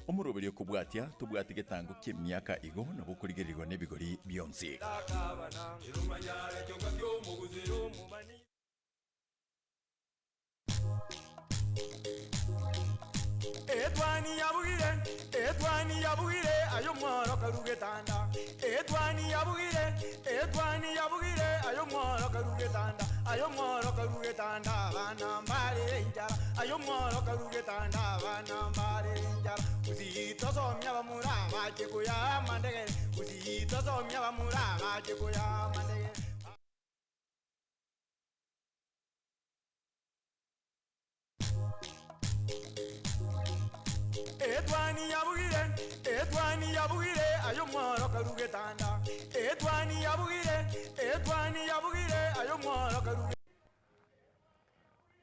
Omoroberio okobwatia, tobwati getango ki'emiaka igo nabo okorigererigwa nebigori bionsi. Etwani yabugire, etwani yabugire, aye omworo karu getanda. Etwani yabugire, etwani yabugire, aye omworo karu getanda. Aye omworo karu getanda, abana mbarere enchara. Aye omworo karu getanda, abana mbarere enchara. Gusii tosomia abamura bache koyaa amandegere. Gusii tosomia abamura bache koyaa amandegere. Etwani yabugire, etwani yabugire, aye omworo karu getanda. Etwani yabugire, etwani yabugire, aye omworo karu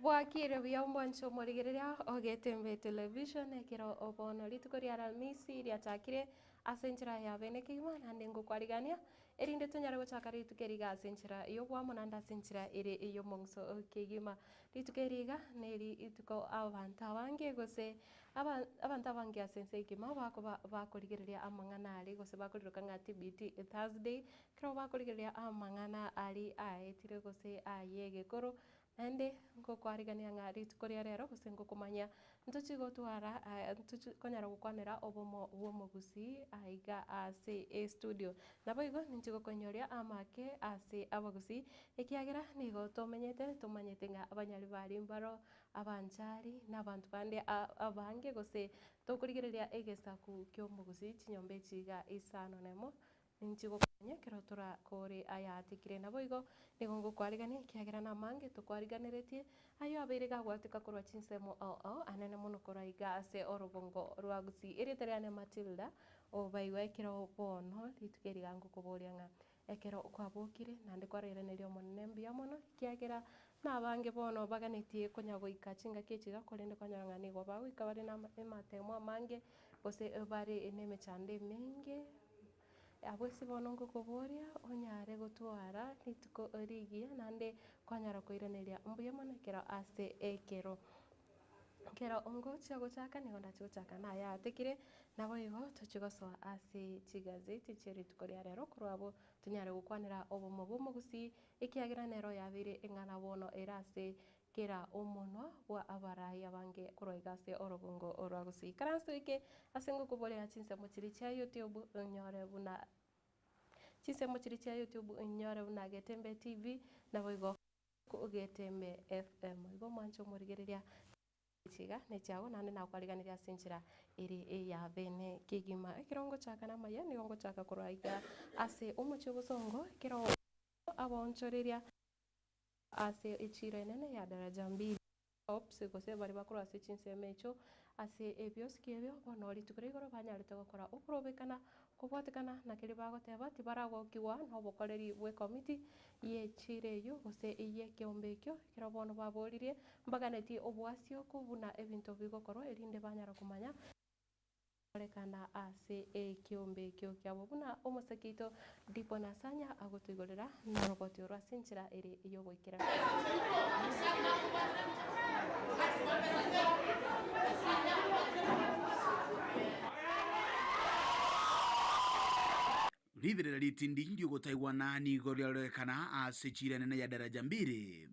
Bwakire buya omwancho omorigereria o Getembe Television ekero obono rituko ria Alhamisi riachakire ase enchera ya bene kegima naende ngokwarigania Erinde tonyare gochaka rituko eri iga ase enchera y'oboamo naende ase enchera ere ey'omong'uso kegima. Rituko eri iga neri rituko abanto abange gose aba abanto abange ase ense engima bakoba bakorigereria amang'ana aria gose bakoriroka ng'a TBT Thursday, ekero bakorigereria amang'ana aria aetire gose ay'egekoro, Naende ngokwarigania ng'a rituko ria rero gose ngokomanyia, ntochi gotwara ntochi konyara gokwanera obomo bw'omogusii aiga ase estudio. Naboigo ninche gokoinyoria amake ase abagusii, ekiagera nigo tomenyete tomanyete ng'a abanyaribari mbaro, abanchari, na abanto bande abange gose tokorigereria egesaku ki'omogusii chinyomba echi iga isano nemo, Ninche gokonya ekero torakore ayatekire. Naboigo nigo ngokwarigania, ekiagera namange tokwariganeretie, ayio abeire gagwateka korwa chinsemo ao ao anene mono korwa iga ase orogongo rwa Gusii. Erieta riane Matilda, obaigwa ekero bono rituko eri iga ngokoboria ng'a ekero kwabokire naende kwarairaneirie Omonene mbuya mono, ekiagera nabange bono baganetie konya goika chingaki echi iga korende kwanyora ng'a nigo bagoika bare na amatemo amange gose bare nemechando emenge. Abwo ase bono ngokoboria onyare gotwara rituko rigiya naende kwanyara koiraneria mbuya mono ekero ase ekero. Ekero ngochia gochaka nigo ndachie gochaka nayatekire, naboigo tochie gosoa ase chigazeti chie rituko ria rero korwa abwo tonyare gokwanera obomo bwa omogusii ekiagera nero yabeire eng'ana bono ere ase Kera omonwa bwa abarai abange korwa iga ase orogongo rwa Gusii. Ikaranse oike ase ngokoboria chinsemo chiria chia YouTube onyore buna chinsemo chiria chia YouTube onyore buna Getembe TV naboigo Getembe FM. Igo mwanche omorigereria echi iga nechiago naende nakwariganirie ase enchera ere eya bene kegima. Ekero ngochaka namaya nigo ngochaka korwa iga ase omochie obosongo ekero abaonchoreria Ase echiiro enene ya daraja mbili shops gose baria bakorwa ase chinsemo echio ase ebiosiki ebio bono rituko ria igoro banyarete gokora okorobekana kobwatekana na keria bagoteba tibaragokigwa nobokoreri bw'ekomiti y'echiiro eyio gose ey'ekeombe ekio ekero bono baboririe mbaganetie obwasioku buna ebinto bigokorwa erinde banyara komanya Korekana ase ekeombe ekio kiabo buna omoseke oito Dipo Nasanya agotoigorera noroboti orwo ase enchera ere y'ogoikeranu. Riberera ritindi ri'ogotaigwana nigo riarorekana ase chiira enene ya Daraja Mbili.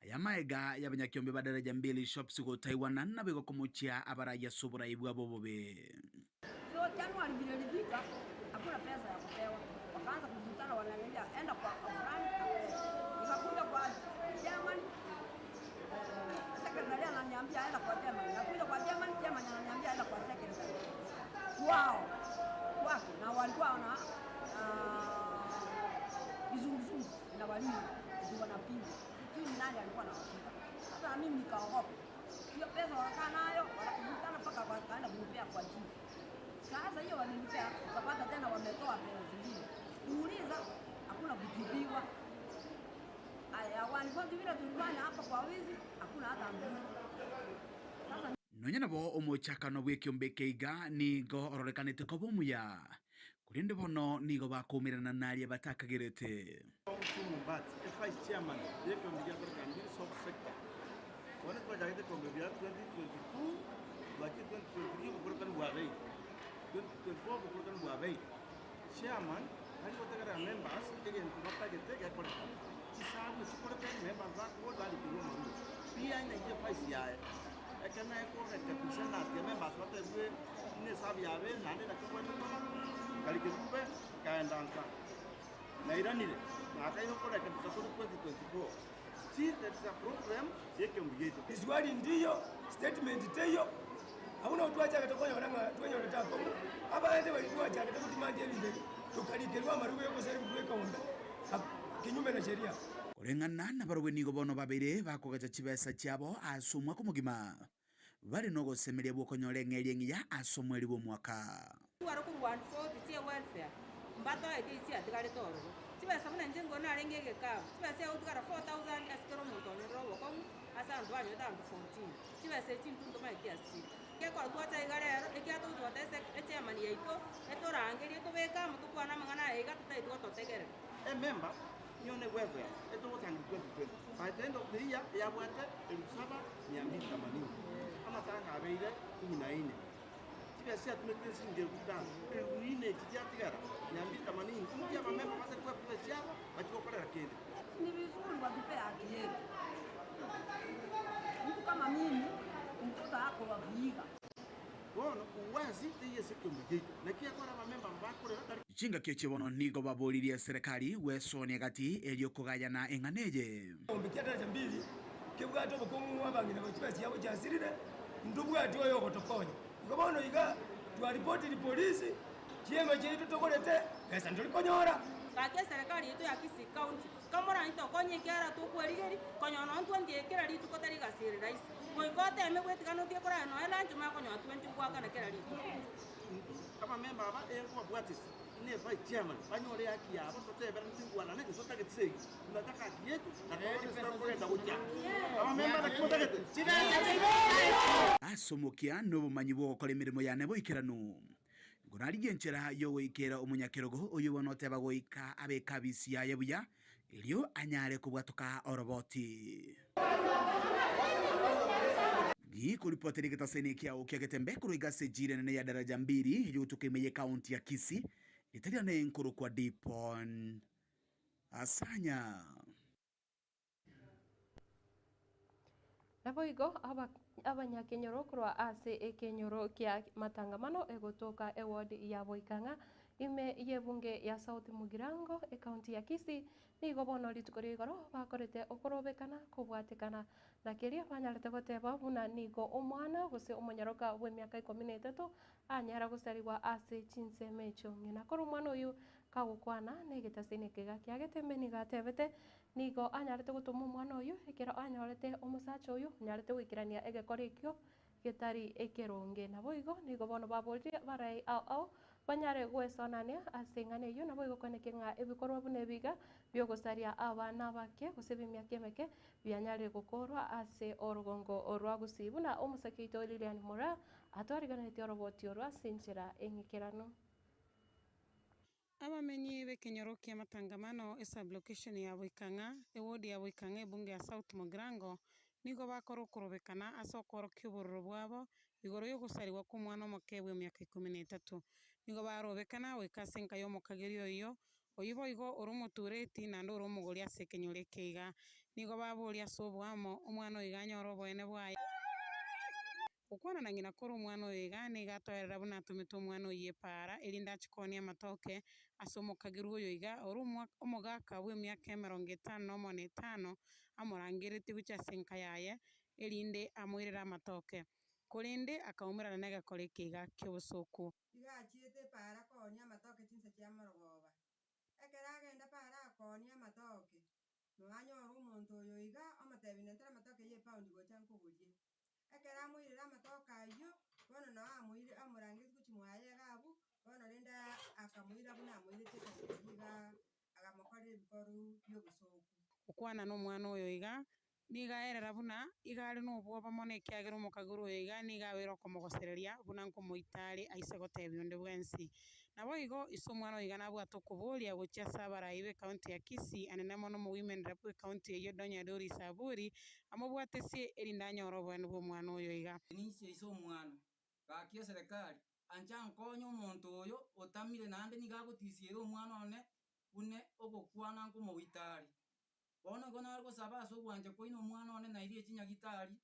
Aya amaega y'abanyakiombe ba Daraja Mbili Shops gotaigwana naboigo komochia abarai ase oborai bwabo obobe. So Januari vile ilifika, hakuna pesa ya kupewa, wakaanza kuvutana, wananiambia enda kwa fulani apewe. Nikakuja kwa chairman, secretary ananiambia enda kwa chairman, nakuja kwa chairman, chairman ananiambia enda kwa secretary kwao kwake, na walikuwa wana kizunguzungu na walimu ndio wanapigwa, sijui ni nani alikuwa anawapiga. Sasa na mimi nikaogopa hiyo pesa, wakakaa nayo wakavutana mpaka wakaenda kunipea kwa chifu. Sasa hiyo walinipea, ukapata tena wametoa pesa zingine, kuuliza hakuna kujibiwa. Aya, walifanya vile tulifanya hapa kwa wizi, hakuna hata mbili. Sasa Nonya nabo omochakano bw'ekiombe eke iga nigo ororekanete koba omuya, Korende bono nigo bakoumerana naria batakagerete. Omuchungu Mbati, evice chairman y'ekeombe gia Koreka Mbiri South Sector, Bono twachagete ekeombe bia 2022, Gwachire 2023 obokorokani bwabeire, 2024 obokorokani bwabeire. Chairman tari gotegerera members egento batagete gekorekane. Chisabu echikoreka members bakobua barikerwa amarube. Pia nainche vice yaye, ekero naye korekebisha natia members batebwe buna esabu yabeire naende naki obwenerete koba, nkarika erube nkaenda nka. Nairanire, nakaira okorekebisha kore 2024. Still there is a problem y'ekeombe giaito. Riswali ndiyo, statement teiyo, abwo nabo twachagete konyora ng'a twenyorete akong'u, abande baria twachagete gotimandia ebinto ebi, tokarikerwa amaruba y'ogosaria bw'ekeombe kinyume na sheria. Koreng'ana nabarabwo nigo bono babeire bakogacha chibesa chiabo ase omwaka omogima, bare nogosemeria bw'okonyora eng'eria eng'iya ase omweri bw'omwaka. Tware korwa 140 chie welfare mbatoete echi chiatigarete ororo. Chibesa buna inche nigo narenge egekabu, chibesa chiagotigara 4000 ase kera omonto onyorire obokong'u ase abanto banyorete abanto 14. Chibesa echi intwe ntomaeti ase chire. Gekora twacha iga rero, ekiagera togochi goteba ase echairman yaito, etorangerie tobeke amo tokwane amang'ana aya iga totagete gototegerera. Ememba niyo ne welfare etogosanga 2020 by the end of the year yabwate elfu saba mia mbili themanini amatanga abeire kumi na ine chibesa chiatumekire nsiringi elfu tano elfu ine echi chiatigara mia mbili themanini inki abamemba batari koebwa chibesa chiabo bachie gokorera kende. Ni vizuri watupe haki yetu. Mtu kama mimi mtoto ako wa Vihiga. Bono uwasi teiyo ase ekeombe giaito, naki ekora abamemba aba bakorera tari. Chingaki echi bono nigo baboririe eserekari gwesonia gati erio kogayana eng'ana eye. Ekeombe kia daraja mbili kebwate obokong'u ng'a abang'ina ba chibesa chiabo chiasirire, ntobwati oyo ogotokonya. Igo bono iga twaripotiri polisi, chiema chiaito togorete, besa ntori konyora. Gaki eserekari yaito ya Kisii County, kamoranye tokonye ekiagera tokwerigeria, konyora nonya ntwentie kera rituko tari egasi ere rahisi. Goika oteme bwetigana otige korara nonya lunch omanye konyora twenty goakana kera rituko. Intwe abamemba aba enkobabwatisia ne vice chairman banyore ehaki yabo toteberane toigwanane ntotagete segi tunataka haki yetu na torore ase tokogenda gochia. Abamemba naki motagete? Ase omokia nobomanyi bw'ogokora emeremo yane boikeranu, nkorarigie enchera y'ogoikera omonyakerogo oyio bono oteba goika abeke abisi yaye buya, erio anyare kobwatoka oroboti. Gikoripotera egetaseni ekiao kia Getembe korwa igase ejira enene ya Daraja Mbili eyogotoka ime y'ekaunti ya Kisii, ritari ane nkorokwa Dipon Asanya. Naboigo abanyakenyoro korwa ase ekenyoro kia matangamano egotoka eward ya Boikang'a ime y'ebunge ya South Mugirango ekaunti ya Kisii nigo bono rituko ria igoro bakorete okorobekana kobwatekana na keria banyarete goteba buna nigo omwana gose omonyaroka bw'emiaka ikomi na etato anyara gosarigwa ase chinsemo echio. Ng'ina kore omwana oyio kagokwana negetasini ekega kiagetembe nigo atebete Nigo anyarete gotoma omwana oyio, ekero anyorete omosacha oyio onyarete goikerania egekora ekio getari ekeronge. Naboigo nigo bono baboririe abarai ao ao banyare gwesonania ase eng'ana eyio, naboigo kweneke ng'a ebikorwa buna ebi iga bi'ogosaria abana abake gose b'emiaka emeke bianyarire gokorwa ase orogongo rwa Gusii, buna omosake oito Lilian Moraa atwariganetie oroboti orwo ase enchera eng'ikeranu. Abamenyi b'ekenyoro ki'amatangamano esub-location ya Boikang'a, eward ya Boikang'a ebunge ya South Mugirango, nigo bakora okorobekana ase okoorokia obororo bwabo igoro y'ogosarigwa kw'omwana omoke bw'emiaka ikomi na etato. Nigo barobekana goika ase enka y'omokageri oyio, oyio boigo ore omotureti naende ore omogori ase ekenyoro eke iga. Nigo baboria ase oboamo, omwana oyo iga anyore oboene bwaye. Gokwana na ng'ina kore omwana oyo iga, nigo atoerera buna atomete omwana oyio epaara, erinde achie koonia amatoke ase omokagerwa oyo iga, ore omogaka bw'emiaka emerongo etano nomo na etano, amorangeretie gochia ase enka yaye, erinde amoirere amatoke. Korende akaumerana negekora eke iga ki'obosooku. Iga achiete epaara koonia amatoke chinsa chia morogoba. Ekero agenda paara akoonia amatoke, noanyore omonto oyo iga, omotebia nentera amatoke ya epaundi gocha nkogorie. Ekero amoirere amatoke ayio, bono noo amoire amorangetie gochia mwaye iga abwo, bono rende akamoira buna amoirete ekero keria iga agamokorera ebikoru bi'obosoku. Gokwana nomwana oyo iga, nigo aerera buna iga are nobwoba mono ekiagera omokagoro oyo iga nigo abeire okomogosereria buna nkomoita are aise gotebia onde bwensi. Naboigo ise omwana oyo iga nabwate okoboria gochia ase abarai b'ecounty ya Kisii anene mono omowomen rep bw'ecounty eyio Donya Doris Aburi amobwatesie erinde anyore oboene bw'omwana oyo iga. Ninche ise omwana. Gaki eserekari, ancha nkonye omonto oyo otamire naende nigo agotisiera omwana one bune ogokwana nkomogoita are. Bono igo nare gosaba ase ogwancha kwaino omwana one nairie chinyagitari,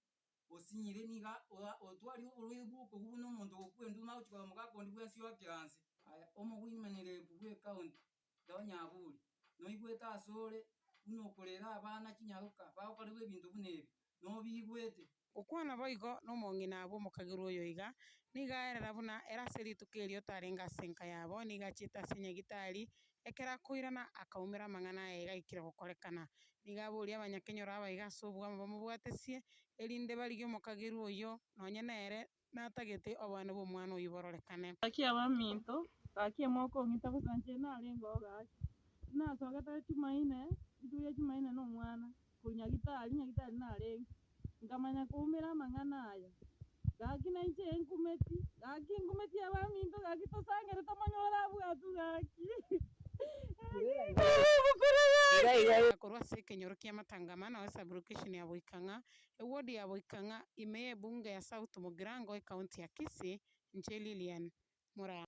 osinyire niga otwarire oborwaire bwa okogwa buna omonto ogokwa enduma agochia korora mogaka onde bwensi oakire anse. Aya, omogwinmanyerebu bw'ecounty, Donyaburi, noigwete asore buna okorera abana chinyaroka bagokorerwa ebinto buna ebi, nobiigwete. Gokwana boigo nomong'ina bw'omokagerwa oyo iga, nigo aerera buna ere ase rituko erio tarenge ase enka yabo, nigo achiete ase nyagitari, ekero akoirana akaumera amang'ana aye iga aikire gokorekana. Nigo aboria abanyakenyoro aba iga ase obwamo bamobwatesie, erinde barigie omokagerwa oyio, nonye nere natagete oboene bw'omwana oyio bororekane. Gaki abaminto, gaki mokong'ita bosa inche narenge oo gaki. Nasogete Jumaine, rituko ria Jumaine na omwana, korwa Nyagitari, Nyagitari narenge, nkamanya koumera amang'ana aya. Gaki nainche nkumeti, gaki nkumeti abaminto gaki tosangere tomonyore abwatwe gaki. Korwa ase ekenyoro ki'amatangamano ase sublocation ya Boikang'a, eward ya Boikang'a, ime y'ebunge ya South Mugirango, ecounty ya Kisii, inche Lilian Muranga.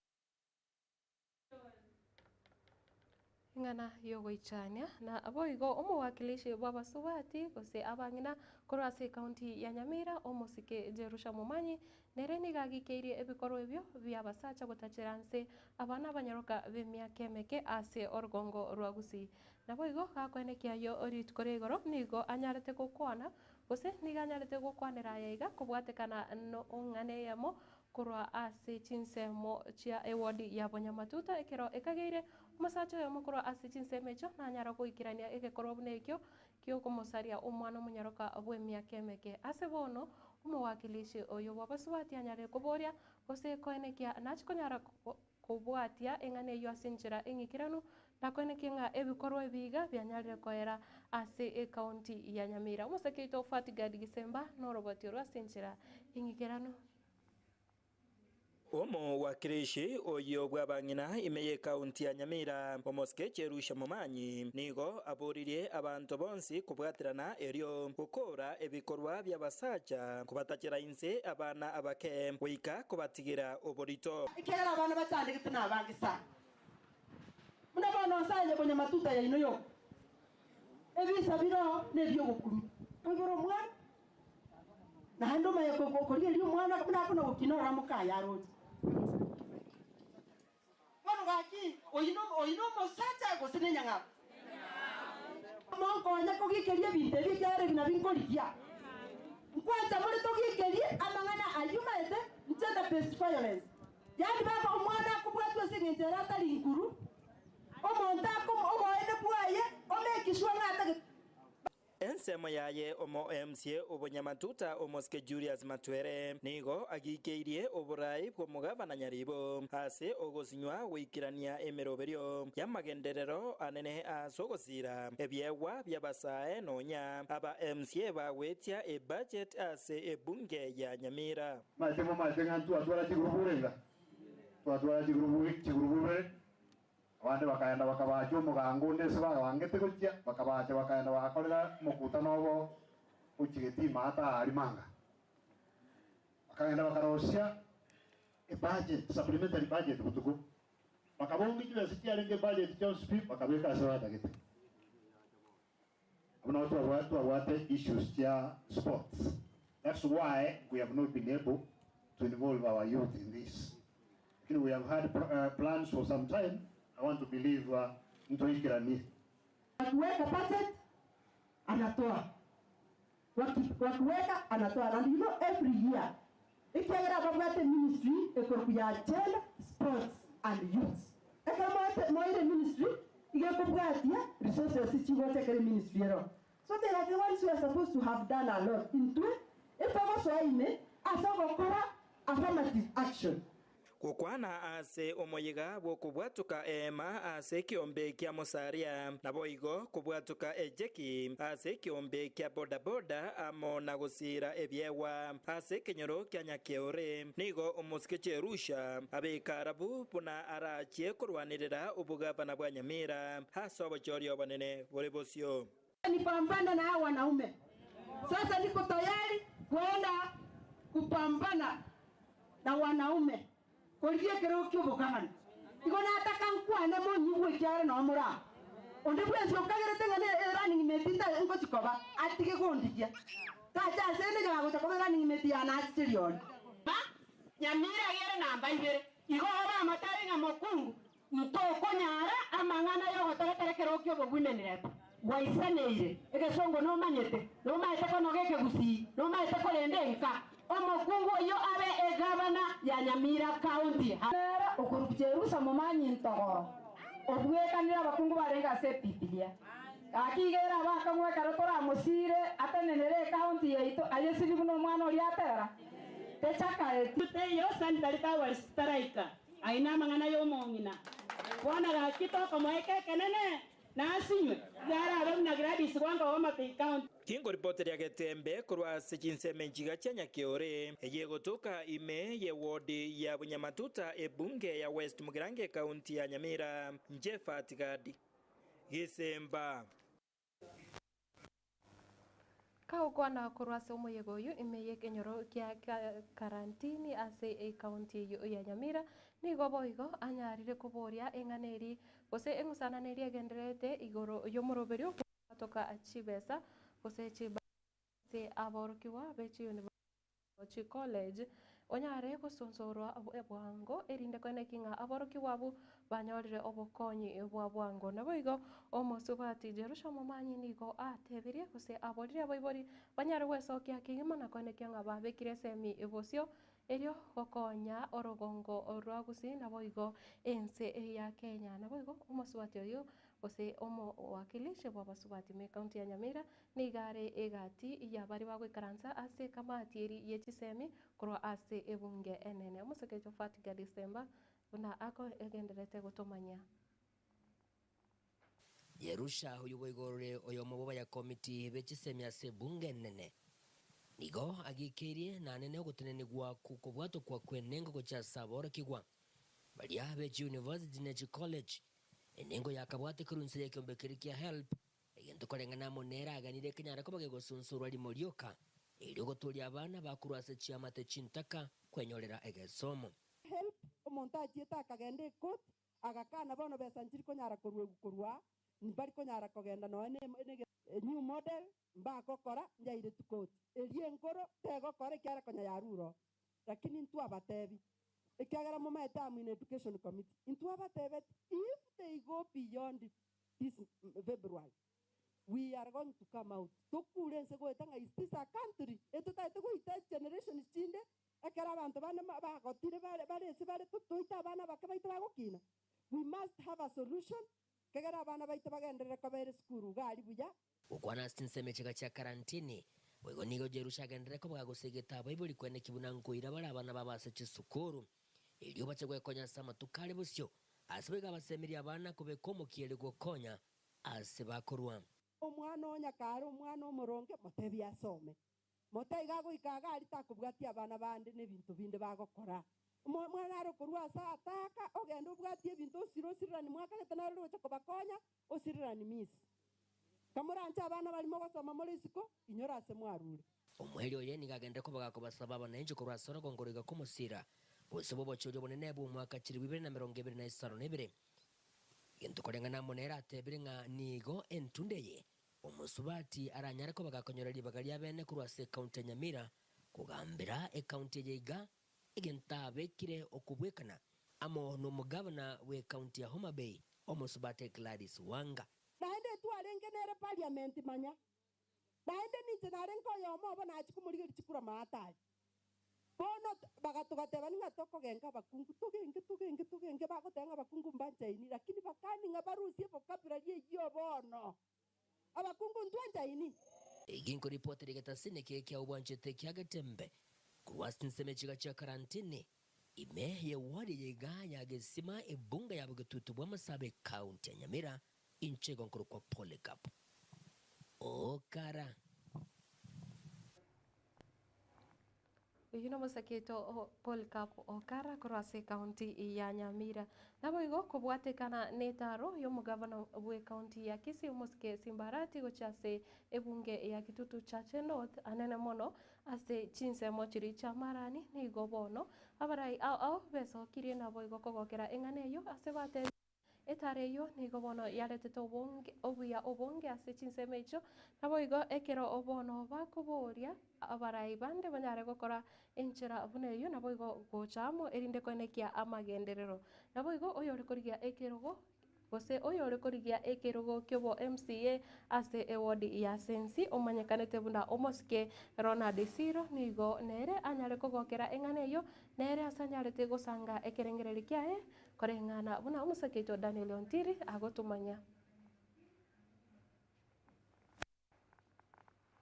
Eng'ana y'ogoichania, na boigo omowakilishi bw'abasubati gose abang'ina korwa ase ekaunti ya Nyamira, omosike Jerusha Momanyi, nere nigo agikeirie ebikorwa ebio bi'abasacha gotachera nse abana abanyaroka b'emiaka emeke ase orugongo rwa Gusii. Naboigo gakoenekia ayio rituko ria igoro nigo anyarete gokwana, gose nigo anyarete gokwanera aya iga kobwatekana nong'ana eyemo Korwa ase chinsemo chia ewodi ya bonyamatuta ekero ekageire, omosacha oyomo korwa ase chinsemo echio nanyara goikerania egekorwa buna ekio gi'okomosaria omwana omonyaroka bw'emiaka emeke. Ase bono omowakilishi oyo bw'abasubati anyare koboria, gose koenekia nachi konyara kobwatia eng'ana eyio ase enchera eng'ikeranu, na koenekia ng'a ebikorwa ebi iga bianyarire koera ase ekaunti ya Nyamira. Omosake oito Fatgard Gisemba noroboti orwo ase enchera eng'ikeranu. Omowakilishi oyio bw'abang'ina ime y'ekaunti ya Nyamira, omosike Jerusha Momanyi, nigo aboririe abanto bonsi kobwaterana erio gokora ebikorwa bi'abasacha kobatachera inse abana abake goika kobatigira oborito. Ekiagera abana bachandegete nabange sana, buna bono nse aye bonyamatuta yaino yoka, ebisa biroo nebi'ogokumia. Oibore omwana, Naende omanye korigereria omwana buna akona gokina ororo mokaye aroche. Bono gaki, oyio nomosacha gose nenyang'au? Monkonye kogikeria ebinto ebi, ekiagera ebi nabio nkorigia. Nkwancha more togikerie amang'ana ayio maete gender based violence, yaani baba omwana akobwatwa ase engencho ere atari nkuru, omonto oboene bwaye omake sure ng'a atagete. Ensemo yaye omo-MCA obonyamatuta omosike Julius Matwere nigo agikeirie oborai bw'omogabana Nyaribo ase ogosinywa goikerania emeroberio y'amagenderero anene ase ogosiira ebiegwa bi'abasae nonya aba MCA bagwetia ebudget ase ebunge ya Nyamira. Mache momaete ng'a ntwatwara chigurubu iga, twatwara chigurubu chigurubu ibere, Abande bakaenda bakabaacha omogango onde ase babangete gochia, bakabaacha bakaenda bagakorera omokutano obo gochia getima ata aaria manga. Bakagenda bakarosia ebudget, supplementary budget botuko, bakabonga chibesa chiarenge ebudget chionsi pi, bakabeka ase batagete. Abwo nabo twabwate issues chia sports, that's why we have not been able to involve our youth in this. Lakini we have had plans for some time, I want to believe ntoikeranie. Wakiweka budget anatoa, wakiweka anatoa and you know every year ekiagera babwate ministry ekorokwa ya gender, sports and youth. Ekero moete moeire ministry iga ekobwatia resources chigocha ekero eministry ero. So they are the ones who are supposed to have done a lot intwe etogosoa ime ase ogokora affirmative action. Gokwana ase omoyega bw'okobwatoka eema ase ekeombe kia Musalia, naboigo kobwatoka ejeki ase ekeombe kia bodaboda amo na gosiira ebiegwa ase ekenyoro kia Nyakeore. Nigo omosike Jerusha abeka arabu buna arachie korwanerera obogavana bwa Nyamira ase obochori obonene bore bosio. Nipambane na hao wanaume. Sasa niko tayari kwenda kupambana. na wanaume korigia ekerogo kia obokang'ani. Igo nataka nkwane monyigwe ekiagera noo more aa. Onde bwensi okagerete ng'a ne erunning mate nta ngochi koba, atige kondigia. Tacha ase ende onye gagocha koba erunning mate yane achiche riori. Nyamira ere namba ibere, igo obe amatari ng'a mokungu, ntokonyara amang'ana y'ogotoretera ekerogo ki'obobwimeni rep. Gwaisaneire, egesongo nomanyete, nomaete konoga ekegusii, nomaete korenda enka. Omokungu oyio abe egavana ya Nyamira County. Nere okorokwa Jerusa momanyi ntogoro, obwekanire abakungu barenge ase Ebibilia. Gaki iga ere abakong'u ekero toramosiire atenenere ecounty yaito, aye sibi buna omwana oria atera? Techakaeti. Teiyo sanitary towels chitaraika, ayio namang'ana y'omong'ina. Bono gaki tokomoeka ekenene, nasinywe, iga arabe buna Gladys Wanga o Homa Bay County. Kingoripoteria getembe korwa ase chinsemo enchiga chia Nyakeore, eye egotoka ime y'ewodi ya Bunyamatuta ebunge ya West Mugirango ekaunti ya Nyamira, Jephat Gadi. Gesemba. Kagokwana korwa ase omoyega oyio ime y'ekenyoro kia Karantini ase ekaunti eyio ya Nyamira, nigo boigo anyarire koboria eng'ana eri gose eng'usanano eria egendererete igoro y'omoroberio bw'ogotoka chibesa gose chibudget ase aborokigwa be chiyunivasiti chicollege onyare gosonsorwa bwango erinde koeneki ng'a aborokigwa abwo banyorire obokonyi bwa bwango. Naboigo omosubati Jerusha Momanyi nigo atebirie gose aborire abaibori banyare gwesokia kegima na koenekia ng'a babekire esemi bosio erio gokonya orogongo rwa Gusii naboigo ense ya Kenya. Naboigo omosubati oyio gose omowakilishi bw'abasubati ime ekaunti ya Nyamira nigo are egati ya baria bagoikaransa ase ekamati eri ye chisemi korwa ase ebunge enene. Omosike Jophat Gadisemba buna akogendererete gotomanyia. Yerusha oyio boigo ore oyomo bw'abayakomiti be chisemi ase ebunge enene, nigo agikeirie nanene ogotenenigwa kw'okobwatokwa kw'enengo gochia ase aborokigwa baria be chiuniversity ne chicollege. Enengo yakabwate korwa inse y'ekeombe keria kia HELB, egento koreng'ana amo nere aganire kenyare koba gegosunsurwa rimo rioka, erio gotooria abana bakorwa ase chiamate chintaka kwenyorera egesomo. HELB, omonto achiete akagenda ecourt, agakana bono besa nchiri konyara koruegwa korwa aa, mbari konyara kogenda nonya ne ne new model mbagokora njairetwe court. Erio enkoro tegokora ekiagera konya yarure oo. Lakini ntwabatebi, ekiagera momaete am in education committee, intwabatebeti if they go beyond this February, we are going to come out tokure ense goeta ng'a is this a country etotagete goita generations chinde ekero abanto bande bagotire bare bare ase bare toite abana abake baito bagokina. We must have a solution kegere abana baito bagenderere kobera esukuru iga aria buya. Gokwana ase chinsemo echiga chia karantini, boigo nigo Jerusha agenderere koba gagosegeta abaibori kweneki buna nkoira bare abana babo ase chisukuru, erio bache gwekonya ase amatuko are bosio, ase boigo abasemerie abana kobeka omokia erio gokonya ase bakorwa. Omwana onya kare omwana omoronge, motebie asome. Motaiga agoika iga aria takobwatia abana bande nebinto binde bagokora. Omwana are okorua ase ataka, ogende obwatie ebinto osire osirirani mwakagete naro rogocha kobakonya, osirirani miss. Kamoranche abana baria mogosoma more isiko, inyora ase mwarure. Omoerio oye nigo agenderere koba gakobasaba abananchi korwa ase orogongo roiga komosiira, gose bw'obochori obonene bw'omwaka chilifu ibere na emerongo ebere na isano na ebere. Egento koreng'ana amo nere atebire ng'a nigo entunda eye omosubati aranyare koba gakonyora ribaga ria bene korwa ase ekaunti ya Nyamira kogambera ekaunti eye iga egento abekire okobwekana amo nomogavana bw'ekaunti ya Homa Bay omosubati Gladys Wanga. Naende twarenge nere parliament manya. Naende ninche narenge oyomo obo nachia komorigeria chikura maate aria. Bono bagatogatebani ng'a tokogenka abakungu, togenge, togenge, togenge, bagoteba ng'a abakungu mbanchaini, lakini bakani ng'a barusie vocabulary eyio bono. Abakungu ntwanchaini? Eki nkoripotera egetasini eke kia obwanchete kia Getembe korwa ase chinsemo echiga chia Karantini, ime ye ward eye iga ya Gesima ebunge ya Bogetutu bwa Masaaba ecounty ya Nyamira Inche igo nkorokwa Polycarp. Okara. Oyio nomosake oito Polycarp Okara korwa ase ekaunti ya Nyamira. Naboigo kobwatekana netaro yomogavana bw'ekaunti ya Kisii omosike Simba Arati gochia ase ebunge ya Kitutu Chache North anene mono ase chinsemo chiria chi'amarani nigo bono abarai ao ao besokirie naboigo kogokera eng'ana eyio ase batebire Etara eyio nigo bono yaretete obonge obuya obonge ase chinsemo echio, naboigo ekero bono bakoboria abarai bande banyare gokora enchera buna eyio, naboigo gocha amo erinde koenekia amagenderero. Naboigo oyore korigia ekerogo gose oyore korigia ekerogo kiobo MCA ase eward ya Sensi omanyekanete buna omosike Ronald Siro nigo nere anyare kogokera eng'ana eyio, nere ase anyarete gosanga ekerengererio kiaye Koreng'ana buna omosake oito Daniel Ontiri agotomanya.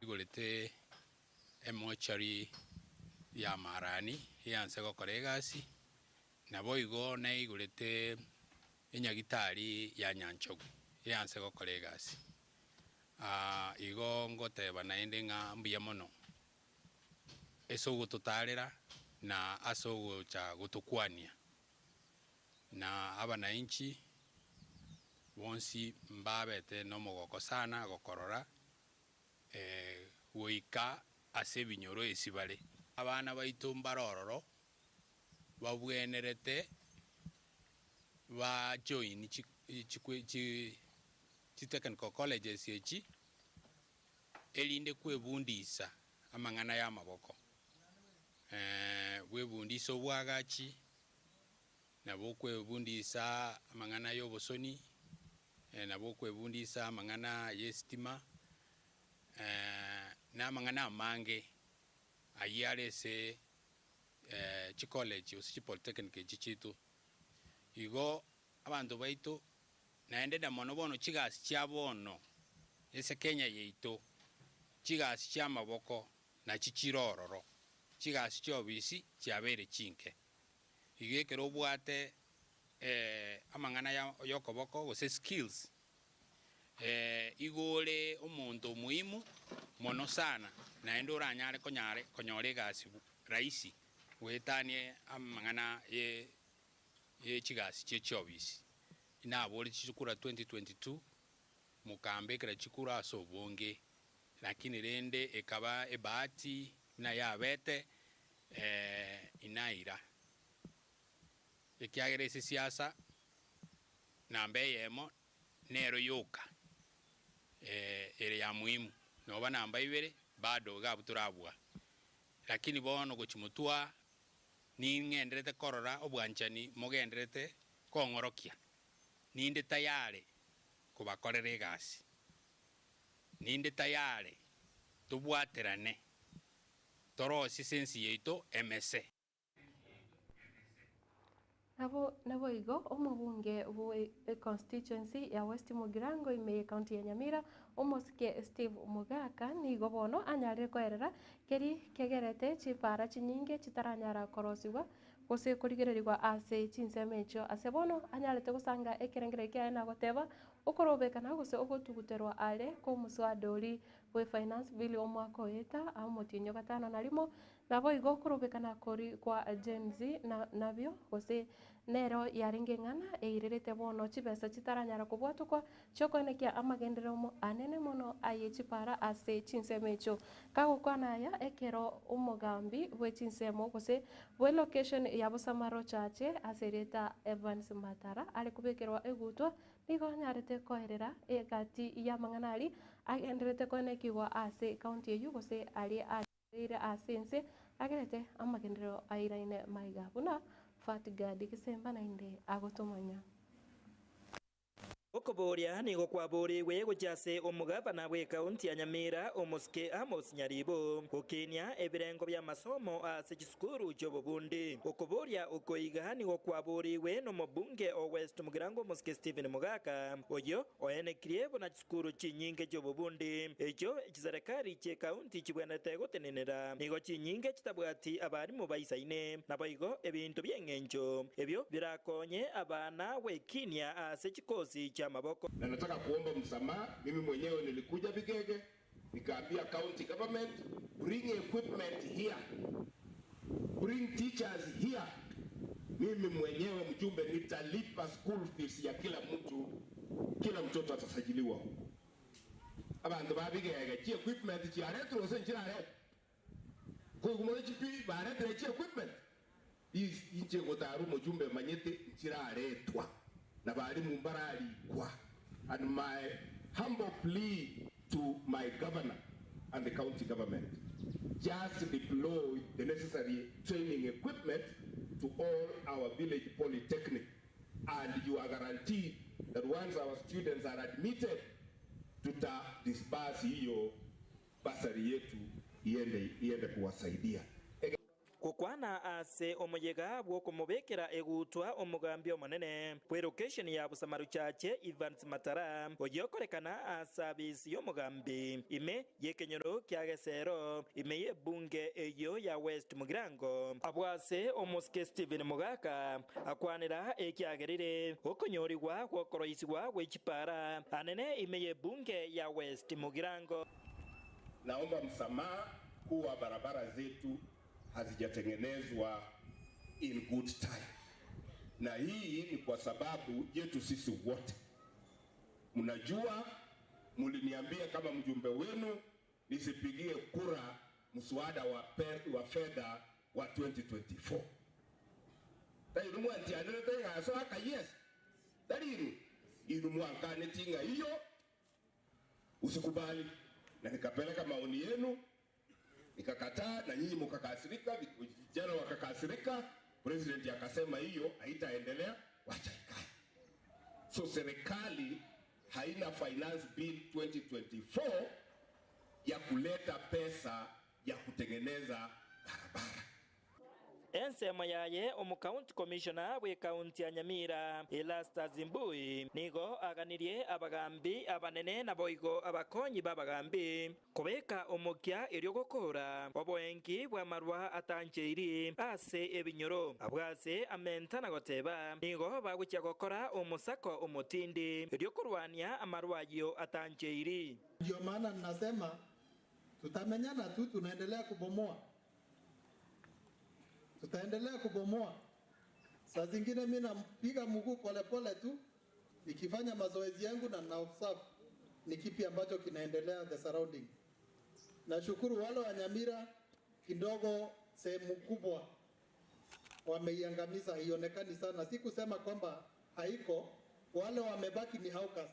Igorete emochari y'amarani eanse gokora egasi, naboigo naigorete enyagitari ya Nyanchogu eanse gokora egasi. Igo ngoteba naende ng'a mbuya mono ase ogototaarera na ase ogocha gotokwania. Na abanainchi bonsi mbabete nomogoko sana gokorora goika ase ebinyoro esi bare. Abana baito mbare ororo babwenerete ba join chi technical colleges echi erinde kwebundisa amang'ana y'amaboko, bwebundise obwagachi, nabo okwebundisa amang'ana y'obosoni, nabo okwebundisa amang'ana y'esitima, na amang'ana amange ayio are ase chicollege gose chipolytechnic echi chiaito. Igo abanto baito naende na mono bono chigasi chia bono ase Kenya yaito, chigasi chi'amaboko nachi chire ororo, chigasi chi'obisi chiabeire chinke. Igo ekero obwate amang'ana y'okoboko gose skills, igo ore omonto omuhimu mono sana naende oranyare konyare konyora egasi rahisi goetania amang'ana ye chigasi chie chiobisi. Nabore chikura 2022 mokambekera chikura ase obonge, lakini rende ekaba ebahati buna yabete inaira, ekiagera ase siasa namba eyemo nero yoka ere ya muhimu, noba namba ibere bado iga abwo torabua. Lakini bono gochia motwe ning'enderete korora obwanchani mogenderete kong'orokia, ninde tayare kobakorera egasi, ninde tayare tobwaterane torosie sensi yaito emese. Nabo naboigo omobunge bwe econstituency ya West Mugirango ime ye county ya Nyamira omosike Steve Mogaka nigo bono anyarire koerera keri kegerete chipara chinyinge chitaranyara korosigwa gose korigererigwa ase chinsemo echio ase bono anyarete gosanga ekerengererio kiaye na goteba okorobekana gose ogotuguterwa are kw'omoswada oria bwe finance bill omwaka oeta omotienyi o gatano na rimo Naboigo okorobekana koria kwa Gen Z nabio, gose nero yarenge eng'ana eirerete bono chibesa chitaranyara kobwatokwa chiokoenekia amagenderero anene mono aye chipara ase chinsemo echio. Kagokwana aya ekero omogambi bwe chinsemo gose bwe location ya Bosamaro Chache ase erieta Evans Matara are kobekerwa egutwa nigo anyarete koerera egati y'amang'ana aria agendererete koenekigwa ase ekaunti eyio gose aria Eire ase ense agerete amagenderero airaine maiga buna Fatgad Gisemba naende agotomanya. Okoboria nigo kwaborigwe gochia ase omogavana bw'ekaunti ya Nyamira, Omosike Amos Nyaribo, gokinia ebirengo bi'amasomo ase chisukuru chi'obobundi. Okoboria oko iga nigo kwaborigwe nomobunge o West Mugirango Omosike Stephen Mogaka, oyio oenekirie buna Chisukuru chinyinge chi'obobundi, echio chiserekari chi'ekaunti chibwenerete gotenenera, nigo chinyinge chitabwati abarimu baisaine. Naboigo ebinto bi'engencho ebio birakonye abana gwekinia ase chikosi chi'amaboko. Na nataka kuomba msamaha, mimi mwenyewe nilikuja Bigege nikaambia county government bring equipment here. Bring teachers here. Mimi mwenyewe mjumbe nitalipa school fees ya kila mtu, kila mtoto atasajiliwa huko. Abantu babigege chi equipment chiaretire gose nchiraretwa koigumore chipi baretire chi equipment inche gotara omojumbe manyete nchiraretwa na barimu mbararikwa. And my humble plea to my governor and the county government, just deploy the necessary training equipment to all our village polytechnic, and you are guaranteed that once our students are admitted, tuta disburse hiyo basari yetu iende, iende kuwasaidia. Gokwana ase omoyega bw'okomobekera egutwa omogambi omonene bwe location ya Busamaru Chache Evans Matara oyokorekana ase abisi y'omogambi ime y'ekenyoro kia Gesero ime y'ebunge eyio ya West Mugirango. Abwo ase omosike Stephen Mogaka akwanera ekiagerire okonyorigwa gw'okoroisigwa gwe chipara anene ime y'ebunge ya West Mugirango. Naomba msamaha kuwa barabara zetu hazijatengenezwa in good time, na hii ni kwa sababu yetu sisi wote. Mnajua, mliniambia kama mjumbe wenu nisipigie kura mswada wa fedha wa 2024. Tairu mwantianire taigaso aka yes tariru iru mwankane tinga hiyo usikubali, na nikapeleka maoni yenu nikakataa, na nyinyi mkakasirika, vijana wakakasirika. President akasema hiyo haitaendelea, wacha ikae. So serikali haina finance bill 2024 ya kuleta pesa ya kutengeneza barabara. Ensemo yaye omukaunti commissioner bwe kaunti ya Nyamira Erastus Mbui nigo aganirie abagambi abanene naboigo abakonyi b'abagambi kobeka omokia erio gokora oboengi bwa marwa atancheiri ase ebinyoro abwase amenta na goteba nigo bagochia gokora omosako omotindi erio korwania amarwa ayio atancheiri. Ndio maana ninasema tutamenyana tu, tunaendelea kubomoa, tutaendelea kubomoa. Saa zingine mi nampiga mguu polepole tu nikifanya mazoezi yangu na na observe ni kipi ambacho kinaendelea the surrounding. Nashukuru wale wa Nyamira kidogo, sehemu kubwa wameiangamiza, haionekani sana. Si kusema kwamba haiko, wale wamebaki ni hawkers,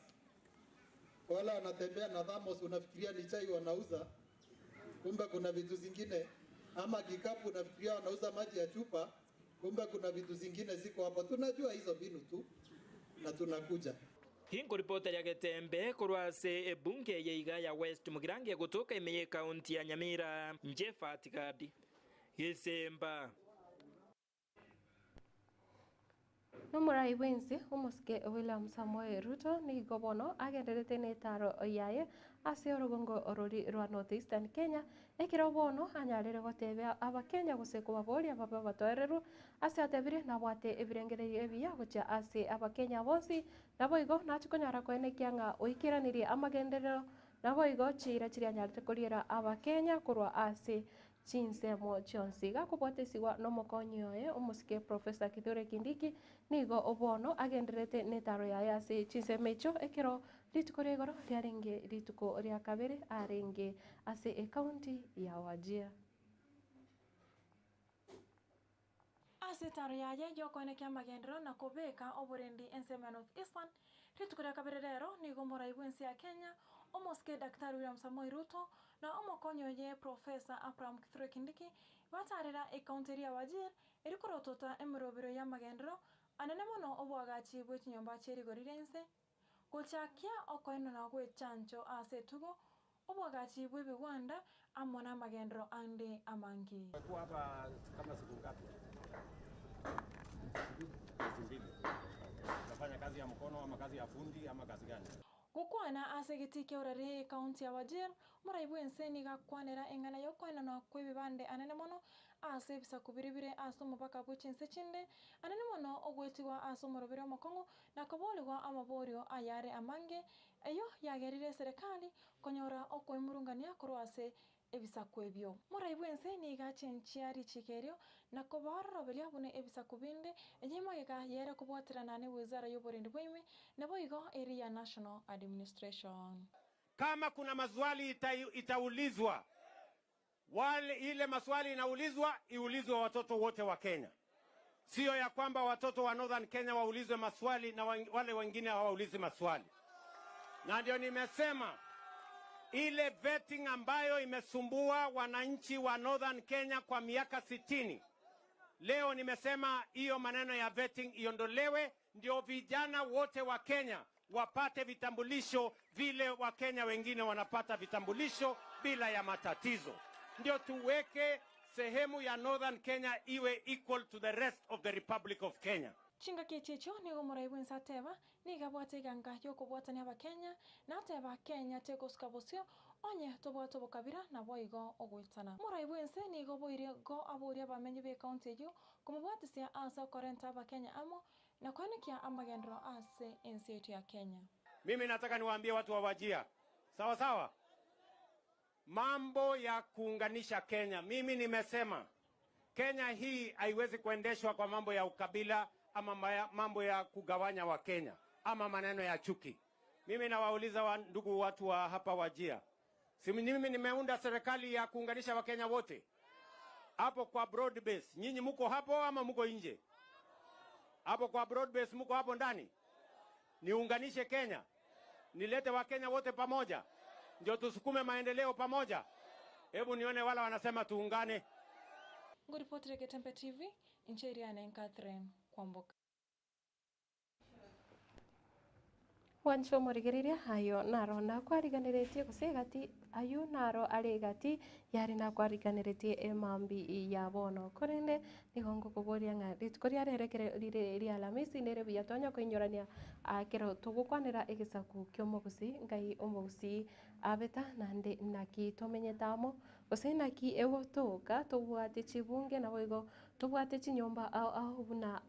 wale wanatembea na thamos, unafikiria ni chai wanauza, kumbe kuna vitu zingine, ama kikapu unafikiria wanauza maji ya chupa, kumbe kuna vitu zingine ziko hapo. Tunajua hizo mbinu tu na tunakuja. Hinguripota ya Getembe kurwase ebunge yeiga ya West Mugirange gutuka imeye kaunti ya Nyamira Njefa Tigadi Gisemba. Numurai bwensi omosike William Samoei Ruto nigo bono agenderete netaro yaye ase orugongo orori rwa North Eastern Kenya ekero bono anyarire gotebia abakenya gose kobaboria babe batoereru ase atebire nabwate ebirengererio ebiya gochia ase abakenya bonsi naboigo nachikonyara koenekia ng'a oikeranirie amagenderero naboigo chira chiria anyarete koriera abakenya korwa ase chinsemo chionsi gakobwatesigwa nomokonyi oye omosike Professor Kithure Kindiki nigo obono agenderete netaro yaye ase chinsemo echio ekero rituko ria igoro riarenge rituko ria kabere arenge ase ekaunti ya Wajir. Ase etaro yaye yokoenekia amagenderero na kobeka oborendi ensemo ya North Eastern rituko ria kabere rero nigo omorai bwa ense ya Kenya omosike Daktari William Samoei Ruto na omokonyi oye Professor Abraham Kithure Kindiki batarera ekaunti eria ya Wajir erikorotota emerobero ya amagenderero anene mono obwagachi bwa echinyomba chia erigori ria ense gochakia okoenana gwa echancho ase etugo obwagachi bwa ebigwanda amo na amagenderero ande amangi. Umekuwa hapa kama siku ngapi? Miezi mbili. Unafanya kazi ya mkono ama kazi ya fundi ama kazi gani? Gokwana ase egeti kia orare ekaunti ya Wajir morai bwa ense nigo akwanera eng'ana ya okoenana kwa ebibande anene mono ase ebisaku bire bire ase omobaka bwa chinse chinde anene mono ogwetigwa ase omorobere omokong'u na koborigwa amaborio ayare amange eyo yagerire serikali konyora okoimurungania korwa ase ebisaku ebio. Morai bw'ense nigo achenchia richiiko erio, na kobaororoberia buna ebisaku binde, enye magega yere kobwaterana ne wizara y'oborendi bwa ime, naboigo eri ya National Administration. Kama kuna maswali itaulizwa, wale ile maswali inaulizwa iulizwe watoto wote wa Kenya, sio ya kwamba watoto wa Northern Kenya waulizwe maswali na wale wengine hawaulizi maswali. Na ndio nimesema ile vetting ambayo imesumbua wananchi wa Northern Kenya kwa miaka 60, leo nimesema hiyo maneno ya vetting iondolewe, ndio vijana wote wa Kenya wapate vitambulisho vile Wakenya wengine wanapata vitambulisho bila ya matatizo. Ndio tuweke sehemu ya Northern Kenya iwe equal to the rest of the Republic of Kenya. Chingaki echi echio nigo omorai bw'ense ateba, nigo abwate egenka y'okobwatania Abakenya, na ateba Kenya tegosuka bosio onye tobwate obokabira naboigo ogoitana. Omorai bw'ense nigo boirie go aborie abamenyi b'ecounty eyio komobwatisia ase okorenta Abakenya amo na koenekia amagenderero ase ense yaito ya Kenya. Mimi nataka niwaambie watu wa Wajir, sawa sawa, mambo ya kuunganisha Kenya, mimi nimesema Kenya hii haiwezi kuendeshwa kwa mambo ya ukabila ama mambo ya kugawanya Wakenya ama maneno ya chuki. Mimi nawauliza wa ndugu watu wa hapa Wajir, si mimi nimeunda serikali ya kuunganisha Wakenya wote hapo kwa broad base. Nyinyi muko hapo ama muko nje? Hapo kwa broad base muko hapo ndani? Niunganishe Kenya, nilete Wakenya wote pamoja, ndio tusukume maendeleo pamoja. Hebu nione wala wanasema tuungane. Ngoripotire Getembe TV, inche Iriane Catherine Kwamboka. Wancho morigereria ayo naro nakwariganiretie gose egati ayo naro are egati yari nakwariganiretie emambi ya bono korende nigo ngokoboria ng'a rituko riarerekere rire ria Alhamisi nere buya tonya koinyorania kero togokwanera egesaku kia omogusi ngai omogusi abeta naende naki tomenyete amo gose naki egotoka tobwate chibunge naboigo tobwate chinyomba ao ao buna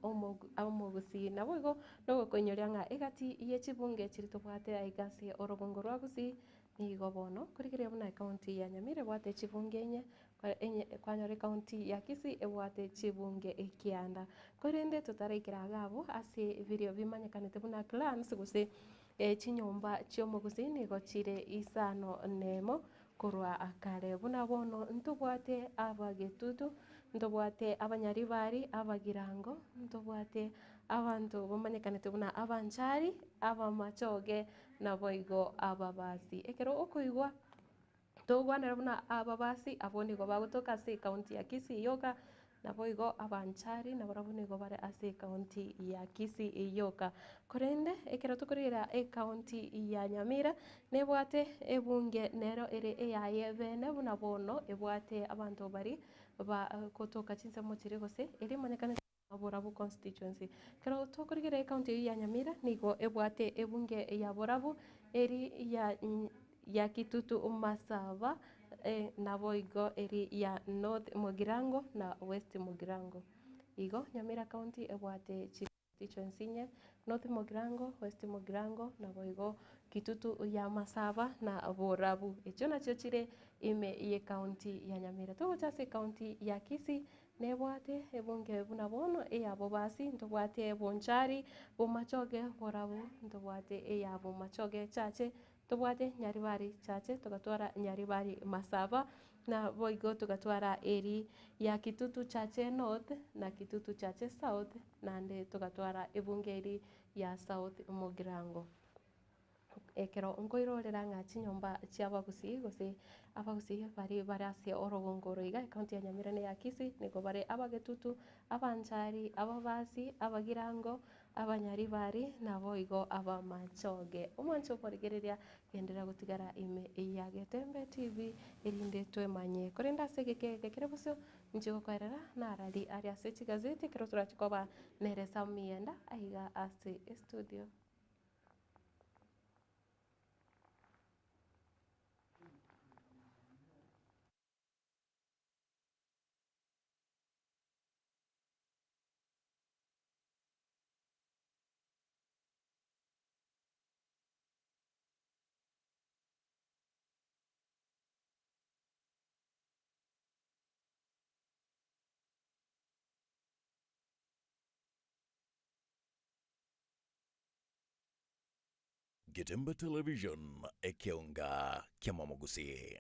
omogusi naboigo nogokoinyoria ng'a egati ya chibunge chiri tobwate aiga ase orogongo rwa gusii nigo bono korigereria buna ekaunti ya Nyamira ebwate chibunge enye enye kwanyora ekaunti ya Kisii ebwate chibunge ekianda korende totaraikera iga abwo ase birio bimanyekanete buna clans gose chinyomba chia omogusi nigo chire isano nemo korwa kare buna bono ntobwate abagetutu ntobwate abanyaribari abagirango ntobwate abanto bamanyekanete buna abanchari abamachoge naboigo ababasi. Ekero okoigwa togokwanera buna ababasi abwo nigo bagotoka ase ekaunti ya Kisii yoka naboigo abanchari nabarabwo nigo bare ase ekaunti ya Kisii yoka. Korende ekero tokorira ekaunti ya Nyamira nebwate ebunge nero ere eyaye bene buna bono ebwate abanto bari ba gotoka chinsemo chire gose eri emanyekanete Borabu constituency. Ekero tokorigera ekaunti eywo ya Nyamira nigo ebwate ebunge ya Borabu eri ya ya Kitutu Masaba naboigo eri ya North Mugirango na West Mugirango. Igo Nyamira county ebwate constituency inye North Mugirango, West Mugirango naboigo Kitutu ya Masaba na Borabu. Echio nachio chire ime ye county ya Nyamira. Togocha ase ekaunti ya Kisii nebwate ebunge buna bono eya Bobasi ntobwate Bonchari, Bomachoge, Borabu, ntobwate eya Bomachoge Chache, tobwate Nyaribari Chache, togatwara Nyaribari Masaba, na boigo togatwara eri ya Kitutu Chache North na Kitutu Chache South, naende togatwara ebunge eri ya South Mugirango. Ekero nkoirorera ng'a chinyomba chia abagusii gose abagusii bari bare ase orogongo oro iga ekaunti ya Nyamira na eya Kisii nigo bare abagetutu, abanchari, ababasi, abagirango, abanyaribari naboigo abamachoge. Omwancho okorigereria genderera gotigara ime ya Getembe TV erinde twemanye. Korende ase egeke kere bosio inche gokoerera narari aria ase chigazeti ekero torachikoba nere Sam Mienda aiga ase estudio. Getembe Television, ekeonga ki'amamogusii.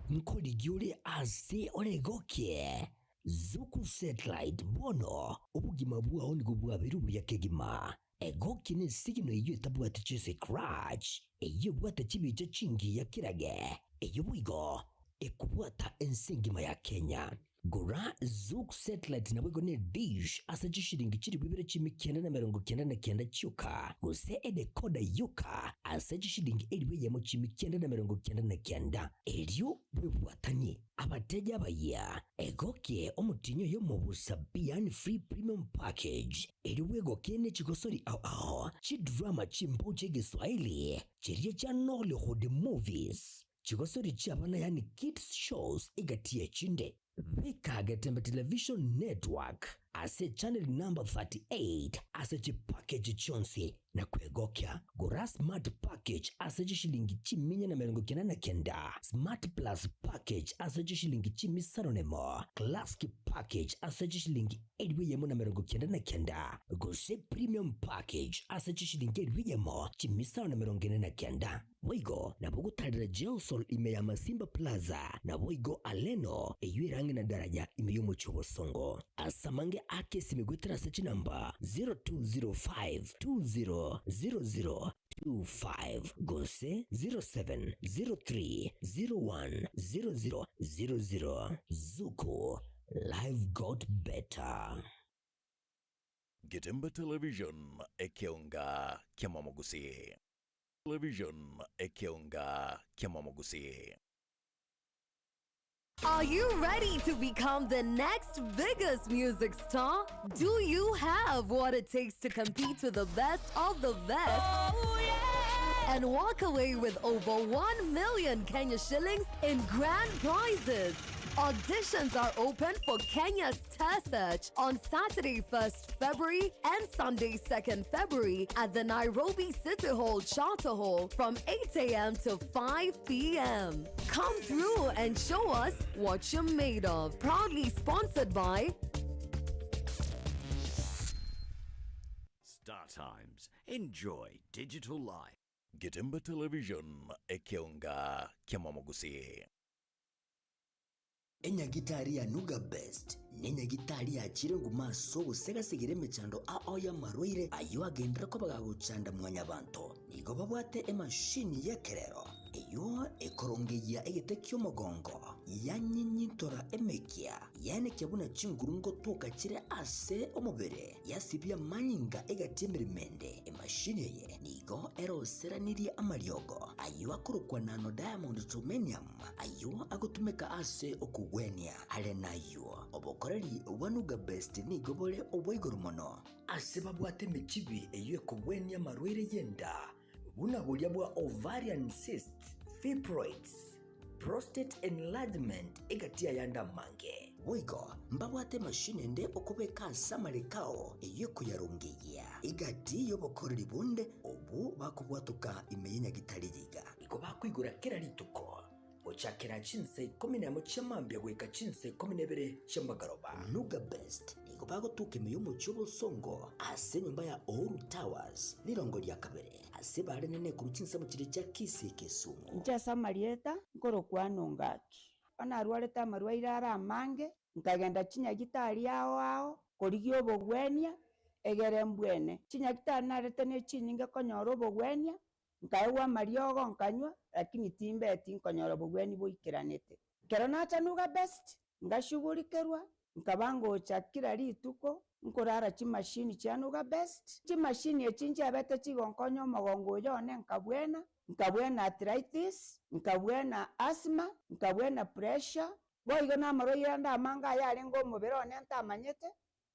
Nkorigia ore aase oregokie Zuku Satellite bono obogima bwao nigo bwabeire obuya kegima. Egokia nesigino eyio etabwati chiscratch, eyio ebwate chibicha chingiya kirage, eyio boigo ekobwata ense engima ya Kenya. Gora Zuku Satellite naboigo ne dish ase chishilingi chilifu ibere chimi kianda na emerongo kianda na kianda chioka, gose edecoder yoka ase chishilingi elifu eyemo chimi kianda na emerongo kianda na kianda. Erio bwebwatanie abateja abayia, egokie omotienyi oyomo bosabi yaani free premium package, erio bwegokie ne chigosori ao ao, chidrama chimbou chi'egeswahili, chiria chia Nollywood movies, chigosori chi'abana yaani kids shows egati y'echinde. Beka Getembe Television Network ase channel number 38 ase chipackage chionsi na kwegokia. Gora Smart Package ase chishilingi chiminya na emerongo kianda na kenda, Smart Plus Package ase chishilingi chimisano nemo, Classic Package ase chishilingi elifu eyemo na emerongo kianda na kenda, gose Premium Package ase chishilingi elifu eyemo chimisano na emerongo ene na kenda. Boigo nabo ogotarera Jeosol ime ya Masimba Plaza, naboigo Aleno eyio ere ang'e na daraja ime y'omochie o Bosongo. Ase amange ake esimi goetera ase chinamba 0205200025 gose 0703010000. Zuku, life got better. Getembe Television, ekeonga ki'amamogusii. Television, ekeonga ki'amamogusii. Are you ready to become the next biggest music star? Do you have what it takes to compete with the best of the best? Oh, yeah! And walk away with over 1 million Kenya shillings in grand prizes. Auditions are open for Kenya's Star Search on Saturday, 1st February and Sunday, 2nd February at the Nairobi City Hall Charter Hall from 8 a.m. to 5 p.m. Come through and show us what you're made of. Proudly sponsored by Star Times. Enjoy digital life. Getembe Television, ekeonga ki'amamogusii. Enyagitari ya Nuga Best nenyagitari yachire nguma ase ogosegasegera emechando ao y'amarwaire ayio agenderere koba gagochanda mwanyabanto. Nigo babwate emashini y'ekerero eyio ekorongeyia egete ki'omogongo, yanyinyintora emekia, yaenekia buna chinguru ngotoka chire ase omobere, yasibia amanyinga egati y'emeremo ende. Emashini eye nigo eroseranirie amariogo ayio akorokwa nano diamond germanium, Ayio agotumeka ase okogwenia. Are nayio, obokoreri bwa Nuga Best nigo bore obwa igoro mono. Ase babwate emechibi eyio ekogwenia amarwaire y'enda, buna boria bwa ovarian cysts, fibroids, prostate enlargement egati y'ayande amange. Boigo mbabwate emashini ende okobeka ase amareko ao eyio ekoyarongeyia egati y'obokoreri bonde obwo bakobwatoka ime y'enyagitari yiga. Nigo bakoigora kera rituko, gochakera chinsa ikomi nemo chia mambia goika chinsa ikomi na ibere chi'amagoroba. Nuga Best nigo bagotuka ime y'omochie obosongo ase enyomba ya Uhuru Towers, rirongo ria kabere, ase bare nene korwa chinsemo chiria chia Kisii Kisumu. Inche ase amarieta nkorokwana Ongaki. Bono narwarete amarwaire are amange, nkagenda chinyagitari ao ao korigia obogwenia, egere mbwene. Chinyagitari narete ne chinyinge konyora obogwenia, Nkaegwa amariogo nkanywa, lakini timbeti nkonyora obogwenia boikeranete. Ekero nacha Nuga Best, ngashugurikerwa, nkaba ngocha kera rituko nkorara chimashini chia Nuga Best. Chimashini echi nchiabete chigonkonya omogongo oyo one nkabwena, nkabwena arthritis, nkabwena asthma, nkabwena pressure, boigo namarwaire ande amange ayarenge omobere one ntamanyete,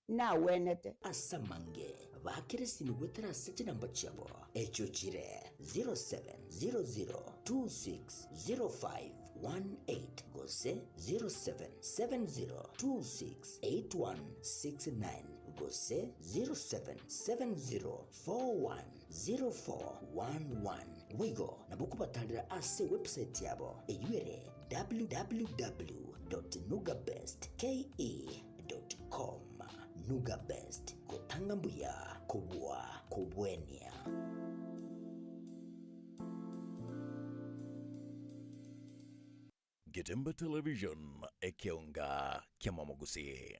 nagwenete. Ase amange baakere esimi goetera ase chinamba chiabo, echio chire 0700260518 gose 0770268169. gose 0770410411. Boigo nabo okobatarera ase ewebsite yabo eyio ere www.nugabestke.com. Nugabest, gotanga mbuya kobua kobwenia. Getembe Television, ekeonga ki'amamogusii.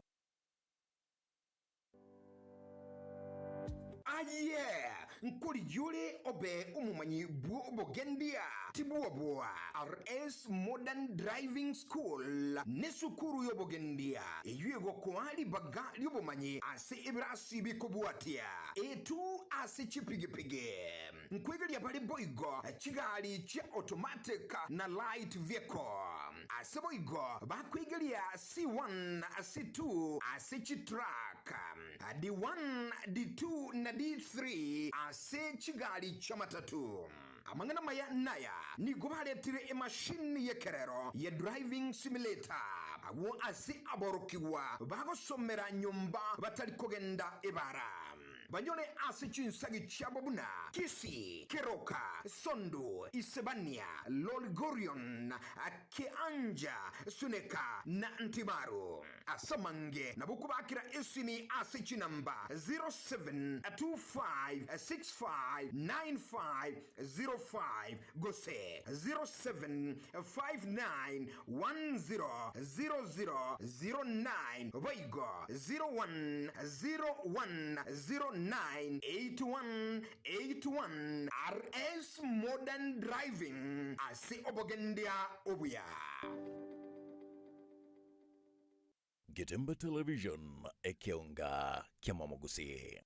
Aye, nkorigia ore obe omomanyi bw'obogendia, tibwoboa. RS Modern Driving School nesukuru y'obogendia eyio egokoa ribaga ri'obomanyi ase ebirasi bikobwatia A2 ase chipigipigi. Nkwegeria bare boigo chigari chia automatic na light vehicle. Ase boigo bakwegeria C1, C2 ase chitruck, D1, D2 na D3 ase chigari chi'amatatu. Amang'ana amaya naya, nigo baretire emashini y'ekerero ye driving simulator agwo ase aborokigwa bagosomera nyomba batari kogenda ebara. Banyore ase chinsagi chiabo buna Kisii, Keroka, Sondu, Isebania, Lolgorion, Kianja, Suneka, na Ntimaru. Ase amange nabo kobakera esimi ase chinamba 0725659505 gose 0759100009 boigo 0101098181 RS Modern Driving ase obogendia obuya. Getembe Television, ekeonga ki'amamogusii.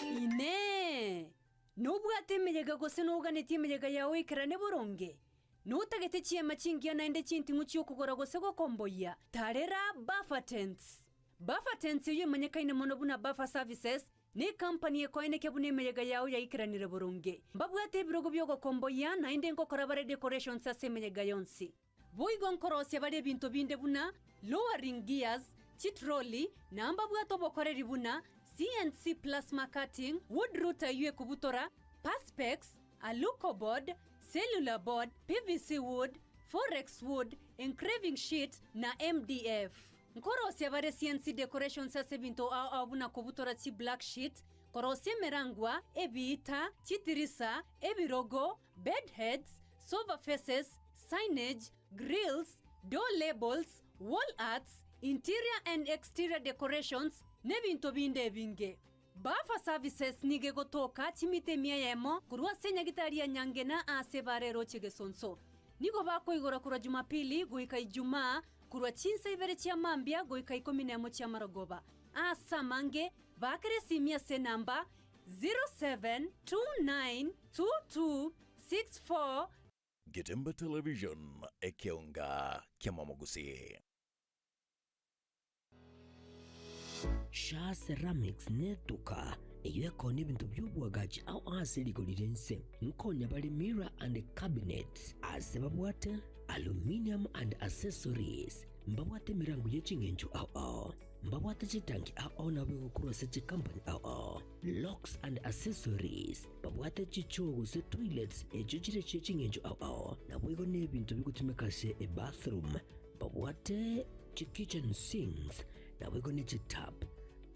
Inee! Nobwate emeyega gose noganetie emeyega yao eikerane boronge? Notagete chiema chingiya naende chinting'u chi'okogora gose gokomboyia? Tarera Buffer Tents. Buffer Tents eyio emanyekaine mono buna Buffer Services, necompany ekoenekia buna emeyega yao yaikeranire boronge. Mbabwate ebirogo bi'ogokomboyia naende nkokora bare decorations ase emeyega yonsi. Boigo nkorosia bare ebinto binde buna lowering gears, chitroli, na mbabwate obokoreri buna CNC plasma cutting, wood router eyio ekobutora, perspex, alucoboard, cellular board, PVC wood, forex wood, engraving sheet, na MDF. Nkorosia bare CNC decorations ase ebinto ao ao buna kobutora chi black sheet, korosia emerangwa, ebiita, chitirisa, ebirogo, bed heads, sofa faces, signage, grills, door labels, wall arts, interior and exterior decorations, n'ebinto binde ebinge. Buffer Services nigo egotoka chimita emia eyemo korwa ase enyagitari ya Nyangena aase bare eroche Gesonso. Nigo bakoigora korwa Jumapili goika Ijumaa korwa chinsa ibere chia mambia goika ikomi nemo chi'amarogoba. Aase amange, baakera esimi ase enamba 07292264. Getembe Television, ekeonga ki'amamogusii. Shaa Ceramics netuka eyio ekonia ebinto bi'oboagachi ao ase rigori ri'ense. Nkonya bare mirror and cabinets ase babwate aluminium and accessories. Mbabwate emerango ye ching'encho ao ao. Mbabwate chitanki ao ao nabo egokorwa ase chikampani ao ao. Locks and accessories. Babwate chichoo gose toilets echio chire chie ching'encho ao ao. Naboigo nebinto bigotumeka ase ebathroom. Babwate chikitchen sinks naboigo ne chitap.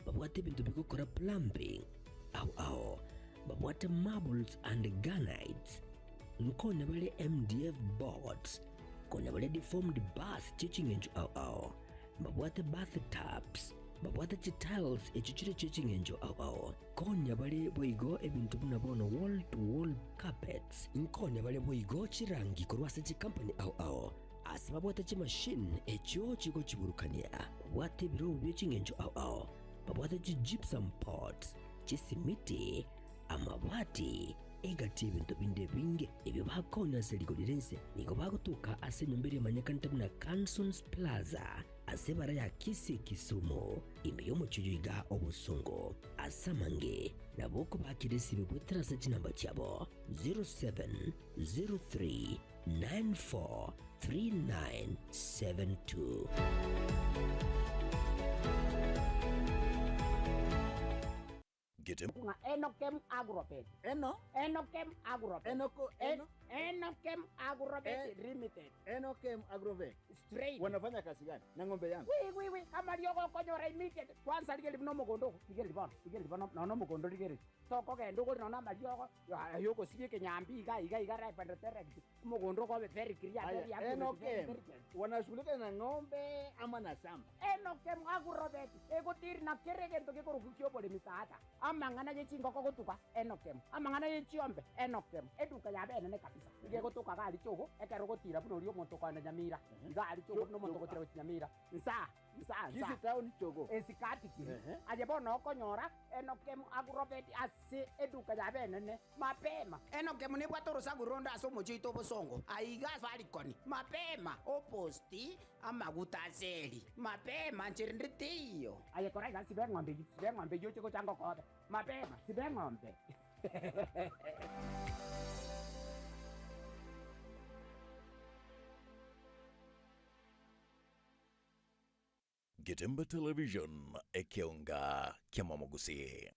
Babwate ebinto bigokora plumbing ao ao. Babwate marbles and granites. Nkonya bare MDF boards. Konya bare deformed bath chie ching'encho ao ao. Mbabwate bath tubs. Babwate chitiles echio chire chie ching'encho ao ao. Konya bare boigo ebinto buna bono wall to wall carpets. Nkonya bare boigo chirangi korwa ase chikampani ao ao. Ase babwate chimashini echio chigochiburukania, babwate ebirobu bie ching'encho ao ao, babwate chigypsum pots, chisimiti, amabati, egati y'ebinto binde ebinge ebio bakonya ase rigori ri'ense. Nigo bagotoka ase enyomba eria emanyekanete buna Cansons Plaza ase ebara ya Kisii Kisumu, ime y'omochie oyo iga obosongo. Ase amange nabo okobakera esibe goetera ase chinamba chiabo 0703 943972. Getem Ng'a Enokem Agrovet. Eno? Enokem Agrovet. Enoko, eno? Enokem Agrovet Limited. Enokem Agrovet. Straight. Wanafanya kazi gani na ng'ombe yangu? Wi wi wi amariogo okonyora immediate. Kwanza rigereria buna omogondo ogo, rigereria bono, rigereria bono nonya omogondo rigereria. Tokogenda ogore nonya amariogo ayogosibia ekenyambi iga iga iga ripe and direct. Omogondo okobe very clear, Aya, very accurate, very Enokem very clear. wanashughulika na ng'ombe ama na shamba? Enokem Agrovet egotiri na kera egento gekorokwa ki'oboremi tata. Amang'ana ye chingoko gotuga, Enokem. Amang'ana ye chiombe, Enokem. Eduka yabe enene kabisa. Nigo egotoka iga aria chogo, ekero ogotira buna oria omonto okoenda Nyamira. Iga aria chogo buna omonto ogotira gochia Nyamira. Nsaa, nsaa, nsaa. Kisii town chogo. Esikati kiri. Aye bono okonyora Enokem Agrovet ase eduka yabe enene. Mapema. Enokem nebwate orosaku ronde ase omochie oito obosongo, aiga Safaricon. Mapema, oposti amaguta ase eri. Mapema, nchera ende teiyo. Aye kora iga, siba eng'ombe eyio, siba eng'ombe eyio oche gocha ngokobe. Mapema, siba eng'ombe. Getembe Television, ekeonga kiamamogusii.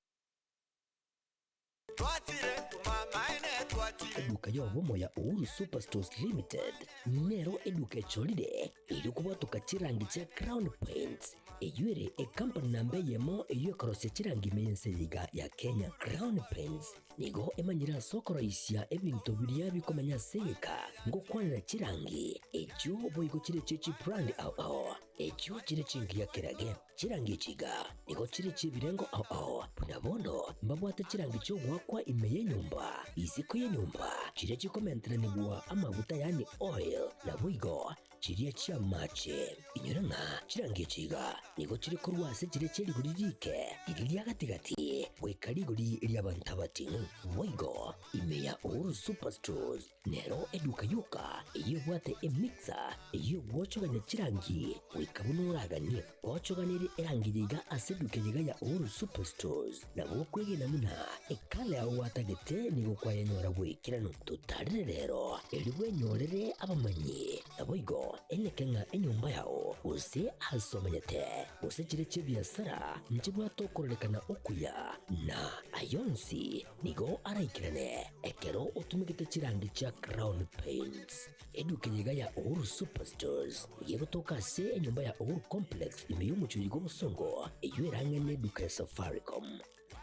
Eduka y'obomo ya Uhuru Superstores Limited nero eduka echorire erio kobwatoka chirangi chia Crown Paints eyio ere ekampani namba eyemo eyio ekorosia chirangi ime y'ense eye iga ya Kenya. Crown Paints nigo emanyire ase okoroisia ebinto biria bikomenya ase egeka ngokwanera chirangi echio boigo chire chie chibrand ao ao echio chire chingiya kerage. Chirangi echi iga nigo chire chi'ebirengo ao ao, buna bono mbabwate chirangi chi'ogoakwa ime y'enyomba, isiko y'enyomba, chiria chikomenteranigwa amaguta yaani oil, naboigo chiria chi'amache. Inyora ng'a chirangi echi iga nigo chire korwa ase chiria chie rigori riike, riria ria gati-gati, goika rigori ri'abanto abating'u. Boigo ime ya Uhuru Superstores Nero eduka yoka eyio ebwate emixer eyio egwochogania chirangi goika buna oraganie. Ochoganerie erangi yaiga ase eduka eyeiga ya Uhuru Superstores nabo okwegena buna ekala yao gwatagete nigo kwayenyora bw'ekeranu. Totarire rero erio bwenyorere abamanyi naboigo eneke ng'a enyomba yao gose ase omenyete gose chire chi'ebiasara nchibwate okororekana okuya na ayonsi Nigo araikerane ekero otumegete chirangi chia Crown Paints. Eduka eye iga ya Uhuru Superstores nigo egotoka ase enyomba ya Uhuru Complex ime y'omochie oyo bw'obosongo eyio erang'ane eduka ya Safaricom.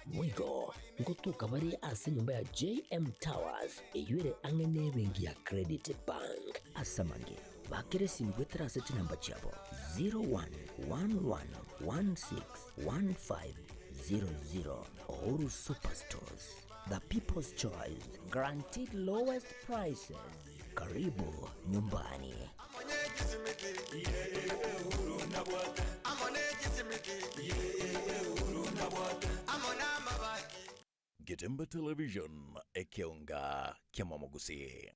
Boigo ngotoka bare ase enyomba ya JM Towers eyio ere ang'e n'ebenki ya Credit Bank. Ase amange, bakera esimi goetera ase chinamba chiabo 0111161500. Uhuru Superstores, the people's choice, guaranteed lowest prices. Karibu nyumbani. Getembe Television, ekeonga kiamamogusii.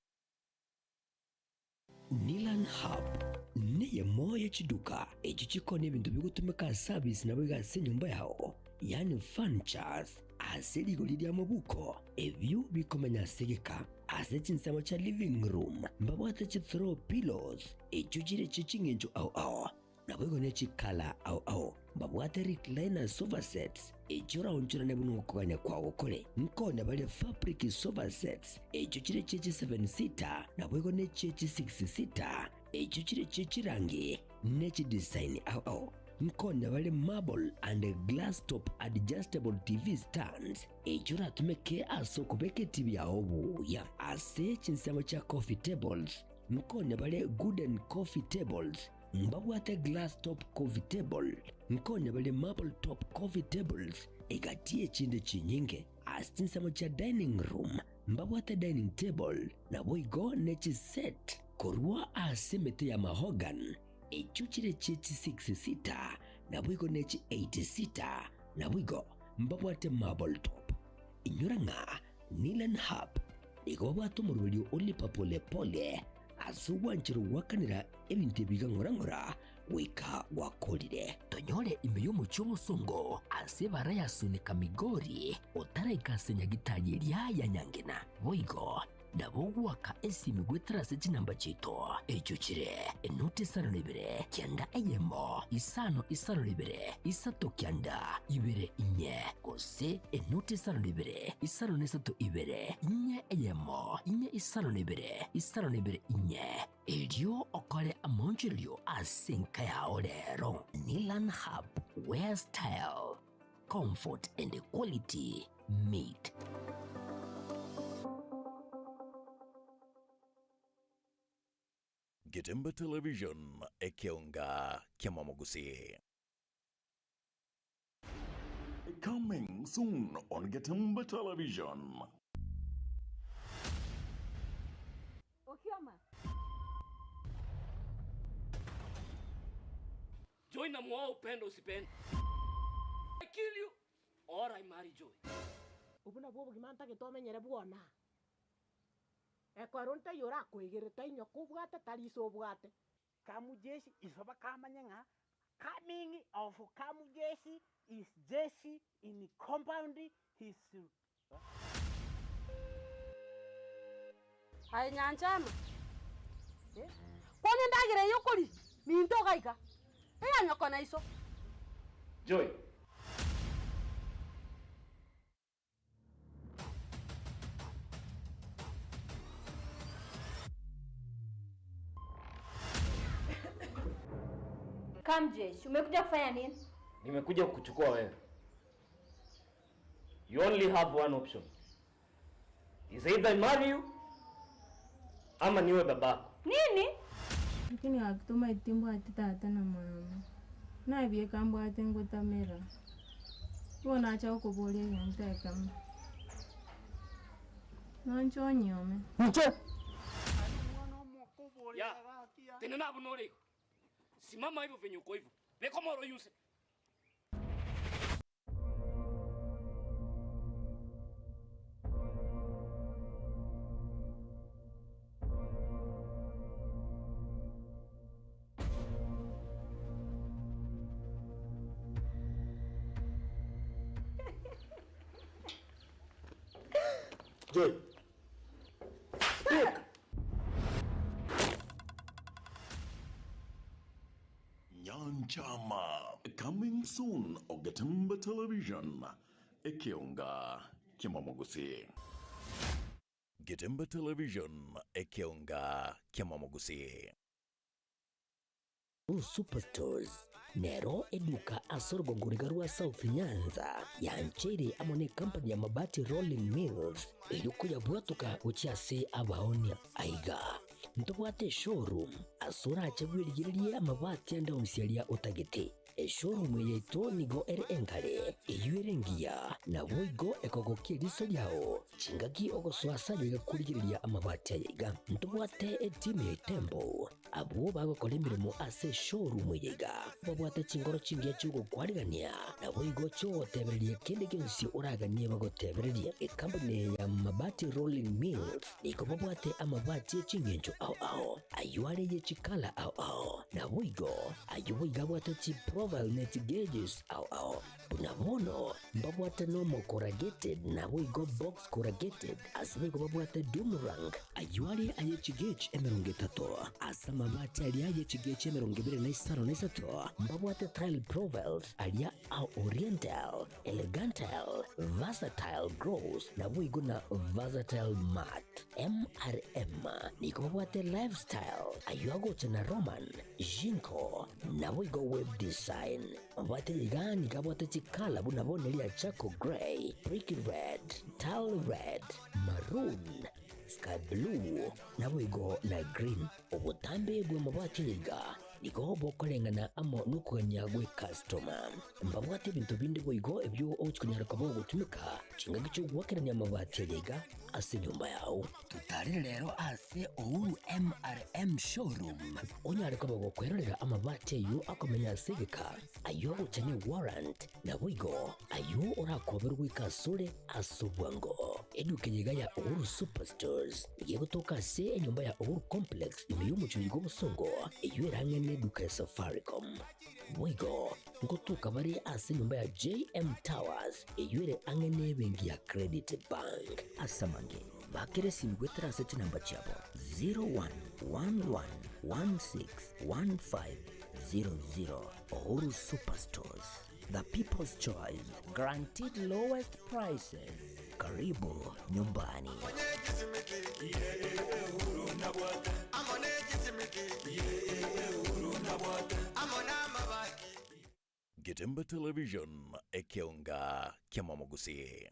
Nilan Hub neyemo ye chiduka echio chikoonia ebinto bigotumeka ase service naboigo ase enyomba yao, yaani furnitures, ase rigori ria mobuko, ebio bikomenya ase egeka. Ase chinsemo chia living room mbabwate chi throw pillows echio chire chie ching'encho ao ao. Naboigo ne chikala ao ao mbabwate recliner sofa sets, echio oraonchorane buna okogania kwao kore. Nkonya bare fabric sofa sets, echio chire chie chi seven seater, naboigo ne chie chi six seater, echio chire chie chirangi ne chidesign ao ao. Nkonya bare marble and glass top adjustable TV stands, echio oratumeke ase okobeka etibi yao buya. Ase chinsemo chia coffee tables, nkonya bare gooden coffee tables, Mbabwate glass top coffee table, nkonya bare marble top coffee tables, egati y'echinde chinyinge. Ase chinsemo chia dining room mbabwate dining table, naboigo ne chiset korwa ase emete ya mahogany, echio chire chie chi six seater, naboigo ne chi eight seater, naboigo mbabwate marble top. Inyora ng'a Nilan Hub nigo babwate omoroberio o lipa pole pole Ase ogwanchera goakanera ebinto ebi iga ng'ora ng'ora goika gwakorire. Tonyore ime y'omochie omosongo ase ebara ya Sunika Migori, otaraika ase nyagitari eria ya Nyangena. Boigo. Nabo ogoaka esimi goetera ase chinamba chiaito, echio chire, enoti isano na ibere, kianda eyemo, isano isano na ibere, isato kianda, ibere inye, gose enoti isano na ibere, isano na isato ibere, inye eyemo, inye isano na ibere, isano na ibere inye. Erio okore amaonchorerio ase enka yao rero. Nilan Hub, where style, comfort and quality meet. Getembe Television, ekeonga ki'Amamogusi. Coming soon on Getembe Television. Okioma. Joy namuoa upende usipende. I kill you or I marry Joy. Obwo nabwo obogima ntagete omenyere bwona. Ekero ntaiyo orakoegerere tainywa kobwate tari iso obwate. Kamujeshi iso bakamanye ng'a coming of Kamujeshi is jeshi in compound his Aye Nyanchama, kwana endagera eye okoria, minto ogaika, eya nyoko na iso. Joy. Kamjesh, umekuja kufanya nini? Nimekuja kukuchukua wewe. You only have one option. Is either I marry you ama niwe babako. Nini? Lakini gaki timbwati tata na mama. Nabieka mbwate ngotamera. Igo nacha gokoboria egento ekemo. Nonche onyome. Nche. Ya. Tena nabo norego. Simama hivyo venye uko hivyo. Beko moro yuse. Joy. Speak. Nyanchama coming soon Ogetemba Television ekeonga kiamamogusi. Getemba Television ekeonga kiamamogusi. Blue Superstores nero eduka ase orogongo riga rwa South Nyanza yancheire amo ne company ya Mabati Rolling Mills eyio koyabwatoka gochia ase abaonia. Aiga ntobwate eshowroom ase orache bwerigererie amabati ande onsi aria otagete. Eshowroom eye yaito nigo ere enkare, eyio ere engiya, naboigo ekogokia eriso riao chingaki ogosoa ase aye gakorigereria amabati aya iga. Ntobwate etimu ya Itembo Abwo bagokora emeremo ase eshowroom eye iga babwate chingoro chingiya chi'ogokwarigania, naboigo chi'ogotebereria kende gionsi oraganie bagotebererie. Ekampuni eye ya Mabati Rolling Mills nigo babwate amabati e chingencho ao ao, ayio are ye chikala ao ao, naboigo ayio boigo abwate chiprofile ne chigeges ao ao. Buna bono mbabwate normal corrugated naboigo box corrugated, ase boigo babwate doom rank, ayio are aye chigauge 30, ase amabati aria aye chigauge 25, mbabwate tile profiles aria a oriental, elegantile, versatile gloss naboigo na versatile matte. MRM nigo babwate lifestyle, ayio agocha na Roman, Jinko, naboigo web design. Mabwate iga nigo abwate chikala buna bono eria charcoal grey, brick red, tile red, maroon, sky blue, naboigo na green. Obotambe bw'amabati aya iga nigo bokoreng'ana amo nokogania gw'ecustoma. Mbabwate ebinto binde boigo ebio ogochi konyara koba ogotumeka chingaki chi'ogoakerania amabati aya iga ase enyomba yao. Totarere rero ase Uhuru MRM Showroom onyare koba gokwerorera amabati ayio akomenya ase egeka, ayio agocha ne warrant, naboigo ayio orakoberwe goika asore ase obwango. Eduka eye iga ya Uhuru Superstores nigo egotoka ase enyomba ya Uhuru Complex ime y'omochie oiga obosongo eyio ere ang'e neduka ya Safaricom. Boigo ngotoka bare ase enyomba ya JM Towers eyio ere ang'e nebenki ya Credit Bank. Ase amange. Bakera esimi goetera ase chinamba chiabo 0111161500. Uhuru Superstores, the people's choice, guaranteed lowest prices. Karibu nyumbani. Getembe Television, Ekeonga Kiamamogusii.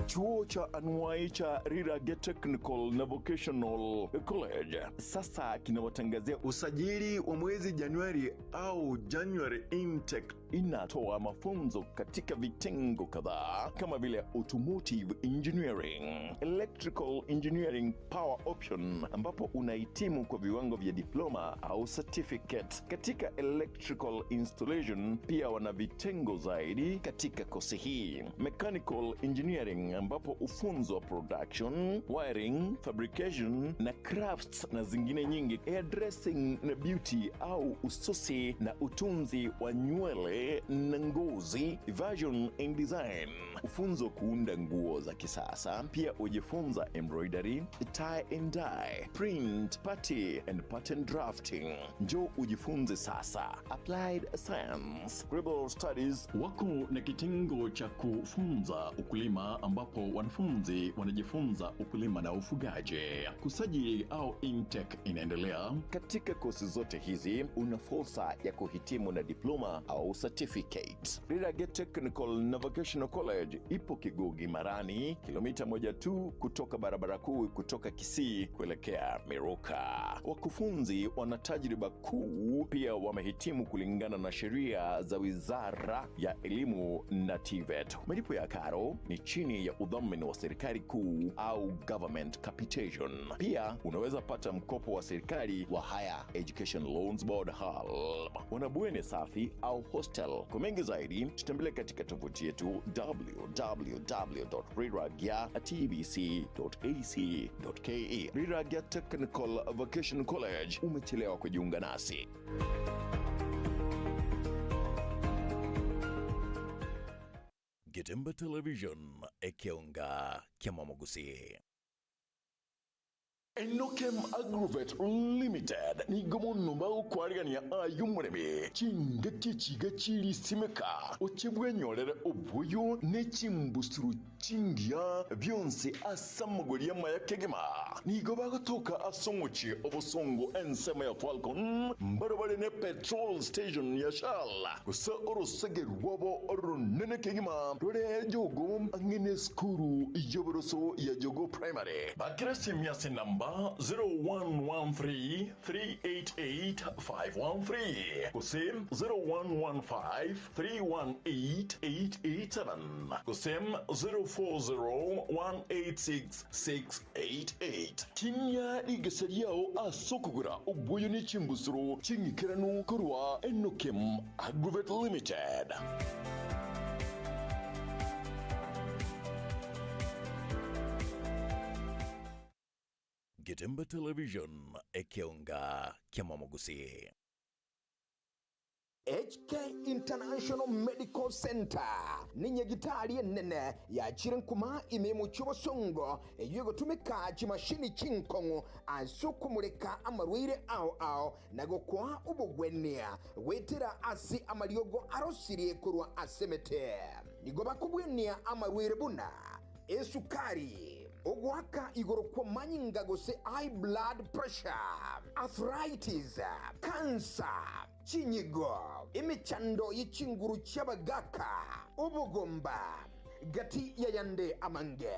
Chuo cha anuai cha Rirage Technical na Vocational College sasa kinawatangazia usajili wa mwezi Januari au January intake. Inatoa mafunzo katika vitengo kadhaa kama vile automotive engineering, electrical engineering power option, ambapo unahitimu kwa viwango vya diploma au certificate katika electrical installation. Pia wana vitengo zaidi katika kosi hii, mechanical engineering, ambapo ufunzo production, wiring, fabrication na crafts na zingine nyingi, hairdressing na beauty au ususi na utunzi wa nywele na ngozi, fashion and design, ufunzo kuunda nguo za kisasa. Pia ujifunza embroidery, tie and dye, print, party and pattern drafting. Njoo ujifunze sasa. Applied Science, Global Studies wako na kitengo cha kufunza ukulima ambapo wanafunzi wanajifunza ukulima na ufugaji. Kusajili au intake inaendelea. Katika kosi zote hizi una fursa ya kuhitimu na diploma au certificate. Rirage Technical na Vocational College ipo Kigugi Marani, kilomita moja tu kutoka barabara kuu kutoka Kisii kuelekea Miruka. Wakufunzi wana tajriba kuu, pia wamehitimu kulingana na sheria za Wizara ya Elimu na TVET. Malipo ya karo ni chini ya udhamini wa serikali kuu au government capitation. Pia unaweza pata mkopo wa serikali wa Higher Education Loans Board HELB. Wanabweni safi au hostel. Kwa mengi zaidi tutembelee katika tovuti yetu www.riragya.tbc.ac.ke. Riragya Technical Vocational College, umechelewa kujiunga nasi. Getembe Television, Ekeonga Kiamamogusii. Enokem Agrovet Limited nigo mono bagokwarigania ayo omoremi chingaki chiga chirisimeka ochibwenyorere obuyo ne chimbusuru chingiya bionsi ase amagori amaya kegima nigo bagotoka ase omochi obosongo ensemo ya Falcon mbarabare ne petrol station ya Shell gose orosege rwabo orunene kegima rore jogo ang'ene skuru yoboroso ya Jogo Primary Bakira simu ya namba 0113388513 kusem 0115318887 kusem 0401866688 tinya igeseriao asokogora obuyo nechimbusuro ching'ikeranu korwa Enokem Agrovet Limited. Getembe Television, Ekeonga Kiamamogusii. HK International Medical Center ni enene yachire nkuma imemo cy'obosongo eyo chimashini chinkong'o ase okomureka amarwaire ao ao na gokwa obogwenia gwetera ase amariogo arosirie korwa ase emete. Nigo bakobwenia amarwaire buna esukari, ogwaka igoro kwa manyinga gose high blood pressure, arthritis, cancer, chinyigo, emichando y'echinguru ky'abagaka, obogomba gati yayande amange.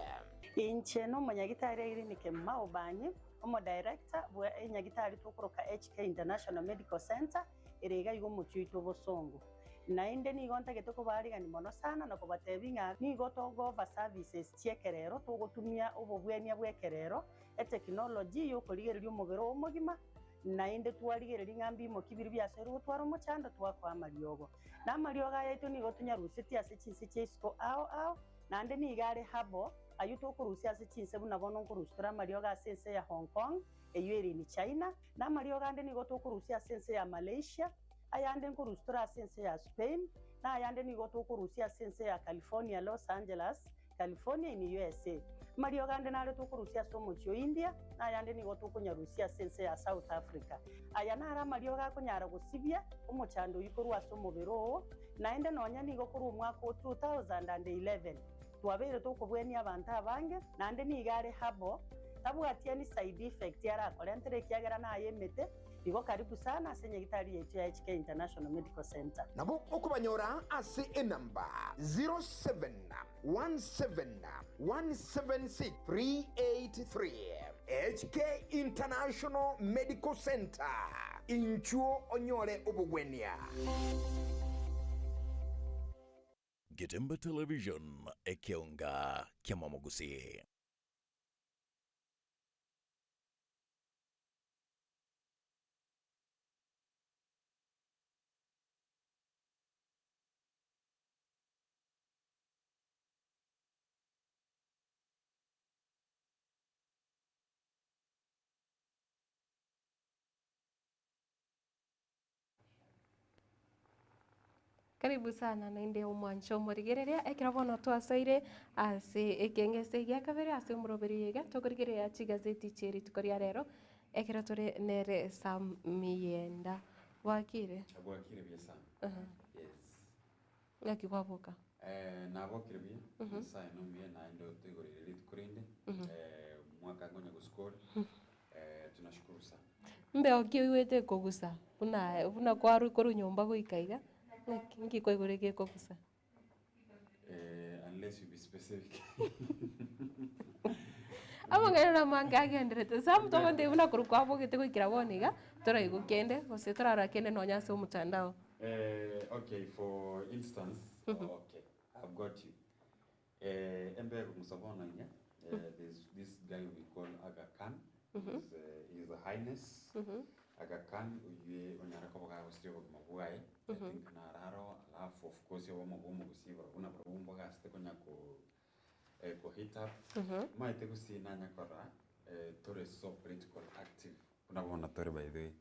Inche n'omonyagitari Irene Kemma Obanyi, omo director bwa enyagitari tukoroka HK International Medical Center erega igo omochi oito obosongo. Naende nigo ntagete kobarigani mono sana na kobatebi ng'a nigo togova services chiekerero togotumia obobwenia bwa ekerero eteknology yokorigereria omobere omogima naende twarigereria ng'a mbimoki biri biasoire gotwara omochando twakoa amariogo. Na amariogo ayaito nigo tonyarusetie ase chinse chia isiko ao ao naende niga are habo aywo tokorusia ase chinse buna bono nkorusia tore amariogo ase ense ya Hong Kong eywo ere in China na amariogo ande nigo tokorusia ase ense ya Malaysia ayande nkorusia tore ase ense ya Spain na ayande nigo tokorusia ase ense ya California, Los Angeles, California in USA. Amariogo ande nare tokorusia ase omochie o India, na ayande nigo tokonyarusia ase ense ya South Africa. Aya naro amariogo akonyara gosibia omochando oyio korwa ase omobere oo, naende nonya nigo korwa omwaka o 2011 twabeire tokobwenia abanto abange, naende nigo are herbal, tabwati any side effect arakorentere ekiagera naye emete, igo karibu sana ase nyagitari yaito ya HK International Medical Centre. Nabo okobanyora ase enamba 0717176383. HK International Medical Centre, inchuo onyore obogwenia. Getembe Television, ekeonga ki'Amamogusii. Karibu sana naende omwancho omorigereria ekero bono twasoire ase ekeng'ese gia kabere ase omoroberi oyo iga tokorigereria chigazeti chie rituko ria rero ekero tore nere Sam Miyenda. Bwakire? Bwakire buya sana. Aha. Yes. Ng'aki kwaboka? Eh, nabokire buya, Nyasaye nomuya naende otoigoreire rituko rinde, eh, omwaka ngonya gosukore, eh, tunashukuru sana. Mbeo ki oigwete ekogusa buna buna kwarwa korwa nyomba goika iga, ng'aki nki kwaigure gekogusa? Eh, unless you be specific. Amang'ana namange agenderete, some togotebi buna korwa kwabogete goikera bono iga, toraigwa kende gose torarora kende nonya ase omotandao. Eh, okay, for instance, okay, I've got you. Eh, embe ekomusa bono iga, eh, there's this guy we call Aga Khan, he's, His Highness Aga Khan, oywe onyare koba gagosiria obogima bwaye, I think nararo, alafu of course obomo bwa omogusii barobwo nabarobwo mbogasete konya ko eh, ko hit up, omanyete gusii nanya korora, eh, tore so political active buna bono tore by the way.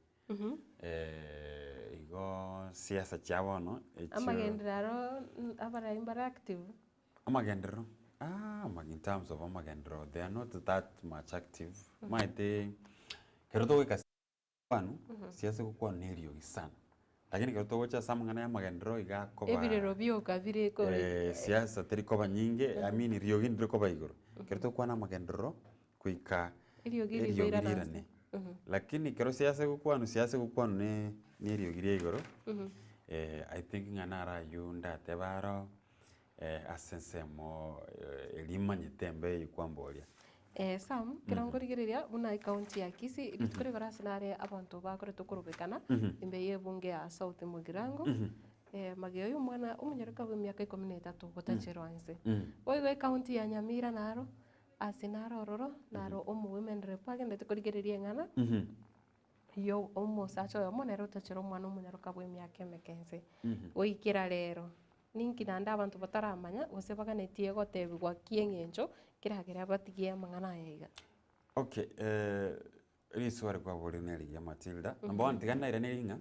Igo siasa chia bono echio. Amagenderero aro abarai mbare active? Amagenderero, aah in terms of amagenderero they are not that much active, omanyete ekero togoika kwanu, siasa egokwana na eriogi sana, lakini ekero togocha ase amang'ana ya amagenderero iga akoba Ebirero bioka bire kore siasa teri koba nyinge, I mean riogi ndiri koba igoro. Ekero togokwana amagenderero goika Eriogi eriogi rigoirana ase. rirane. Lakini ekero siasa egokwanwa, siasa egokwanwa ne na eriogi ria igoro, I think ng'a naro aywo ndatebe aro, ase ensemo eria imanyete embe eye kwamboria. Sam, ekero nkorigereria buna ecounty ya Kisii, rituko rigoro ase nare abanto bakorete okorobekana, ime ya ebunge ya South Mugirango, magega ya omwana omonyaroka bwa emiaka ikomi na etato gotacherwa nse. Boigo ecounty ya Nyamira naro, ase naro ororo, naro omo women rep agenderete korigereria eng'ana, yo omosacha oyomo nere otachere omwana omonyaroka bwa emiaka emeke nse. Goikera rero, ninki naende abanto bataramanya, gose baganetie gotebigwa ki eng'encho, keragere batigie amang'ana aya iga. Okay, riswali kwaboria nerigiya Matilda. Number one, tiga nairanerie ng'a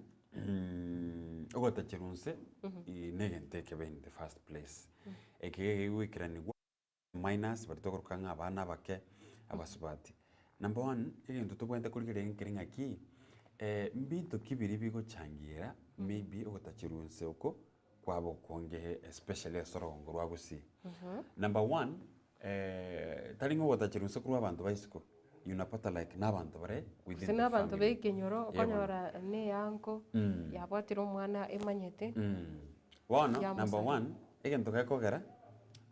ogotacherwa nse negento ekebe in the first place. Eke gegoikeranigwa minus baria tokoroka ng'a abana abake, abasubati. Number one, egento tobwenerete korigereria nkeri ng'aki, mbinto ki biria bigochangira maybe ogotacherwa nse oko kwaba okonge especially ase orogongo rwa gusii. Number one, tari ng'a ogotacherwa nse korwa abanto ba isiko, unapata like na abanto bare within Gose the na abanto family. ba ekenyoro, Eh, bono. okonyora na eanko, yabwatire omwana emanyete. Bono, number Yamosaria. one, egento gekogera,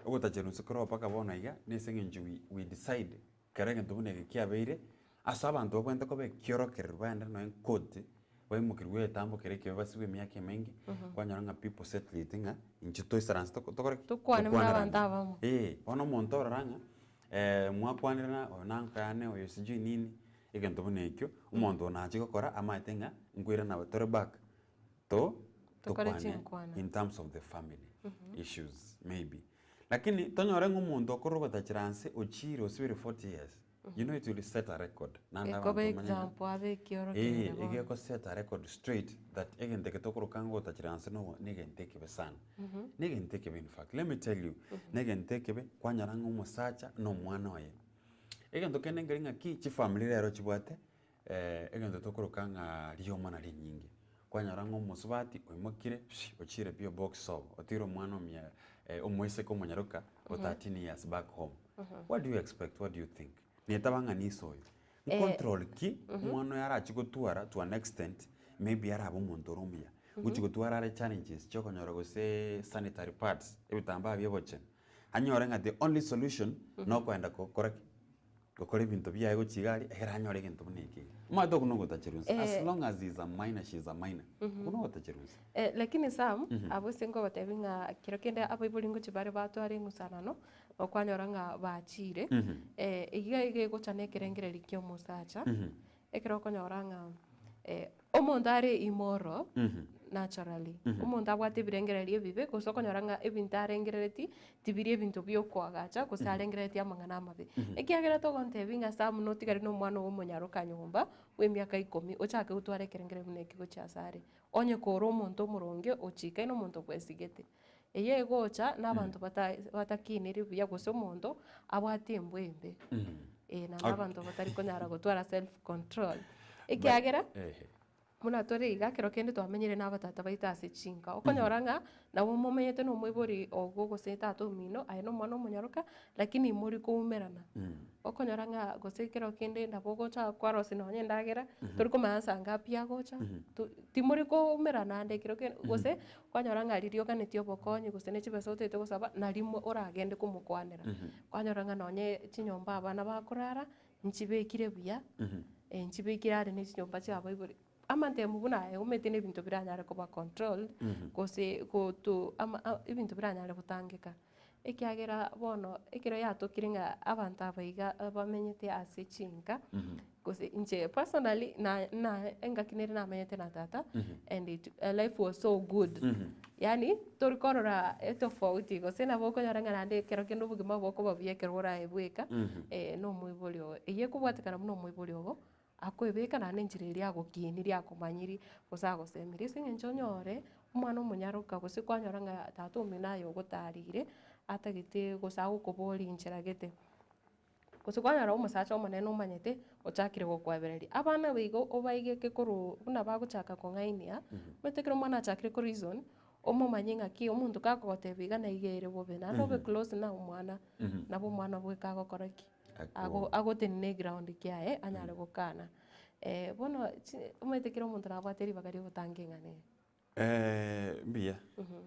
ogotacherwa nse korwa mpaka bono iga, na ase eng'encho we we decide kera egento buna eke kiabeire, ase abanto babwenerete koba ekiorokereri baende nonya koti, baimokerwe egetambo kere ekebe basibwe emiaka emenge, kwanyora ng'a people settle it ng'a inche toisaranse toko tokore ki? Tokwane buna Tokwanerane. abanto abamo. Eh, bono omonto orora ng'a mwakwanerana oyo na uncle yane oyo sijui nini, egento buna ekio, omonto oyo nachia gokora amaete ng'a nkoirana tore back to Tokore tokwane chinkwana. in terms of the family issues maybe. Lakini tonyore ng'a omonto okorwa ogotachera nse ochiire osibire 40 years. You know it will set a record. Naende Ekoba abanto bamanye ng'a- example abe ekioro Eh, kende bono. egeko set a record straight that egento eke tokoroka ng'a gotachera nse nogo negento ekebe sana. Negento ekebe in fact, let me tell you, negento ekebe kwanyora ng'a omosacha na omwana oye. Egento kende nkeri ng'aki, chifamiri rero chibwate egento tokoroka ng'a rioma na rinyinge. Kwanyora ng'a omosubati oimokire ochire pi obox sobo, otigire omwana omia omoiseke omonyaroka o 13 years back home. What do you expect, what do you think? Netaba ng'a niso oyo. Ncontrol ki omwana oyo arachie gotwara to an extent maybe arabe omonto ore omuya. Gochia gotwara are challenges chiokonyora gose sanitary pads, ebitambaa bia obochenu. Anyore ng'a the only solution nokoenda gokora ki? Gokora ebinto biaye gochia iga aria ekero anyore egento buna eke iga. Omanyete okwo nogotacherwa inse, as long as he is a minor, she is a minor, okwo nogotacherwa inse. Lakini Sam, abwo ase ngogotebi ng'a kero kende abaibori ngochia bare batware eng'usanano, okwanyora ng'a bachire, iga iga egocha na ekerengererio kia omosacha, ekero okonyora ng'a omonto are immoral naturally, omonto abwate ebirengererio ebibe, gose okonyora ng'a ebinto arengerereti tibiri ebinto bia okoagacha, gose arengerereti amang'ana amabe. Ekiagera togontebia ng'a Sam notigare na omwana ogo omonyaroka nyomba, bwa emiaka ikomi, ochake gotwara ekerengererio buna eki gochia ase are. Onye kore omonto omoronge ochikaine omonto bwesigete. Eye egocha na abanto bata batakiniri buya gose omonto abwate embwa embe. Eh, naende abanto batari konyara gotwara self control. Ekiagera, buna tore iga ekero kende twamenyire na abatata baito ase chinka, okonyora ng'a nabo momenyete na omoibori ogo gose tata omino aye na omwana omonyaroka, lakini mori koumerana. Okonyora ng'a gose ekero kende nabo ogocha kwarosia nonye endagera, tori komanya nsa ngapi agocha, to timori koumerana ande ekero kende gose Kwanyora ng'a riria oganetie obokonyi gose ne chibesa otagete gosaba, narimo oragende komokwanera. Kwanyora ng'a nonye chinyomba abana bakorara, nchibekire buya, nchibekire are ne chinyomba chia abaibori. Amatemu buna aya omanyete na ebinto biranyare koba controlled, gose goto ama a ebinto biranyare gotangeka. Ekiagera bono ekero yatokire ng'a abanto aba iga bamenyete ase chinka, gose inche personally na na engaki nere namenyete na tata and it life was so good. Yaani tori korora etofauti gose nabo okonyora ng'a naende ekero kende obogima bokoba buya ekero orae bweka na omoibori ogo. Eywo ekobwatekana buna omoibori ogo, akoebeka naende enchera eria agokinirie akomanyirie gose agosemirie ase eng'encho onyore omwana omonyaroka gose kwanyora ng'a tata omino aye ogotarire atagete gose agokoboria inchera gete, gose kwanyora omosacha omonene omanyete ochakire gokoebereria. Abana aba igo obaigeke korwa buna bagochaka kong'ainia, omanyete ekero omwana achakire ko reason, omomanye ng'aki omonto kagogotebia iga na iga ere bobe, naende obe close na omwana, nabo omwana bweka agokora ki? Ago agotenena eground kiaye anyare gokana. Bono chi omanyete kera omonto nabwate ribaga ria ogotanga eng'ana eye. Mbuya,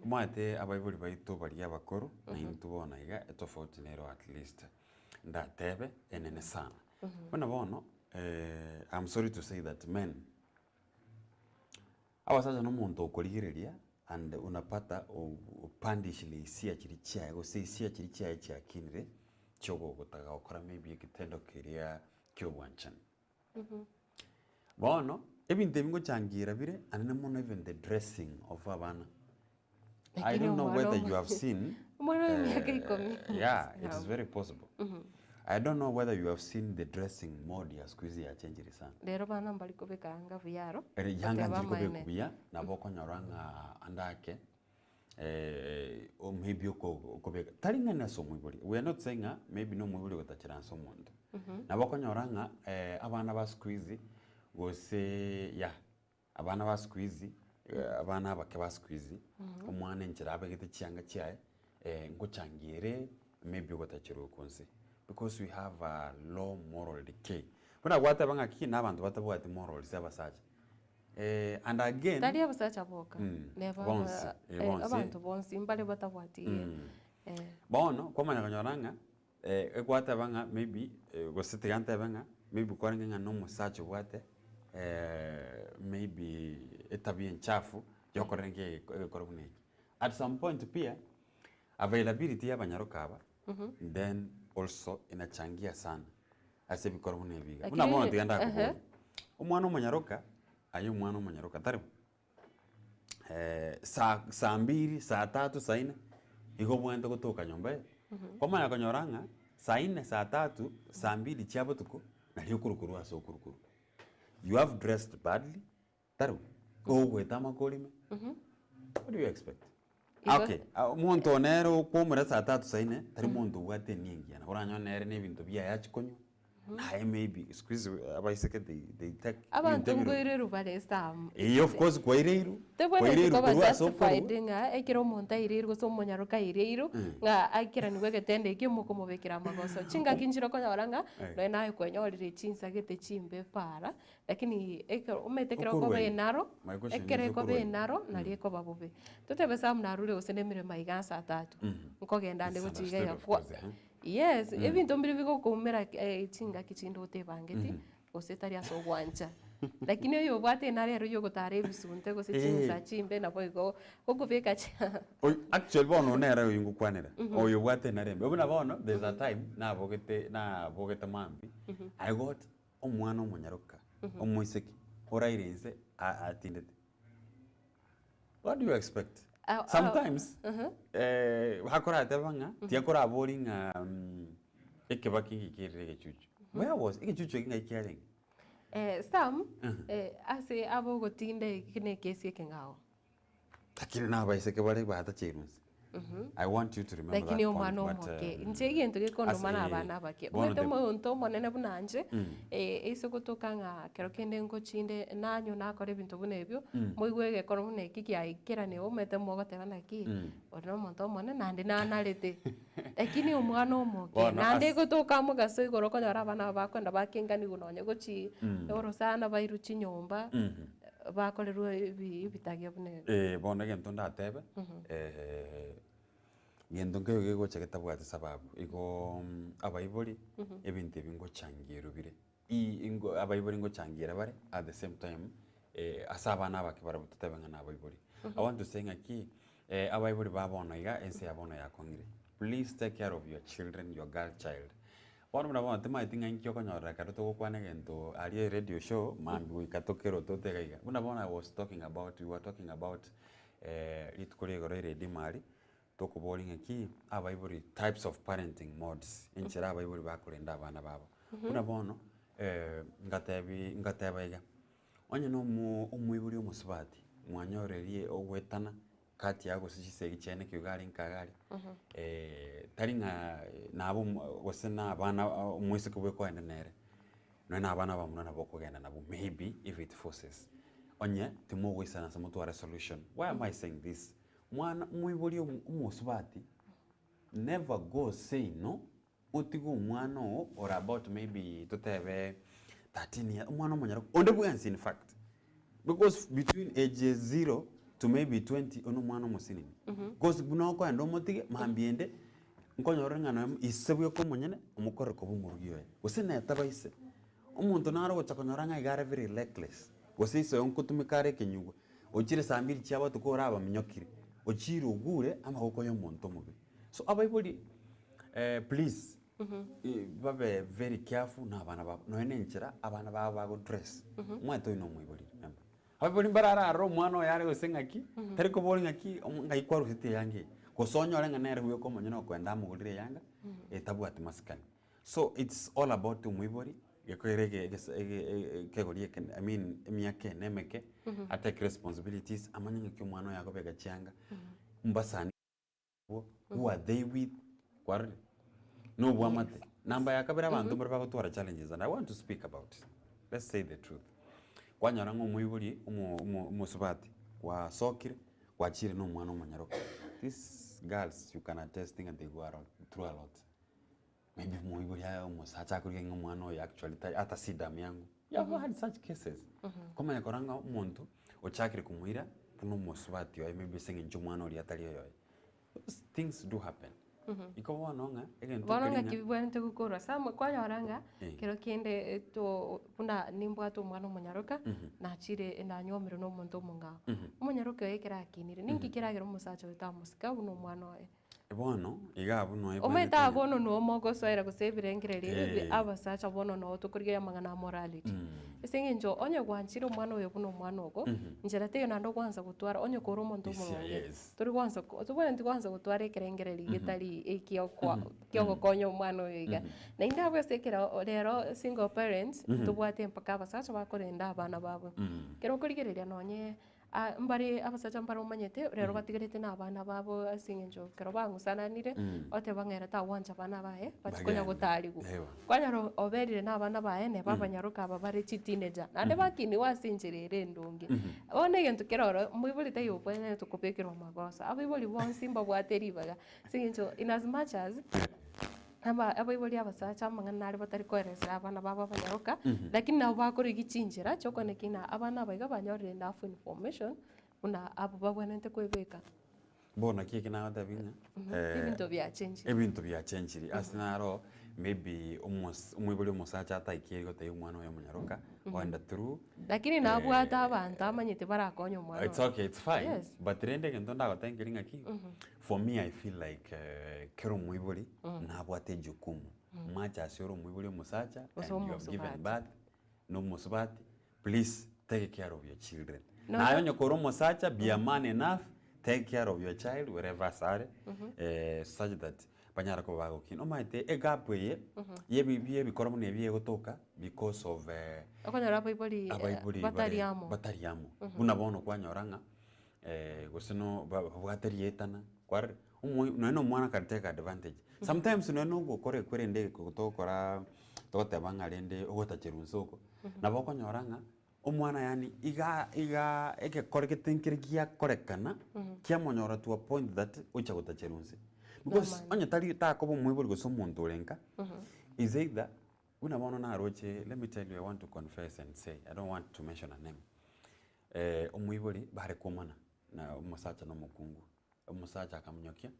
omanyete abaibori baito baria abakoro, na intwe bono iga etofauti nero at least ndatebe enene sana. Buna bono I'm sorry to say that men, Abasacha nomonto okorigereria and unapata opandishire hisia chiria chiaye gose hisia chiria chiaye chiakinire chiogogotaka gokora maybe egetendo keria kia obwanchani. Bono, ebinto ebi ngochangira bire anene mono even the dressing of abana. I Lakini don't know omwana whether omo- you have seen Omwana wa emiaka ikomi. yeah, it is very possible. I don't know whether you have seen the dressing mode ya siku hizi yachenjire sana. Rero bana mbari kobeka anga buya aro, Ere yanga goteba nchiri kobekwa amaene. buya, nabo okonyora ng'a ande ake o maybe oko okobeka tari ng'a nase omoibori, we are not saying ng'a maybe na omoibori ogotachera nse omonto. Nabo okonyora ng'a abana ba siku hizi gose yeah. Abana ba siku hizi, abana abake ba siku hizi, omwana enchera abegete chianga chiaye, ngochangia ere maybe ogotacherwa okwo nse because we have a low moral decay. Buna gwateba ng'aki na abanto batabwati morals abasacha and again. Tari abasacha boka, neba bonsi, bonsi. abanto bonsi mbare batabwati Bono kwamanya konyora ng'a Egwateba ng'a maybe gose tiga ntebe ng'a maybe kwarenge ng'a na omosacha obwate maybe etabia enchafu yokorora nki egekora buna eki. At some point pia, availability ya abanyaroka aba then also inachangia sana ase ebikoro buna ebi iga. Buna bono tiga ndakoborie, omwana omonyaroka, aye omwana omonyaroka tari bo? saa saa mbiri, saa tatu, saa ine, igo obwenerete gotoka nyomba eh. Kwamanya konyora ng'a. Saa nne, saa tatu, saa mbili chia botuko, nario okorukorwa ase okorukorwa. You have dressed badly, tari bo? Ogoeta amakori ime, what do you expect? Igo- Okay, ah, omonto one ere okwomera saa tatu saa nne, tari monto obwate enia engiya, nabo oranyore nere na ebinto biaye achia konywa, naye maybe siku hizi abaiseke they they take ebinto Abanto ebiroro. nkoireru bare some. Eeh of course kwaireirwe, Tebwenereti kwaireirwe koba korwa ase okorwa. justified ng'a ekero omonto aireirwe gose omonyaroka aireirwe, ng'a aikeranigwe egetendo ekio mokomobekera amagoso. Chingaki nchire okonyora ng'a, Eh. nonye naye kwenyorire chinsa gete chimbe para, lakini ekero omanyete ekero Okorwa okoba igo. enaro, My question ekero is ekoba okorwa igo. enaro, nario ekoba bobe. Totebe Sam narure gose na emeremo aiga saa tatu, nkogenda ande It's gochia iga understood iga of kwa course, eh. yes, ebinto mbire bigokoumera chingaki chinde otebangeti, gose tari ase ogwancha. Lakini oyo obwate enaro ere oyogotara ebisunte gose chinsa chimbe nabo igo okobeka chia Oy- actually bono nere oyo ngokwanera, oyo obwate enaro embe. Buna bono, there's a time nabogete nabogete mambia, I got omwana omonyaroka, omoiseke, oraire inse a- atindete. What do you expect? Ah, ah, Sometimes, eh, bakorateba ng'a, tiakorabori ng'a ekebaki ngikerire egechuchu. Where was, egechuchu eke ng'ai kiarenge? Eh, Sam, eh, ase abogotinda eke na ekesi ekeng'ao. Lakini nabaiseke bare batacheirwe inse. I want you to remember that Lakini point, omwana but, omoke, inche egento gekondoma ase na abana abake. bono Omanyete the omonto omonene buna inche, ase gotoka ng'a kero kende ngochinde nanywa nakora ebinto buna ebio, moigwe egekoro buna eki kiaikeraniwe omanyete mogoteba naki, oria na omonto omonene naende nanarete. Lakini omwana omoke, Bono naende ase egotoka mogaso igoro okonyora abana aba bakoenda bakenganiwa nonye gochii orosana bairwe chinyomba, bakorerwe ebi ebitagio buna ebi. Eh, bono egento ndatebe, gento nkeiyo gegocha getabwati sababu, igo abaibori, ebinto ebi ngochangierwa bire, i- ingo abaibori ngochangiera bare at the same time, ase abana abake barabwo totebe ng'a na abaibori. I want to say ng'aki, abaibori ba bono iga, ense ya bono yakong'ire, please take care of your children, your girl child. Bono buna bono timanyeti ng'a inki okonyorera ekero togokwana egento aria eradio show, mambia goika tokerote iga iga. Buna bono I was talking about, we were talking about rituko ria igoro eredima aria, tokoboria ng'aki abaibori types of parenting modes, enchera abaibori bakorenda abana babo. Buna bono, ngatebi ngateba iga, onye na omo omoibori omosubati mwanyorerie ogoetana kati yao gose chisegi chiaye naki iga arenge iga aria, tari ng'a nabo omo gose na abana omoiseke bwekoenda nere, nonye na abana abamura nabo okogenda nabwo maybe if it forces, onye timogoisaransa motware solution. Why am I saying this? Mwana omoibori omosubati never go say no, otige omwana oo ore about maybe totebe 13 years, omwana omonyaroka, onde bwensi in fact, because between age zero to maybe 20 oywo na omwana omosinini, because buna okoenda omotige mambia ende, nkonyora ore ng'a nonya ise bweka omonyene omokorere koba omorugi oye, gose netaba ise, omonto naro ogocha konyora ng'a iga are very reckless, gose ise oyo nkotumeka are ekenyugwa, ochire saa mbiri chia botuko orabaminyokire, ochire ogure amaboko ya omonto omobe. So abaibori please babe very careful na abana babo, nonya na enchera abana babo bagodress, omanyete oyio na omoibori remember. Abaibori mbarara aroro omwana oye are gose ng'aki, tari koboria ng'aki omo ng'ai kwaruseti eyanga eye, gose onyore ng'a nere bweka omonyene okoenda amogorere eyanga, etabwati masikani. So it's all about omoibori, gekogera ege egese ege ekegori eke I mean emiaka ene emeke, atake responsibilities, amanye ng'aki omwana oye akobeka chianga, mbasani. Who are they with? Kwarorire? Nobwamate. Namba ya kabere abanto mbare bagotwara challenges and I want to speak about. Let's say the truth. Kwanyora ng'a omoibori omo omo omosubati gwasokire gwachire na omwana omonyaroka. These girls you can attest ng'a they go aro through a lot. Maybe omoibori aye omosacha akorigia ng'a omwana oyo actually tari hata si damu yangu. You have had such cases. Komanya korora ng'a omonto ochakire komoira buna omosubati oye maybe ase eng'encho omwana oria atari oyoye. Those things do happen. Iko bono ng'a egento Bono nkeri ng'aki ng'a bibwenerete gokorwa ase amo kwanyora ng'a Eh. kero kende to buna nimbwate omwana omonyaroka, nachire nanywomirwe na omonto omong'ao. Omonyaroka oyo ekero akinire, ninki keragere omosacha oyo tamosika buna omwana oye? Bono, iga abwo noe Omanyete bwenerete aa ng'a- bono noo mogosoera gose ebirengererio ebi Eh. abasacha bono noo tokorigereria amang'ana a morality. Ase eng'encho onye gwanchire omwana oyo buna omwana ogo, Mhm. nchera teiyo naende ogwansa gotwara onye kore omonto Hisia, omoronge, yes. tori gwansa ko tobwenereti gwansa gotwara ekerengererio getari ekiokwa Mhm. kiogokonya omwana oyo iga. Mhm. Naende abwo ase ekero rero single parents, Mhm. ntobwate mpaka abasacha bakorenda abana babo. Mhm. Ekero okorigereria nonye mbare abasacha mbare omanyete rero batigarete na abana babo ase eng'encho ekero bang'usananire, oteba ng'a ere tagwancha abana baye bachie konya Bagende. gotarigwa. Ewa. Kwanyora oberire na abana baye neba abanyaroka aba bare chiteenager, naende bakiniwa ase enchera ere endonge. Bono egento kere ororo, moibori taiyo obwenerete kobekerwa amagoso, abaibori bonsi mbabwate ribaga ase eng'encho in as much as aba abaibori abasacha amang'ana nare batari koeresera abana babo abanyaroka, lakini nabo bakorigia chinchera chiokoneki ng'a abana aba iga banyorire enough information buna abwo babwenerete koebeka. Bono naki eke nagotebia ng'a Ebinto biachenchiri. ebinto biachenchiri ase naro maybe omos omoibori omosacha ataikeri gotebia omwana oye omonyaroka oenda through Lakini nabwate abanto amanyete barakonye omwana It's oye. okay, it's fine. Yes. But rende egento ndagotebie nkeri ng'aki, for me I feel like kera omoibori nabwate ejukumu. Much as ore omoibori omosacha Gose and you have given omosubati. birth, na omosubati, please take care of your children. No- Naye onye kore omosacha, be a man enough, take care of your child wherever ase are, such that banyare koba bagokina. Omanyete egap eye, yebi bie ebikoro buna ebi egotoka because of Okonyora abaibori abaibori batari bare amo. batari amo. Buna bono kwanyora ng'a gose no ba babwate rietana, kwarora omoi nonye na omwana akare take advantage. Sometimes nonye na ogokora ekwe rende togokora togoteba ng'a rende ogotacherwa nse oko, nabo okonyora ng'a omwana yaani iga iga egekore gete nkere giakorekana, kiamonyora to a point that ocha gotacherwa nse. Because onye tari takoba omoibori gose omonto ore nka, is either buna bono naroche let me tell you I want to confess and say I don't want to mention a name, omoibori bare komana na omosacha na omokungu, omosacha akamonyokia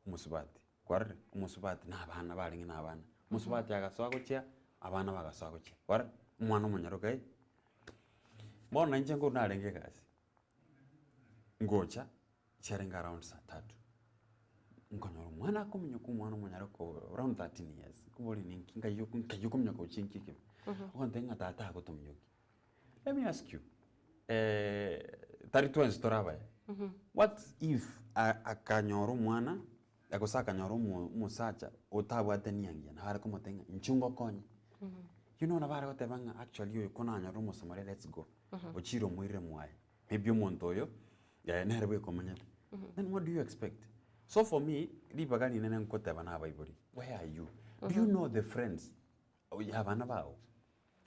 omosubati, kwarorire? Omosubati na abana barenge na abana, omosubati agasoa gochia, abana bagasoa gochia, kwarora? Omwana omonyaroka eh. Bono inche nkorwa narenge egasi, ngocha chiarenge around saa tatu, nkonyora omwana akominyoka omwana omonyaroka around 13 years, nkoboria ninki nkai nkai okominyoka gochia nki ekebe? Ogontebia ng'a tata agotominyokia. Let me ask you, tari twensi tore abaya, what if akanyora omwana gose akanyora omosacha otabwate nia engiya nabo are komotebia ng'a inchuo ngokonye. You know nabo are goteba ng'a actually oyo ko nanyora omosamaria let's go, ochire omoirire mwaye, maybe omonto oyo nere bweka omanyete. Then what do you expect? So for me, ribaga rinene nkoteba na abaibori, where are you? Do you know the friends ya abana bao?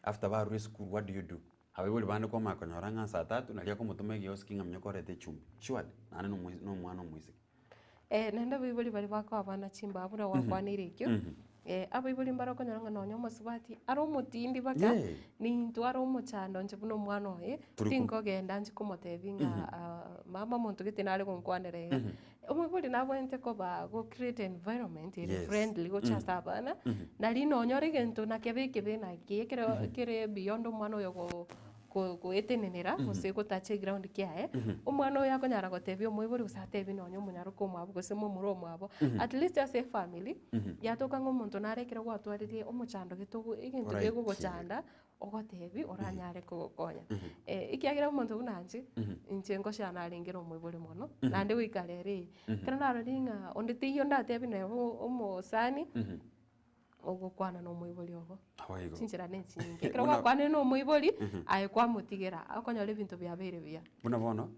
After barure esukuru what do you do? Abaibori bande kwamanya konyora ng'a saa tatu naria akomotoma egioski ng'a minyoka orete echumbi, surely naende na omoi- na omwana omoiseke. Naende abaibori baria bakoa abana chimbaga buna gwakwaneire ekio, abaibori mbare okonyora ng'a nonye omosubati are omotindi mpaka nintwe are omochando inche buna omwana oye, Tori ko- tinkogenda nchi komotebia ng'a mama omonto gete nare gonkwanera iga. Omoibori nabwenerete koba go create environment ere friendly gochia ase abana, nari nonyore egento nakebe ekebe naki ekero kere beyond omwana oyo go go goetenenera gose gotacha eground kiaye, omwana oyo akonyara gotebia omoibori gose atebie nonye omonyaroka omwabo gose momura omwabo, at least ase efamily, yatoka ng'a omonto nare ekero gwatwarire omochando gete ogo egento Oraikire. kegogochanda, ogotebi oranyare kogokonya. Ekiagera omonto buna inche, inche ngochia narenge na omoibori mono, naende goika rero eye, ekero narorire ng'a onde teiyo ndatebi neba omosani, ogokwana na omoibori ogo. Naboigo. Chinchera na echinyinge, ekero Buna- gwakwanire na omoibori, aye kwamotigera, okonyora ebinto biabeire buya. Buna bono,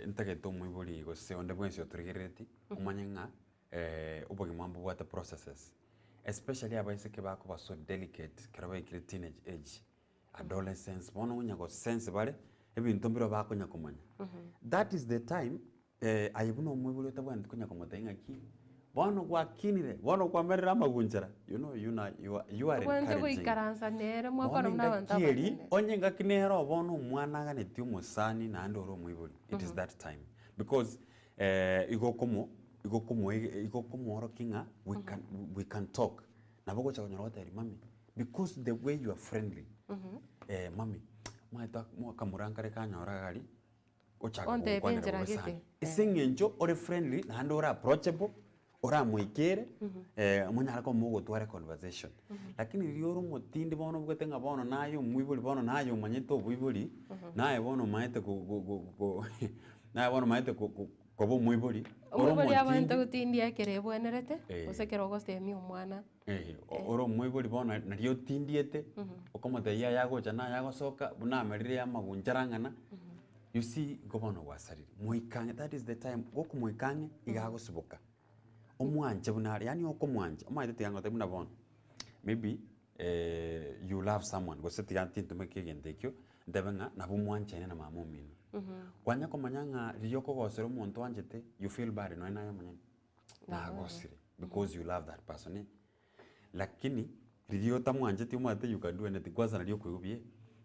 ntagete omoibori gose onde bwensi otorigerereti, omanye ng'a obogima mbobwate processes, especially abaiseke bakoba so delicate ekero baikire teenage age, adolescence, bono onya gosense bare, ebinto mbiro bakonya komanya. That is the time aye buna omoibori otabwenereti konya komotebia ng'aki, bono gwakinire, bono kwamerire amagunchara, you know you na you are you are Obwenerete encouraging. goikaransa nere mwakwana Bono buna abanto engaki eri, abanene. onye engaki nere bono omwana aganetie omosani naende ore omoibori, it is that time because igo okomo igo okomoe igo okomoorokia ng'a we can we can talk. Nabo ogocha konyora ogotebi mummy, because the way you are friendly, mummy, omanyete akamura nkare kanyora iga aria. Ochaka Ontebie kogokwanera enchera bobe gete. sana. Ase eng'encho ore friendly naende ore approachable, oramoikere, monyare koba mogotwara econversation. Lakini riria ore omotindi bono obwate ng'a bono naye omoibori bono naye omanyete oboibori, naye bono omanyete ko- ko- ko- ko naye bono omanyete ko- ko- koba omoibori, ore Omoibori abwenerete omotindi. gotindia ekero ebwenerete, Eh. gose ekero ogosemia omwana. Eh, ore omoibori bono naria otindiete, okomotebia yaya agocha naye agosoka, buna amerire amagunchara ang'ana, you see igo bono gwasarire. Moika ang'e, that is the time, gokomoika ang'e, iga agosiboka. Omwanche buna are, yaani okomwancha, omanyete tiga ngotebi buna bono, maybe you love someone, gose tiga tintumeke egento ekio, ntebe ng'a nabo mwanchaine na mama omino. Kwanya komanya ng'a riria okogosera omonto oanchete, you feel bad nonye naye omonyene. Nagosire because you love that person eh, lakini riria otamwancheti omanyete you can do anything kwanza naria okoigwa buya eh.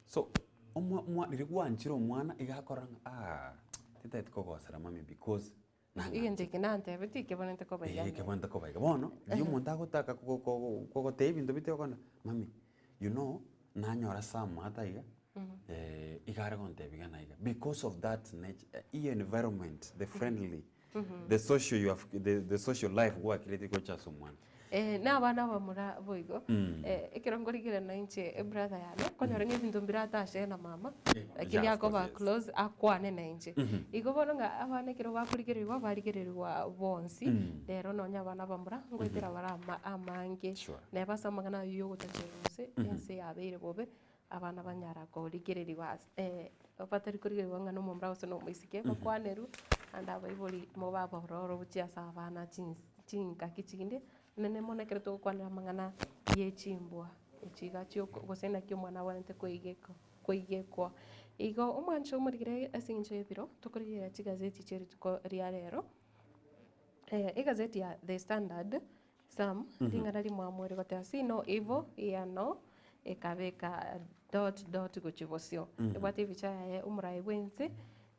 So omwa mwa riria gwanchire omwana iga akorora ng'a aah tintageti kogosera mummy because Egento nang'anchete. eke nantebeti ekebonete koba iga Eeh ekebonete koba iga. Bono, riria omonto agotaka ko- ko- kogotebia ebinto bite okona mummy you know nanyora Sam ata iga iga are gontebia iga na iga because of that nature eyo environment the friendly the social you have the social life gwakireti gocha ase omwana. Eh, na abana abamura boigo, ekero nkorigerana inche ebrother yane, nkonyora ng'a ebinto mbire atashare na mama, lakini Yeah, of course, akoba yes. close akwane na inche. Igo bono ng'a abana ekero bakorigererigwa, barigererigwa bonsi, rero nonya abana abamura, ngoetera bare ama amange. Sure. Neba ase amang'ana aywo ya ogotacherwa gose, ense yabeire bobe, abana banyara korigererigwa ase batari korigererigwa ng'a nomomura gose na omoiseke, bakwanerwe, naende abaibori mobe abororo gochia ase abana chins chingaki chinde, nene mono ekero togokwanera amang'ana ya echimbwa, echi iga chia oko gose naki omwana abwenerete koigeka koigekwa. Igo omwancho omorigere ase eng'encho ya ebiro, tokorigereria chigazeti chia rituko ria rero, egazeti ya The Standard, Sam, ring'ana rimwamu goteba see no evil, hear no, ekabeka dot dot gochia bosio. Ebwate ebicha yaye omorai bwense,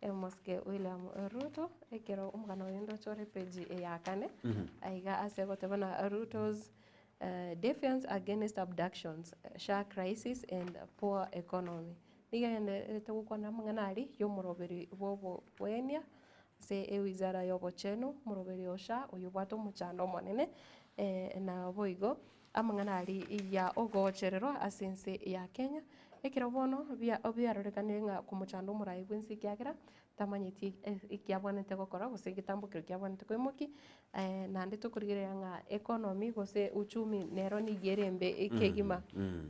omosike William Ruto, ekero omogano oyo ndoche ore epage ya kane, aiga ase egoteba na Ruto's defiance against abductions, SHA crisis and poor economy. Nigo egendererete gokwana amang'ana aria ya omoroberi bwa obobwenia, Ase ewizara y'obochenu, omoroberi o SHA oyobwate omochando omonene, naboigo amang'ana aria ya ogochererwa ase ense ya Kenya, ekero bono bia biarorekanire ng'a komochanda omorai bwense ekiagera tamanyeti ekiabwenerete gokora gose egetambokero kiabwenerete koimokia, naende tokorigereria ng'a economy gose uchumi nero nigo ere embe kegima.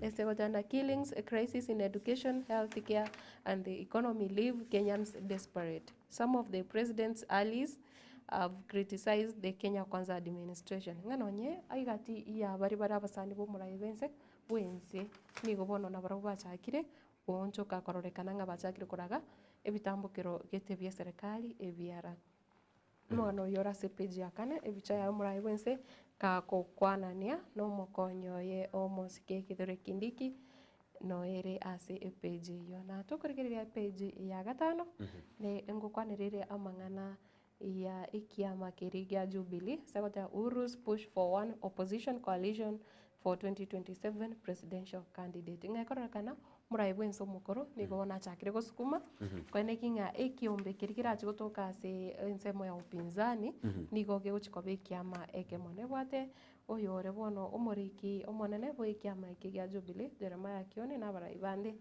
Ase goteba killings, crisis in education, health care and the economy leave Kenyans desperate. Some of the president's allies have criticized the Kenya Kwanza administration. Ng'a nonye aigati ya baria bare abasani b'omorai bw'ense bw'ense nigo bono nabarabwo bachakire goonchoka kororekana ng'a bachakire koraga ebitambokero gete bia eserekari ebiara. Omogano oyio ore ase epage ya kane, ebicha yaye omorai bw'ense gakokwanania na omokonyi oye omosike Kithure Kindiki Noere ase epage eyio. Na tokorigereria epage ya gatano, ne ngokwanereire amang'ana ya ekiama keria gia Jubilee, ase agoteba Uhuru's push for one opposition coalition for 2027 presidential candidate. Ng'a ekororekana omorai bwense omokoro nigo bono achakire gosukuma, koeneki ng'a ekiombe keria kerache gotoka ase ensemo ya upinzani, nigo kegochi koba ekiama ekemo. Nebwate Oyore bono omoriki omonene bw'ekiama eke gia Jubilee, Jeremiah Kioni, na abarai bande,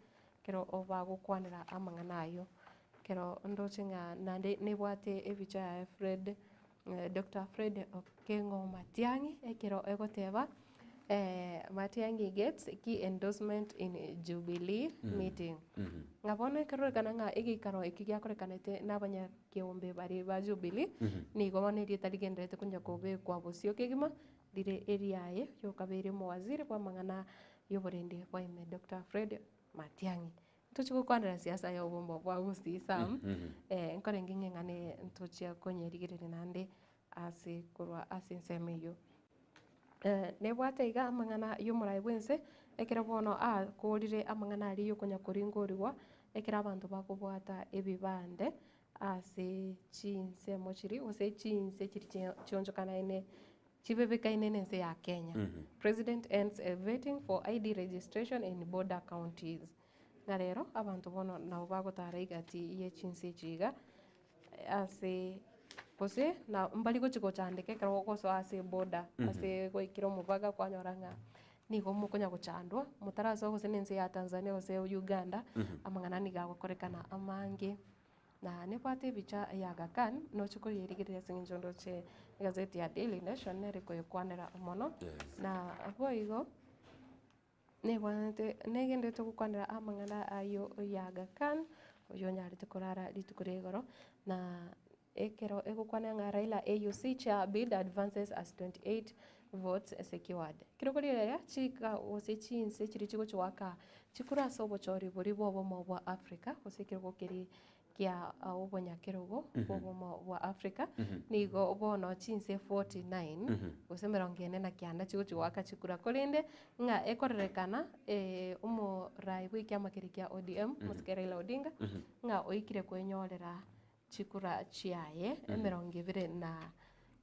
ekero bagokwanera amang'ana ayio. Ekero ndoche ng'a naende nebwate ebicha yaye Fred, Doctor Fred Okengo Matiang'i, ekero egoteba Matiang'i gets key endorsement in Jubilee meeting. Ng'a bono ekerorekana ng'a egeikaro eki giakorekanete na abanyakeombe baria ba Jubilee, nigo bono erieta rigendererete konya kobekwa bosio kegima, rire eriaye riokabeire omowaziri bw'amang'ana y'oborendi bwa ime Doctor Fred Matiang'i. Ntochie gokwanera siasa ya obomba bwa Gusii Sam, nkorenge ng'a eng'ana eye ntochia konyerigereria naende ase korwa ase ensemo eyio. Nebwate iga amang'ana y'omorai bw'ense, ekero bono akorire amang'ana aria yokonya koringorigwa, ekero abanto bakobwata ebibande ase chinsemo chiria gose chinse chiria chionchokanaine chibebekaine na ense ya Kenya. President ends vetting for ID registration in border counties. Ng'a rero abanto bono nabo bagotara egati ye chinse echi iga. ase gose na mbari gochi gochandeka ekero ogosoa ase eboda, ase gwaikire omobaga kwanyora ng'a nigo mokonya gochandwa, motarasoa gose na ense ya Tanzania gose Uganda, amang'ana nigo agokorekana amange. Na nebwate ebicha ya Aga Khan, noche koyerigereria ase eng'encho ndoche egazeti ya Daily Nation nere ekoyekwanera mono, na boigo. Nebwanete negenderete gokwanera amang'ana ayio ya Aga Khan, oyio onyarete korara rituko ria igoro, na ekero egokwana ng'a Raila AUC chair bid advances as 28 votes secured. Ekero okorigereria chika gose chinse chiria chigochi goaka chikura ase obochori boria bwa obomo bwa Africa gose ekerogo keria kia obonyakerogo bw'obomo bwa Africa, nigo bono chinse 49 gose emerongo ene na kianda chigochi goaka chikura. Korende ng'a ekorerekana omorai bwa ekiama keria kia ODM, Mosike Raila Odinga, ng'a oikire kwenyorera chikura chiaye emerongo ebere na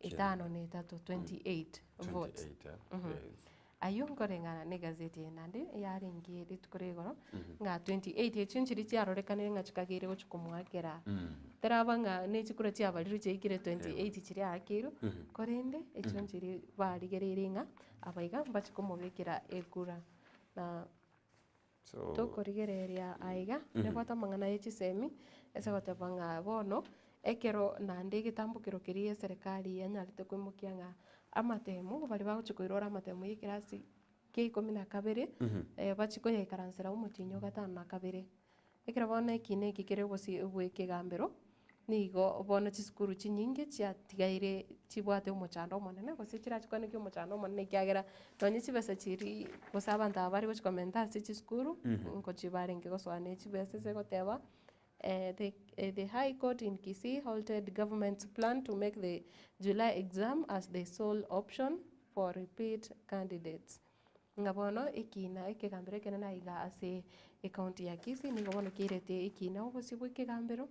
etano na etato, 28 votes. 28, eh? Yes. Ayio nkoreng'ana negazeti eye naende yarenge rituko ria igoro, ng'a 28 echio nchiria chiarorekanire ng'a chikageire gochia komoakera. Teraba ng'a ne chikura chiabarirwe chiaikire 28 chiria aakeirwe, korende echio nchiria barigereirie ng'a aba iga mbachie komobekera ekura. Na So tokorigereria aiga, nebwate amang'ana ya chisemi, ase goteba ng'a bono, ekero naende egetambokero keria eserekari yanyarete koimokia ng'a amatemo, baria bagochia koirora amatemo ya ekerasi kia ikomi na kabere, bachie koyaikaransera omotienyi o gatano na kabere. Ekero bono ekina eke kere obosie bwa ekegambero, nigo bono chisukuru chinyinge chiatigaire chibwate omochando omonene gose chirachi kwaneki omochando omonene ekiagera nonye chibesa chiria gose abanto aba bare gochi komenta ase chisukuru, nkochi barenge gosoa na echibesa ase goteba the the high court in Kisii halted government's plan to make the July exam as the sole option for repeat candidates. Ng'a bono ekina ekegambero ekenene aiga ase ecounty ya Kisii nigo bono kiairete ekina obosio bwa ekegambero,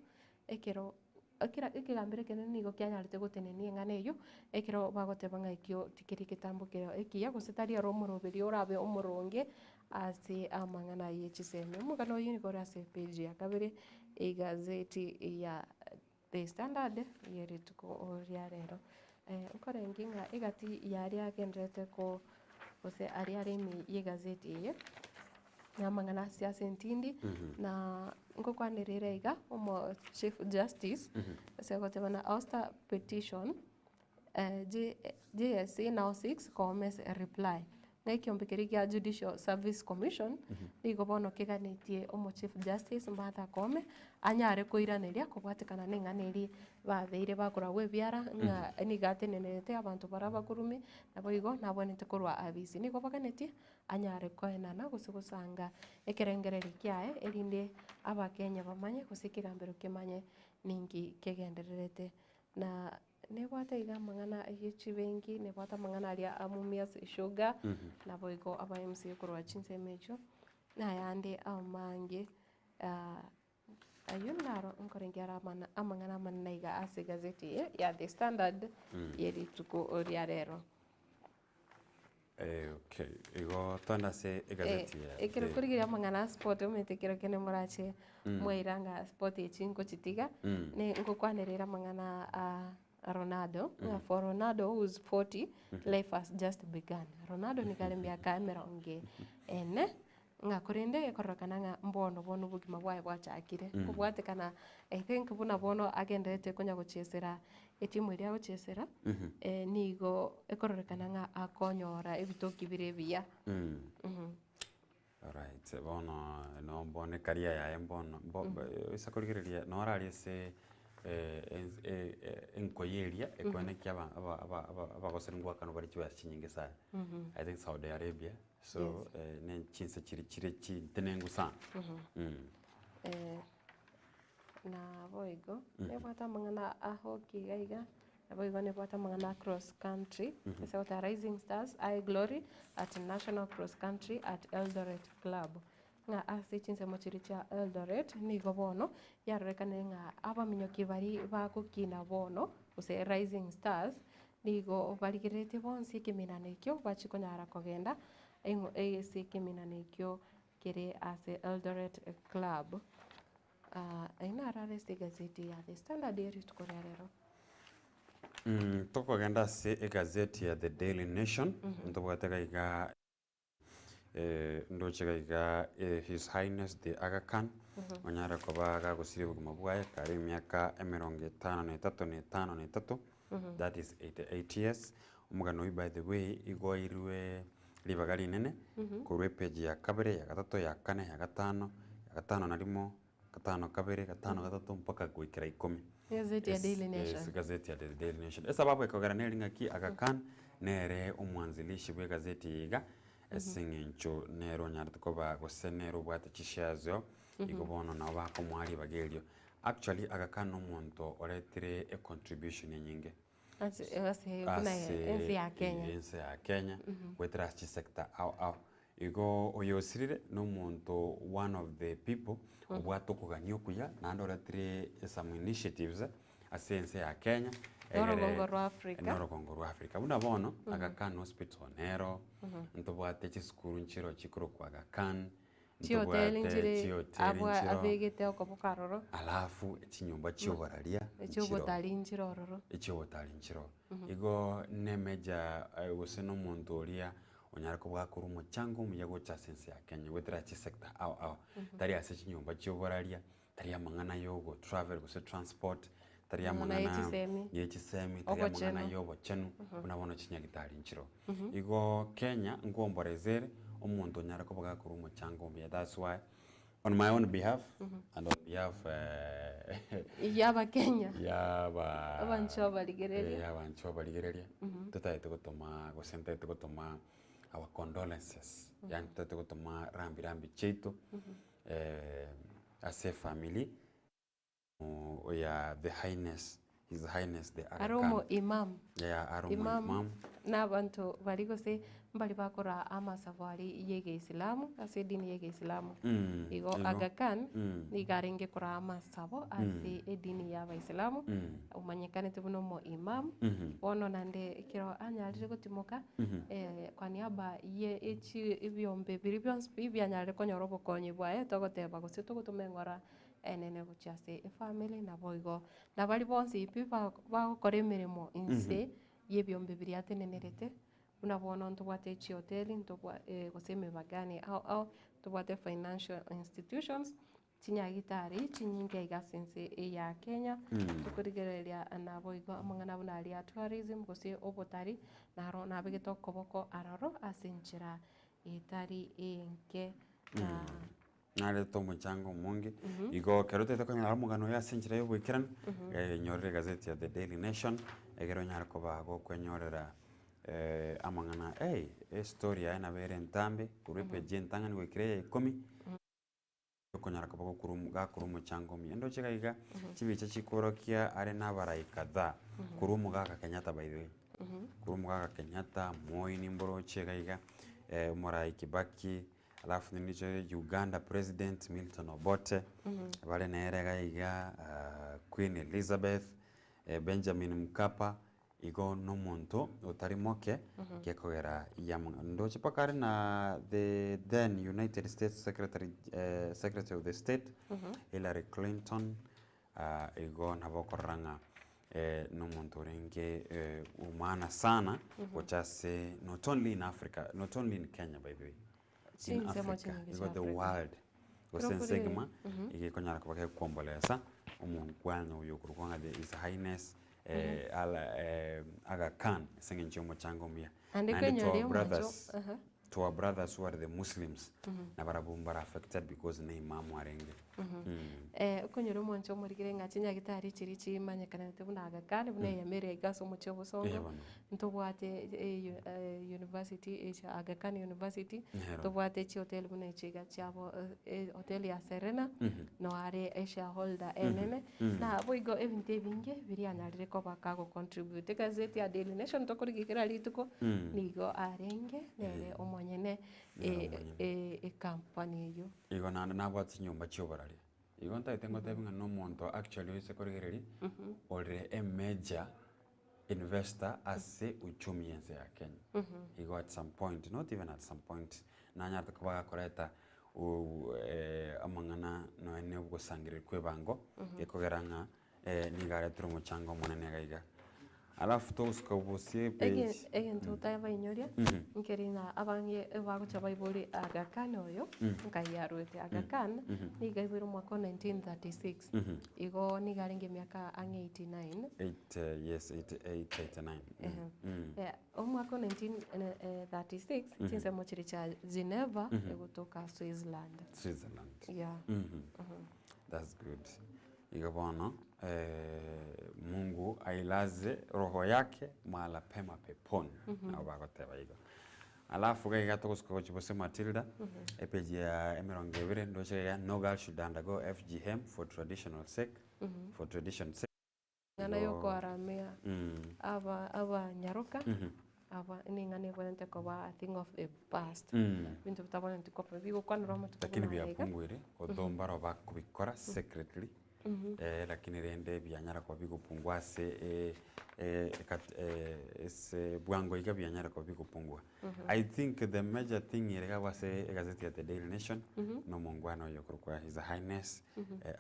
ekero ekera ekegambero ekenene nigo kianyarete gotenenia eng'ana eywo, ekero bagoteba ng'a ekio tikeri egetambo kero ekiya gose tari oro omoroberio orabe omoronge ase amang'ana ya chisemi. Omogano oyio nigo ore ase epage ya kabere egazeti ya The Standard ya rituko ria rero. Nkorenge ng'a egati yaria agendererete ko gose aria are ime y'egazeti eye, na amang'ana ase ase entindi, na ngokwanera ere iga, omo chief justice, ase ogoteba na ouster petition. JSC now seeks Koomes's reply. Ng'a ekiombe keria gia Judicial Service Commission nigo bono keganetie omo Chief Justice Martha Koome anyare koiraneria kobwatekana na eng'ana eria babeire bakoragwa ebiara ng'a nigo atenenerete abanto baria abakurume naboigo nabwenerete korwa abisi. Nigo baganetie anyare koenana gose gosanga ekerengererio kiaye erinde abakenya bamanye gose ekegambero kemanye ninki kegendererete na. Nebwate iga amang'ana ye chibenki, nebwate amang'ana aria a Mumias Sugar, naboigo aba MCA korwa chinsemo echio, na ayande amange ayio naro nkorenge are amana amang'ana amanene iga ase egazeti eye ya The Standard ye rituko ria rero. Eh, okay. Igo twende ase egazeti ya Ekero The- korigereria amang'ana a sport omanyete ekero kende morache mwaira ng'a sport echi nkochitiga, ne ngokwanera ere amang'ana a Ronaldo, ng'a for Ronaldo who is 40, life has just begun. Ronaldo nigo are emiaka emerongo ene, Ng'a korende ekororekana ng'a mbono bono obogima bwaye bwachakire, kobwatekana I think buna bono agenderete konya gochesera etimu eria agochesera, nigo ekororekana ng'a akonyora ebitoki bire ebiya. Alright, bono no mbone career yaye mbono mbo ase korigereria noro aria ase enkoyo eria ekoenekia aba aba aba aba abagosani ngoakanwa bare chibesa chinyinge sana. I think Saudi Arabia. So eh, ne chinse chiri chire chintenengu sana. Eh, naboigo nebwate amang'ana a hockey iga iga, naboigo nebwate amang'ana a cross country, ase ogoteba Rising Stars High Glory at National Cross Country at Eldoret Club. Ng'a ase chinsemo chiria chia Eldoret, nigo bono yarorekanire ng'a abaminyoki baria bagokina bono, gose Rising Stars, Nigo barigereretie bonsi ekeminano ekio bachie konyara kogenda ase ekeminano ekio kere ase Eldoret Club. Ayio naro are ase egazeti ya The Standard ye rituko ria rero. Tokogenda ase egazeti ya The Daily Nation, ntobwate iga iga ndoche iga iga His Highness the Aga Khan, onyare koba gagosiria obogima bwaye kare emiaka emerongo etano na etato na etano na etato, that is 88 years. Omogano oyio by the way igo oirwe ribaga rinene korwa epage ya kabere, ya gatato, ya kane, ya gatano, ya gatano na rimo, gatano kabere, gatano gatato mpaka goikera ikomi. Egazeti ya Daily Nation. Yes, egazeti ya The Daily Nation. Esababu ekogera neri ng'aki Aga Khan nere omwanzilishi bwa egazeti eye iga, ase eng'encho nere onyarete koba gose nere obwate chishares oo, igo bono nabo bakomoa ribaga erio. Actually Aga Khan na omonto oretire econtribution enyinge Ase ase buna ase ense ya Kenya. ense ya Kenya, goetera ase chisector ao ao. Igo oyo osirire na omonto one of the people obwate okogania okuya naende oretire some initiatives ase ense ya Kenya Na orogongo rwa Africa. na orogongo rwa Africa. Buna bono Aga Khan Hospital nero, ntobwate chisukuru nchiro chikorokwa Aga Khan, Chihoteli ntobwate nchire chihoteli abwa nchiro, abegete okoboko aroro. alafu chinyomba chioboraria nchiro. Echiobotari nchire ororo. Echiobotari nchiro. Igo nemeja gose na omonto oria onyare koba gakorwa omochango omuya gocha ase ense ya Kenya goetera ase chisector ao ao. Tari ase chinyomba chioboraria, tari amang'ana ya ogotravel gose transport, tari Amang'ana ya amang'ana chisemi. ya chisemi, tari amang'ana Obochenu. ya obochenu, buna bono chinyagitari nchiroo. Igo Kenya nkoomboresa ere, omonto onyare koba gakorwa omochango omuya that's why on my own behalf and on behalf Ya abakenya. ya aba Abanchwa abarigereria. ya abanchwa abarigereria, totagete gotoma gose ntagete gotoma our condolences, yaani totagete gotoma rambi rambi chiaito ase efamiri ya the highness, his highness the Aga Are omo Khan. imam. Yeah, are omo Imam imam. na abanto baria gose mbari bakora amasabo aria ya egeisilamu ase edini ya egeisilamu. Igo Igo. Aga Khan nigo arenge koraa amasabo ase edini ya abaisilamu, omanyekanete buna omo imam. Bono naende ekero anyarire gotimoka kwa niaba ye echi ebiombe biria bionsi pi bianyarire konyora obokonyi bwaye togoteba gose togotoma eng'ora enene gochia ase efamiri naboigo nabaria bonsi pi bagokora emeremo inse ya ebiombe biria atenenerete, buna bono ntobwate chihoteli ntobwa gose emebagani ao ao, ntobwate financial institutions, chinyagitari chinyinge iga ase ense eye ya Kenya, tokorigereria naboigo amang'ana buna aria ya tourism gose obotari, naro nabegete okoboko aroro ase enchera etari enke na. Narete omochango omonge, igo ekero otagete konyora omogano oyo ase enchera ya oboikeranu, nyorera egazeti ya The Daily Nation, ekero onyare koba gokwenyorera amang'ana ey, estory yaye nabo ere entambe, korwa epeji entang'ani goikera eya ikomi, okonyara koba gokorwa gakorwa omochango omuya. Ndoche iga iga, chibicha chikorokia are na abarai kadhaa, korwa omogaka Kenyatta by the way, korwa omogaka Kenyatta, Moi nimboroche iga iga, omorai Kibaki, Alafu nindiche Uganda president Milton Obote, bare nere iga iga, Queen Elizabeth, Benjamin Mkapa, igo nomonto otari moke gekogera yamang'ana. Ndoche mpaka are na the then United States Secretary, Secretary of the State, Hillary Clinton, igo nabo okorora ng'a nomonto orenge omaana sana gocha ase not only in Africa, not only in Kenya by the way, in Chinsemo Africa, chinyinge igo chia the Africa. world gose Kero ense kore egima iga ekonyara koba gekwombolesa omonkwana oyo okorokwa ng'a the His Highness Ala Aga Khan ase eng'encho ya omochango omuya. Naende Naende to kwenyoria our omonto brothers, aha. to our brothers who are the Muslims, nabarabwo mbare affected because ne Imamu arenge. Okonyora omonto omorigere ng'a chinyagitari chiria chimanyekanete buna Aga Khan, buna eyemo ere iga ase omochie o Bosongo, Eh, bono. ntobwate university echi Aga Khan University, Nero. ntobwate chihoteli buna echi iga chiabo hoteli ya Serena, noare eshareholder enene, Na boigo ebinto ebinge birianyarire koba kagocontribute. Egazeti ya Daily Nation tokorigia kera rituko, nigo arenge nere omonyene ecompany eyio. Igo naende nabwate chinyomba chioborari. Igo ntagete ngotebi ng'a nomonto actually oise korigereria, ore a major investor ase uchumi yense ya Kenya. Igo at some point, not even at some point, nanyarete koba gakoreta. Amang'ana nonya na ogosangereria kwa ebango, gekogera ng'a nigo aretire omochango omonene iga iga. Alafu togosuka bosie Ege epage. egento otabainyoria, nkeri ng'a abange ebagocha baibori Aga Khan oyo, nkai arwete. Aga Khan, nigo aiboirwe omwaka o 1936, igo nigo arenge emiaka ang'e 89. Eight, yes, 88, 89. Ehe. Omwaka o 1936, chinsemo chiria chia Geneva, egotoka Switzerland. Switzerland. Yeah. That's good. Igo bono Mungu ailaze roho yake mahala pema peponi. Nabo bagoteba igo. Alafu iga iga togosuka gochia bose Matilda, epage ya emerongo ebere ndoche iga no girl should undergo FGM for traditional sake, for tradition sake. Eng'ana Igo yokoaramia aba abanyaroka aba neng'ana ebwenerete koba a thing of the past. Ebinto bitabwenereti koba bigokwanerwa amatuko Lakini buna aya iga. biapunguire, although mbaro bakobikora secretly, lakini rende bianyara koba bigopungua ase ekat ase bwango iga bianyara koba bigopungua. I think the major thing ere iga ase egazeti ya The Daily Nation, na omongwana oyo okorokwa His Highness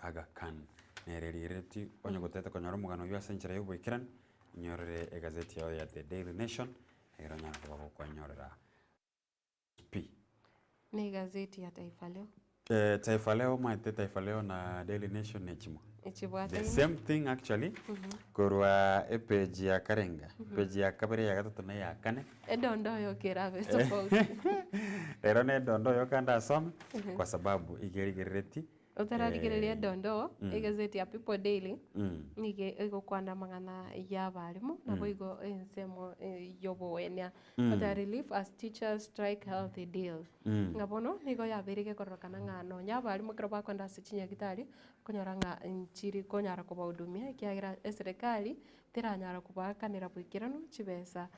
Aga Khan. Nere rigereretie onye gotete konyora omogano oyio ase enchera y'oboikeranu, inyorere egazeti yao ya The Daily Nation, ekero onyare koba gokwenyorera pi. Na egazeti ya Taifa Leo. Taifa Leo omanyete Taifa Leo na Daily Nation nechimo. The Echibwataine. same thing actually, korwa epage ya karenga, epage ya kabere, ya gatato na eya kane. Edondo oyo kerabe tofauti. Rero na edondo oyo kande asome, kwa sababu iga erigereretie. Otararigereria edondoo, egazeti ya People Daily, nigo egokwana amang'ana y'abarimu, naboigo ensemo y'oboenia. Goteba relief as teachers strike healthy deal. Ng'a bono nigo yabeire gekororokana ng'a nonya abarimu ekero bakoenda ase chinyagitari, okonyora ng'a nchiri konyara kobahudumia ekiagera eserekari teranyara kobaakanera boikeranu chibesa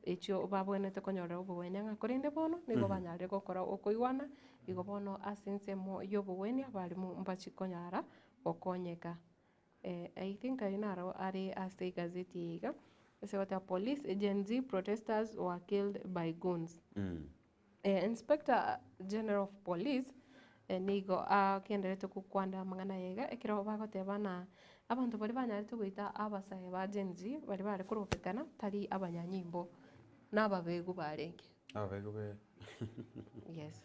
echio babwenerete konyorera obogwenia ng'a korende bono nigo banyarire gokora okoigwana, igo bono ase ensemo y'obogwenia abarimu mbachie konyara gokonyeka. I think ayio naro are ase egazeti eye iga, ase egoteba police Gen Z protesters were killed by goons. Inspector General of Police nigo agendererete gokwana amang'ana aya iga, ekero bagoteba ng'a abanto baria banyarete goita abasae ba Gen Z baria bare korobekana tari abanyanyimbo, na ababegu barenge. Ababegu be Yes.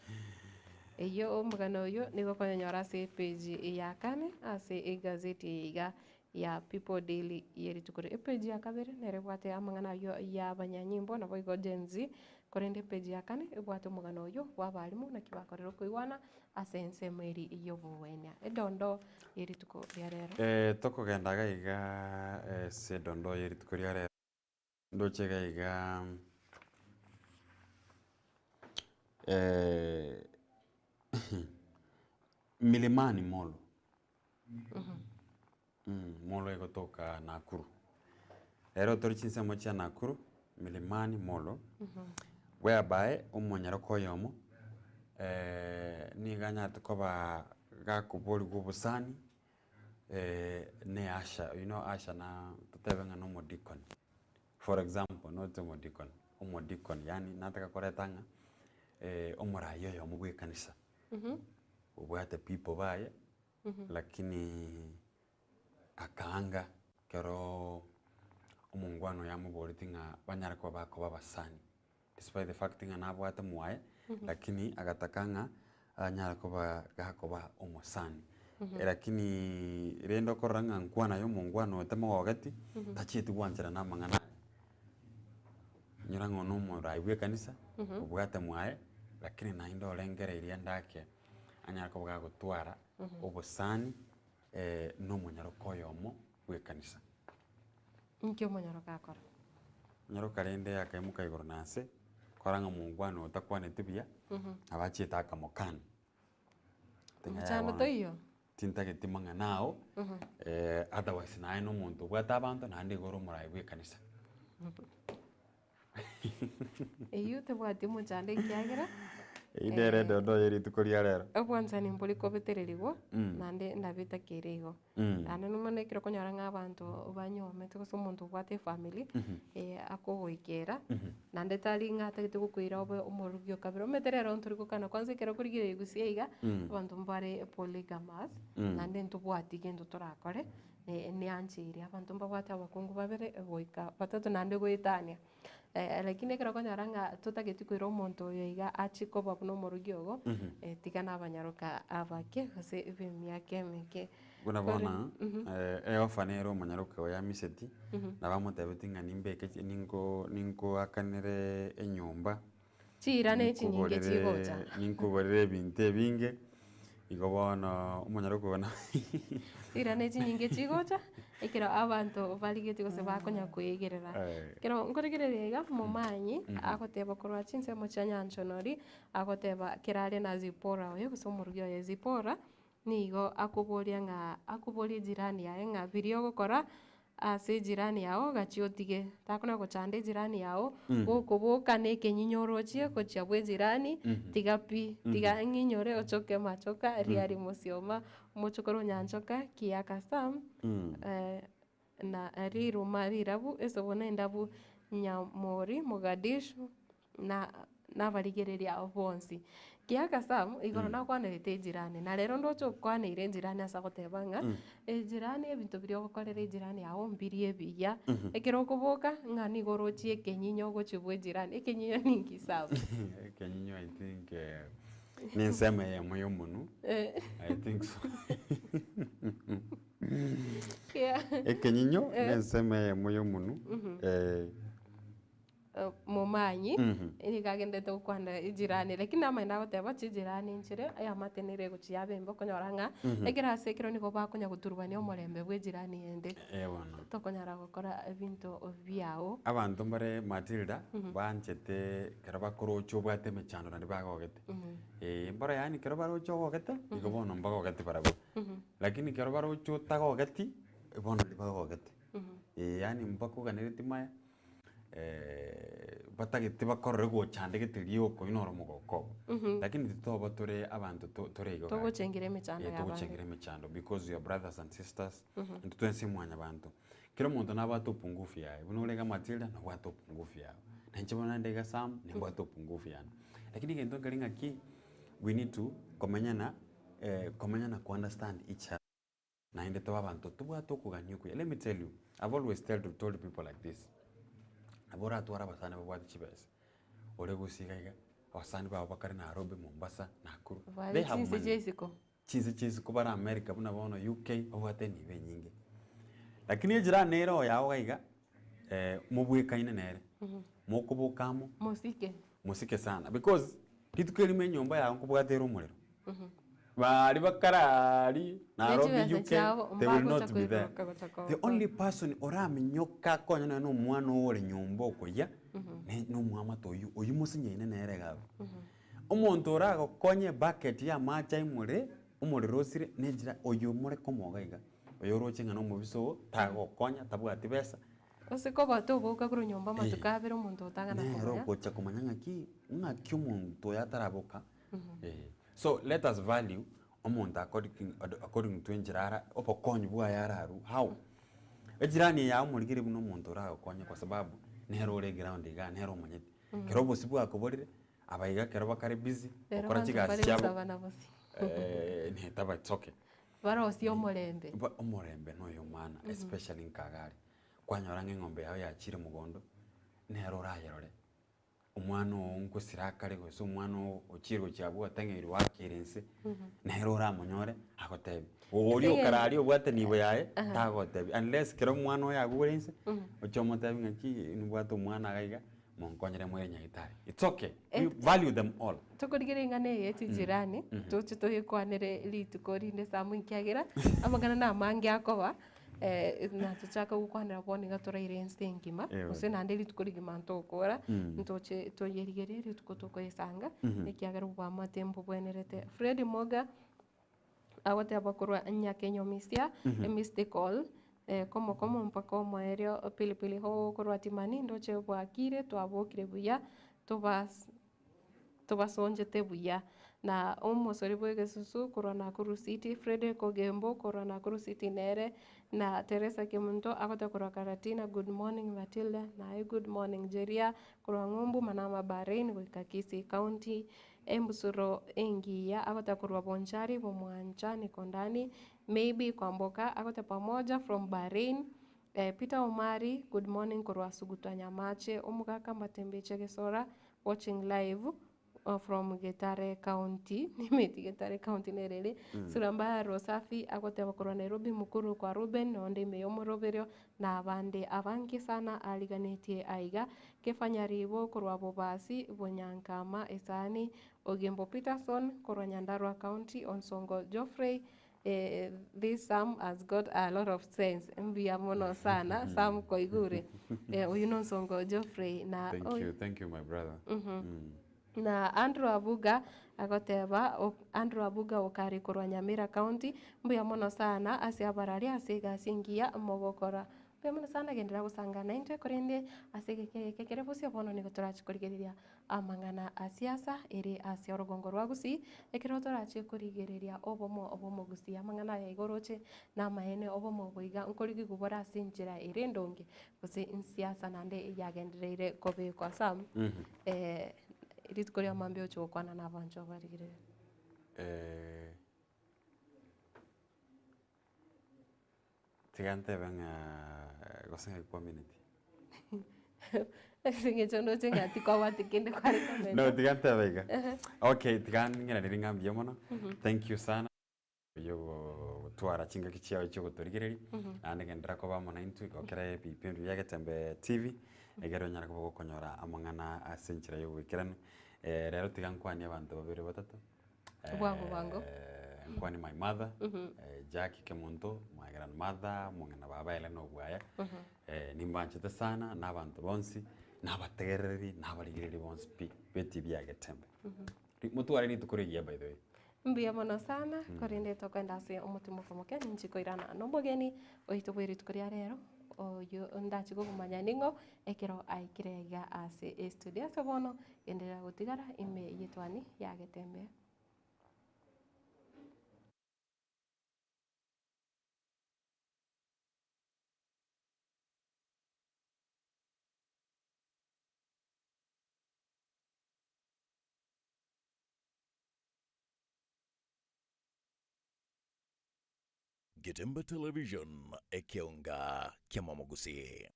Eyio omogano oyio nigo okonyonyora ase epage ya kane ase egazeti eye iga ya People Daily ye rituko riria. Epage ya kabere nere ebwate amang'ana ayio ya abanyanyimbo naboigo Gen Z, korende epage ya kane ebwate omogano oyio bwa abalimu naki bakorire okoigwana ase ensemo eria y'obogwenia. Edondo ye rituko ria rero. Tokogenda iga iga ase edondo ye rituko ria rero, ndoche iga iga Milimani Mall. Molo egotoka Nakuru. Ero tore chinsemo chia Nakuru, Milimani Molo, whereby omonyaroka oyomo nigo anyarete koba gakoborigwa obosani ne usher, you know usher na totebe ng'a na omodikoni. For example, not omodikoni, omodikoni yaani nataka koreta ng'a omoraia oyomo bwa ekanisa. Obwate people baye, lakini akaanga ekero omongwana oye amoboretie ng'a banyare koba bakoba abasani, despite the fact ng'a nabwate mwaye, lakini agataka ng'a anyare koba gakoba omosani. Lakini rende okorora ng'a nkwana ya omongwana oyo tamogogeti, tachieti gwancherana amang'ana aya. Inyora ng'a oyo na omorai bwa ekanisa, obwate mwaye, lakini naende orengereirie ande ake, anyare koba gagotwara obosani na omonyaroka oyomo bwa ekanisa. Inki omonyaroka akora? Omonyaroka rende akaimoka igoro na nse, kora ng'a omongwana oyo takwaneti buya, nabo achiete akamokana. Mochando toiyo? Tintageti mang'ana ao, otherwise naye na omonto obwate abanto naende igo ore omorai bwa ekanisa. Eyio tebwati omochando ekiagera. Eywo nere edondo ye rituko ria rero. Obwanchani mbori kobetererigwa, Mm. naende nabo etakeire igo. Mm. Naende mono ekero okonyora ng'a abanto banyomete gose omonto obwate efamiri, Mhm. akogoikera, Mhm. naende tari ng'a atagete gokoira obe omorugi o kabere. Omanyete rero ntori gokana kwanza ekero okorigereria gusii iga, Mm. abanto mbare polygamous, Mm. naende ntobwati gento torakore, neancheire. Abanto mbabwate abakungu babere goika batato naende goetania. Lakini ekero okonyora ng'a totageti koira omonto oyo iga achie koba buna omorogi ogo, Mhm. tiga na abanyaroka abake gose b'emiaka emeke. Buna Kore bono, mhm. eofa nere omonyaroke oyo amiseti, Mhm. nabo amotebetie ng'a nimbeke chi ninko ninkoakanere enyomba, Chiira ne chinyinge ninkogorere chigocha. ninkogorere ebinto ebinge, igo bono omonyaroke oyo na Chiira ne chinyinge chigocha, ekero abanto barigetie gose bakonya koegerera. Eh. Ekero nkorigereria iga, momanyi, Mhm. agoteba korwa chinsemo chia nyanchonori, agoteba kera are na Zipporah oye gose omorugi oye Zipporah, nigo akoboria ng'a akoboria ejirani yaye ng'a biria ogokora ase ejirani yago gachia otige, takona gochanda ejirani yago, Mhm. gokoboka na ekenyinyo orochie gochia bwa ejirani, Mhm. tiga pi, tiga Mhm. ng'inyore ochoke machoka riari Mhm. mosioma, omochokoro o nyanchoka kiaka sam, Mm. na riruma rirabu esobo na endabu nyamori Mogadishu na nabarigereria bonsi. Kiaka Sam, igoro Mm. nakwanerete ejirani, na rero ndoche okwaneire ejirani ase agoteba ng'a, Mm. ejirani ebinto biria ogokorera ejirani yago mbiri ebiya, Mhm. ekero okoboka, ng'a nigo orochie ekenyinyo ogochia bwa ejirani, ekenyinyo ninki Sam? Ekenyinyo I think na ensemo eyemo ya omonwe, Eh. I think so. Yeah. Ekenyinyo Eh. na ensemo eyemo ya omonwe, Mhm. eh. Momanyi, Mhm. nigo agenderete gokwana ejirani, lakini amaene agoteba chijirani nchire eamate nere egochia yaba embe okonyora ng'a, Mhm. ekero ase ekero nigo bakonya goturubania omorembe bwa ejirani ende. Eh bono. Tokonyara gokora ebinto biago. Abanto mbare Matilda, Mhm. banchete ekero bakoroche obwate emechando naende bagogete. Mhm. Eh, mboro yaani ekero baroche ogogete, igo Mhm. bono mbagogete barabwo. Mhm. Lakini ekero baroche otagogeti, bono ribagogete. Mhm. Eh, yaani mbakoganereti maya, batagete bakorore gochandegete rioka oyio noro omogoko obo. Mhm. Lakini titoba tore abanto to- tore igo gaki. Togochengera emechando Eh, ya abande. togochengera emechando because we are brothers and sisters, Mhm. intwe twensi mwanyabanto. Kera omonto nabwate opungufu yaye, buna ore iga Matilda nobwate opungufu yago, na inche bono naende iga Sam nimbwate opungufu yane. Lakini egento nkeri ng'aki, we need to komenyana komenya na ko understand each other. Naende tobe abanto tobwate okogania okuya. Let me tell you, I've always tell to told people like this, nabo oratware abasani babwate chibesa, ore gose iga iga, abasani babo bakare Nairobi, Mombasa, Nakuru, Bare they have chinse money. chia isiko. Chinse chia isiko bare America buna bono UK, babwate enibo enyinge. Lakini ejirani nere oyago iga iga, mobwekaine nere, mokoboka amo, Mosike. mosike sana because, rituko erimo enyomba yago nkobwate ere omorero. Baria bakare aria Nairobi, Nechibesa UK, chiabo they will mbagocha not be there. koiruruka gocha The kogokonya. only person oraminyoke akonye nonye na omwana oo ore nyomba okoyia, ne na omwamate oyio, oyio mosinyaine nere iga abwo. Omonto oragokonye ebucket ya amache aimore, omorero osire, na enchera oyio more komoga iga, oyo oroche ng'a na omobisa oo, tagokonya, tabwati besa. Gose koba toboka korwa nyomba amatuko abere omonto otang'ana Nere komanya. ogocha komanya ng'aki, ng'aki omonto oyo ataraboka. So let us value omonto according according to enchera ara obokonyi bwaye ararwe how? Ejirani eye omorigereria buna omonto oragokonye kwa sababu nere ore eground igaa nere omanyete. Ekero obosie bwakoborire, aba iga ekero bakare busy Rero gokora abanto chigasi mbare chiabo gosabana bosie. netaba it's okay. Barosie omorembe. Ba omorembe noyo omwana especially nka iga aria, kwanyora ng'a eng'ombe yago yachire mogondo, nere orayerore. Omwana oo ngosira akare gose omwana oo ochire gochia abwo oteng'eirwe oakire inse, nere oramonyore agotebi. Oria Ase okare eng'encho aria obwate nibo yaye, Aha. tagotebi unless kero omwana oye agure inse, oche omotebi ng'aki nibwate omwana iga iga, monkonyere moire nyagetari. It's okay, we value them all. Tokorigereria eng'ana eye ye chijirani, toche toyekwanere rituko rinde samwe ekiagera, amang'ana na amange akoba. Natochaka gokwanera bono iga toraire ense engima, Eeh. gose naende rituko rigima ntokora, Mm. ntoche toyerigerie rituko tokoyesanga, Mhm. ekiagera obwamate mbobwenerete. Fred Moga, agoteba korwa Nyakenyomisia, Mhm. emissed call, komo komo mpaka omoerio, pilipili hoho korwa Timani, ndoche bwakire twabokire buya, tobas. Tobasonchete buya. Na omosori bw'egesusu korwa Nakuru City, Fredrick Ogembo korwa Nakuru City nere, na Teresa Kemunto agote korwa Karatina, good morning Matilda, naye good morning Jeria korwa Ng'umbu Manama Bahrain goika Kisii County, Embusuro engiya agote korwa Bonchari Bomwancha Nikondani, Maybe Kwamboka agote pamoja from Bahrain, Peter Omari good morning korwa Sugutwa Nyamache, Omogaka Matembeche Gesora watching live from Getare County, nimeti Getare County nere ere, Sura mbaya Rosafi agoteba korwa Nairobi mukuru kwa Reuben nonde ime y'omoroberio na abande abange sana ariganetie aiga, Kefa Nyaribo korwa Bobasi, Bonyankama Esani, Ogembo Peterson korwa Nyandarua County, Onsongo Geoffrey This Sam has got a lot of sense mbuya mono sana Sam koigure oyio nonsongo Geoffrey na Thank you, thank you my brother. Na Andrew Abuga agoteba Andrew Abuga okare korwa Nyamira County mbuya mono sana ase abarari ase egasi engiya mogokora. Mbuya mono sana genderera gosanga naintwe korende ase egeka eke kere bosio bono nigo torache korigereria Amang'ana a siasa ere ase orogongo rwa Gusii, ekero torache korigereria obomo bw'omogusii. Amang'ana aya igo oroche namaene obomo obo iga nkorigigwa bore ase enchera ere endonge gose nsiasa naende yagendereire kobekwa. Sam, rituko ria mambia oche gokwana na abanchwa barigereria. Tiga ntebe ng'a gose ng'aki kwamineti. Ase eng'encho ndoche ng'a tikwabwate kende kware komenta. No, tiga ntebe iga. Ehe. Okay, tiga ng'iranerie ng'a mbuya mono. Thank you sana yogotwara chingaki chiao chiogotorigereria, naende genderera koba amo naintwe gokera ebipindi bia Getembe TV, egere onyare koba gokonyora amang'ana ase enchera ya oboikeranu. Rero tiga nkwanie abanto babere batato. Bwango bwango. Nkwani my mother, Jackie Kemunto, my grandmother, omong'ina baba Ellen Obwaya, nimbanchete sana na abanto bonsi, na abategereri, na abarigereri bonsi pi, be TV ya Getembe. Motware rituko rigiya by the way. Mbuya mono sana, korende tokogenda ase omotimoko omoke ninchi koirana nomogeni oito bwe rituko ria rero, oyio ndachi gokomanya ning'o ekero aikire iga ase estudio. Ase bono Genderera gotigara ime y'etwani ya Getembe. Getembe Television, ekeonga ki'amamogusii.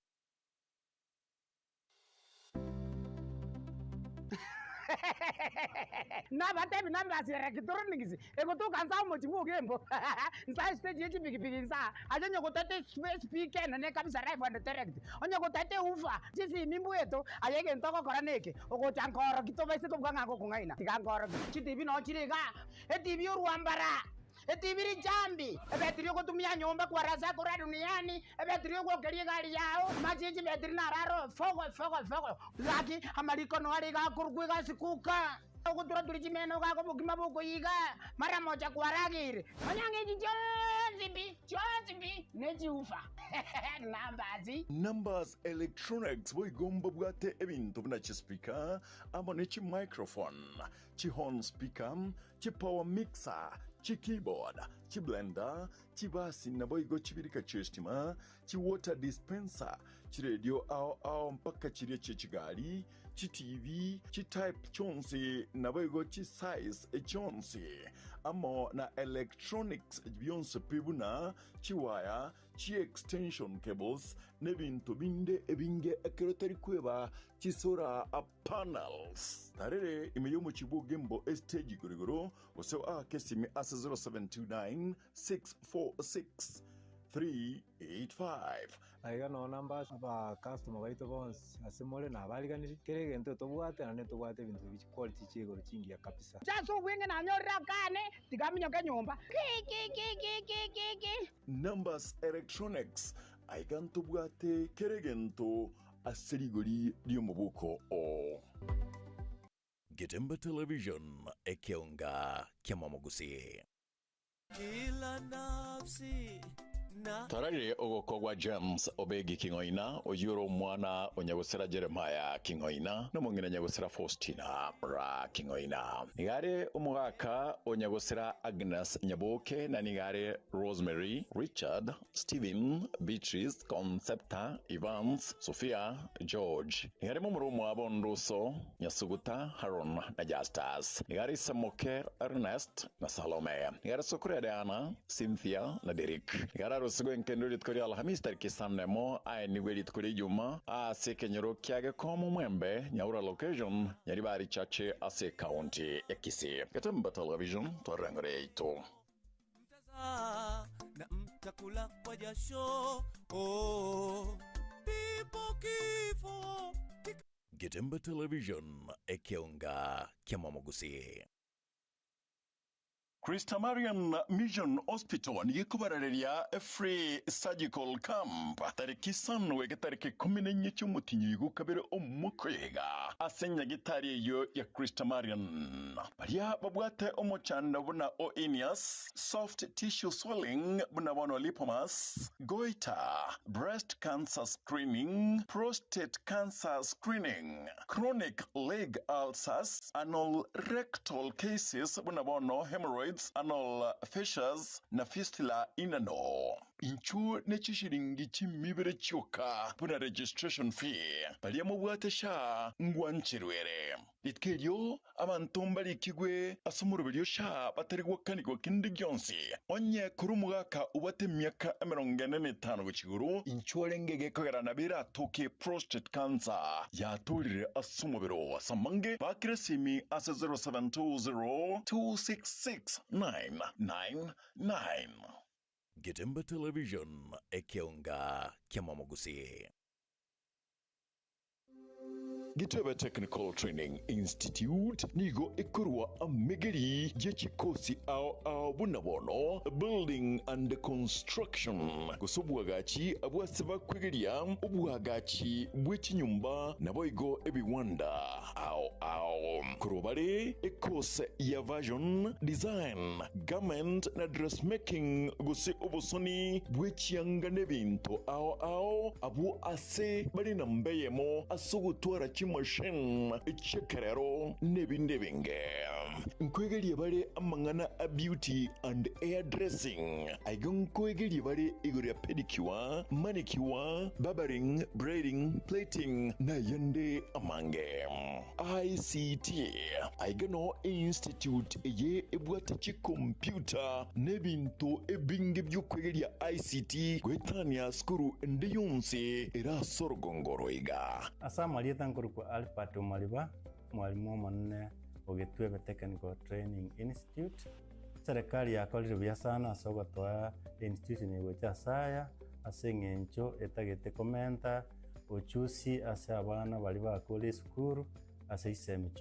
Nabatebi nambasi electronics egotoka nsa omochi bwa Ogembo nsa estage ye chipikipiki nsa aye onye gotete espeaker enene kabisa live and direct onye gotete woofer chisimi mbweto aye egento ogokora neke ogocha nkoroki tobaise kobuga ng'a ngokong'aina tiga nkoroki chitibi noo chire igaa etibi orwambara. Etibiri chambi, ebetiri ogotumia nyomba kwarasa korwa duniani, ebetiri ogwokeria egari yao, amache ye chibetiri nararo fogo fogo fogo. Gaki amariko noare iga akorokwa egasi kuka, ogotura-turia chimeno gaka obokima bokoyiga, mara mocha kwarageire. Nonya ng'echi chionsi pi, chionsi pi, ne chiufa. Numbers. Numbers Electronics boigo mbabwate ebinto buna chispeaker amo ne chimicrophone, chihorn speaker, chipower mixer, chikeyboard, chiblender, chibasi naboigo chibirika chi'estima, chiwater dispenser, chiredio ao ao mpaka chiria chie chigari, chiTV, chitype chionsi naboigo chisize chionsi, amo na electronics bionsi pi buna chiwaya, chiextension cables, nebinto binde ebinge ekero tari kweba chisora Panels. Tarere ime y'omochie bw'Ogembo estage igoro igoro, gose oake esimi ase 0729 646 385. Aiga noo namba aba customer baito bonsi ase more nabariganirie, kera egento tobwate naende ntobwate ebinto bi chiquality chia igoro chingiya kabisa. Inche ase obweng'e nanyorire akane, tiga aminyoke nyomba. Ki-ki-ki-ki-ki-ki. Numbers Electronics, aiga ntobwate kera egento ase rigori ri'omoboko oo. Getembe Television, ekeonga ki'amamogusii. Kila nafsi Twararire ogokogwa James Obegi King'oina, oyio ore omwana o Nyagosira Jeremiah King'oina, na omong'ina Nyagosira Faustina Ra King'oina. Nigo are omogaka o Nyagosira Agnes Nyaboke, na nigo are Rosemary, Richard, Stephen, Beatrice, Concepta, Evans, Sophia, George. Nigo are momura omwabo Nduso, Nyasuguta, Haron, na Justus. Nigo are ise moke Ernest na Salome. Nigo are sokoro ya Diana, Cynthia, na Derrick. Nigo ararusigwe enkendo rituko ria Alhamisi tariki isano nemo, aenigwe rituko ria Ijuma ase ekenyoro kia Gekomo Mwembe, Nyaura Location, Nyaribari Chache ase ekaunti ya Kisii. Getembe Television, twarengore yaito. Na mtakula kwa jasho oh. People kifo Getembe Television, ekeonga kia Momogusi. Christamarian Mission Hospital nigo ekobarareria Free Surgical Camp tariki isano goika tariki ikomi na inye chi'omotinyi oigo kabere omwaka oyo iga ase nyagitari eyio ya Christamarian. Baria babwate omochando buna o hernias, soft tissue swelling buna bono lipomas, goiter, breast cancer screening, prostate cancer screening, chronic leg ulcers, anal rectal cases buna bono hemorrhoids, anal fissures na fistula inano. Inchuo ne chishiringi chimibere chioka buna registration fee. Baria mobwate SHA ngwancherwere. Rituko erio abanto mbarikigwe ase omoroberio SHA batari gwakanigwa kende gionsi. Onye korwa omogaka obwate emiaka emerongo ene na etano gochia igoro, inchuo orenge gekogera nabo eratoke prostate cancer yatorire ase omobere oo. Ase amange bakire esimi ase 0720 266 999. Getembe Television, ekeonga ki'Omomogusi. Gitebe Technical Training Institute nigo ekorwa amegeri ye chikosi ao ao buna bono Building and Construction, gose obwagachi abwase bakwegeria obwagachi bwe chinyomba naboigo ebiwanda ao ao. Korwa bare ekose ya Fashion Design, Garment na Dressmaking gose obosoni bwe chianga nebinto ao ao abwo ase bare namba eyemo ase ogotwara chimachine chi'ekerero nebinde ebinge. Nkoegerie bare amang'ana a beauty and hair dressing. Aiga nkoegerie bare igoro ya pedicure, manicure, barbering, braiding, plaiting nayende amange. ICT, Aiga noo einstitute eye ebwate chikompiuta na ebinto ebinge bi'okwegeria ICT goetania sukuru ende yonsi ere ase orogongo oro iga. Ase amarieta nkorokwa Albert Omariba, mwalimu omonene o Gitwebe Technical Training Institute. Serikali yakorire buya sana ase ogotoa institution eye gocha ase aya, ase eng'encho etagete komenta uchusi ase abana baria bakure esukuru ase chisemi chia.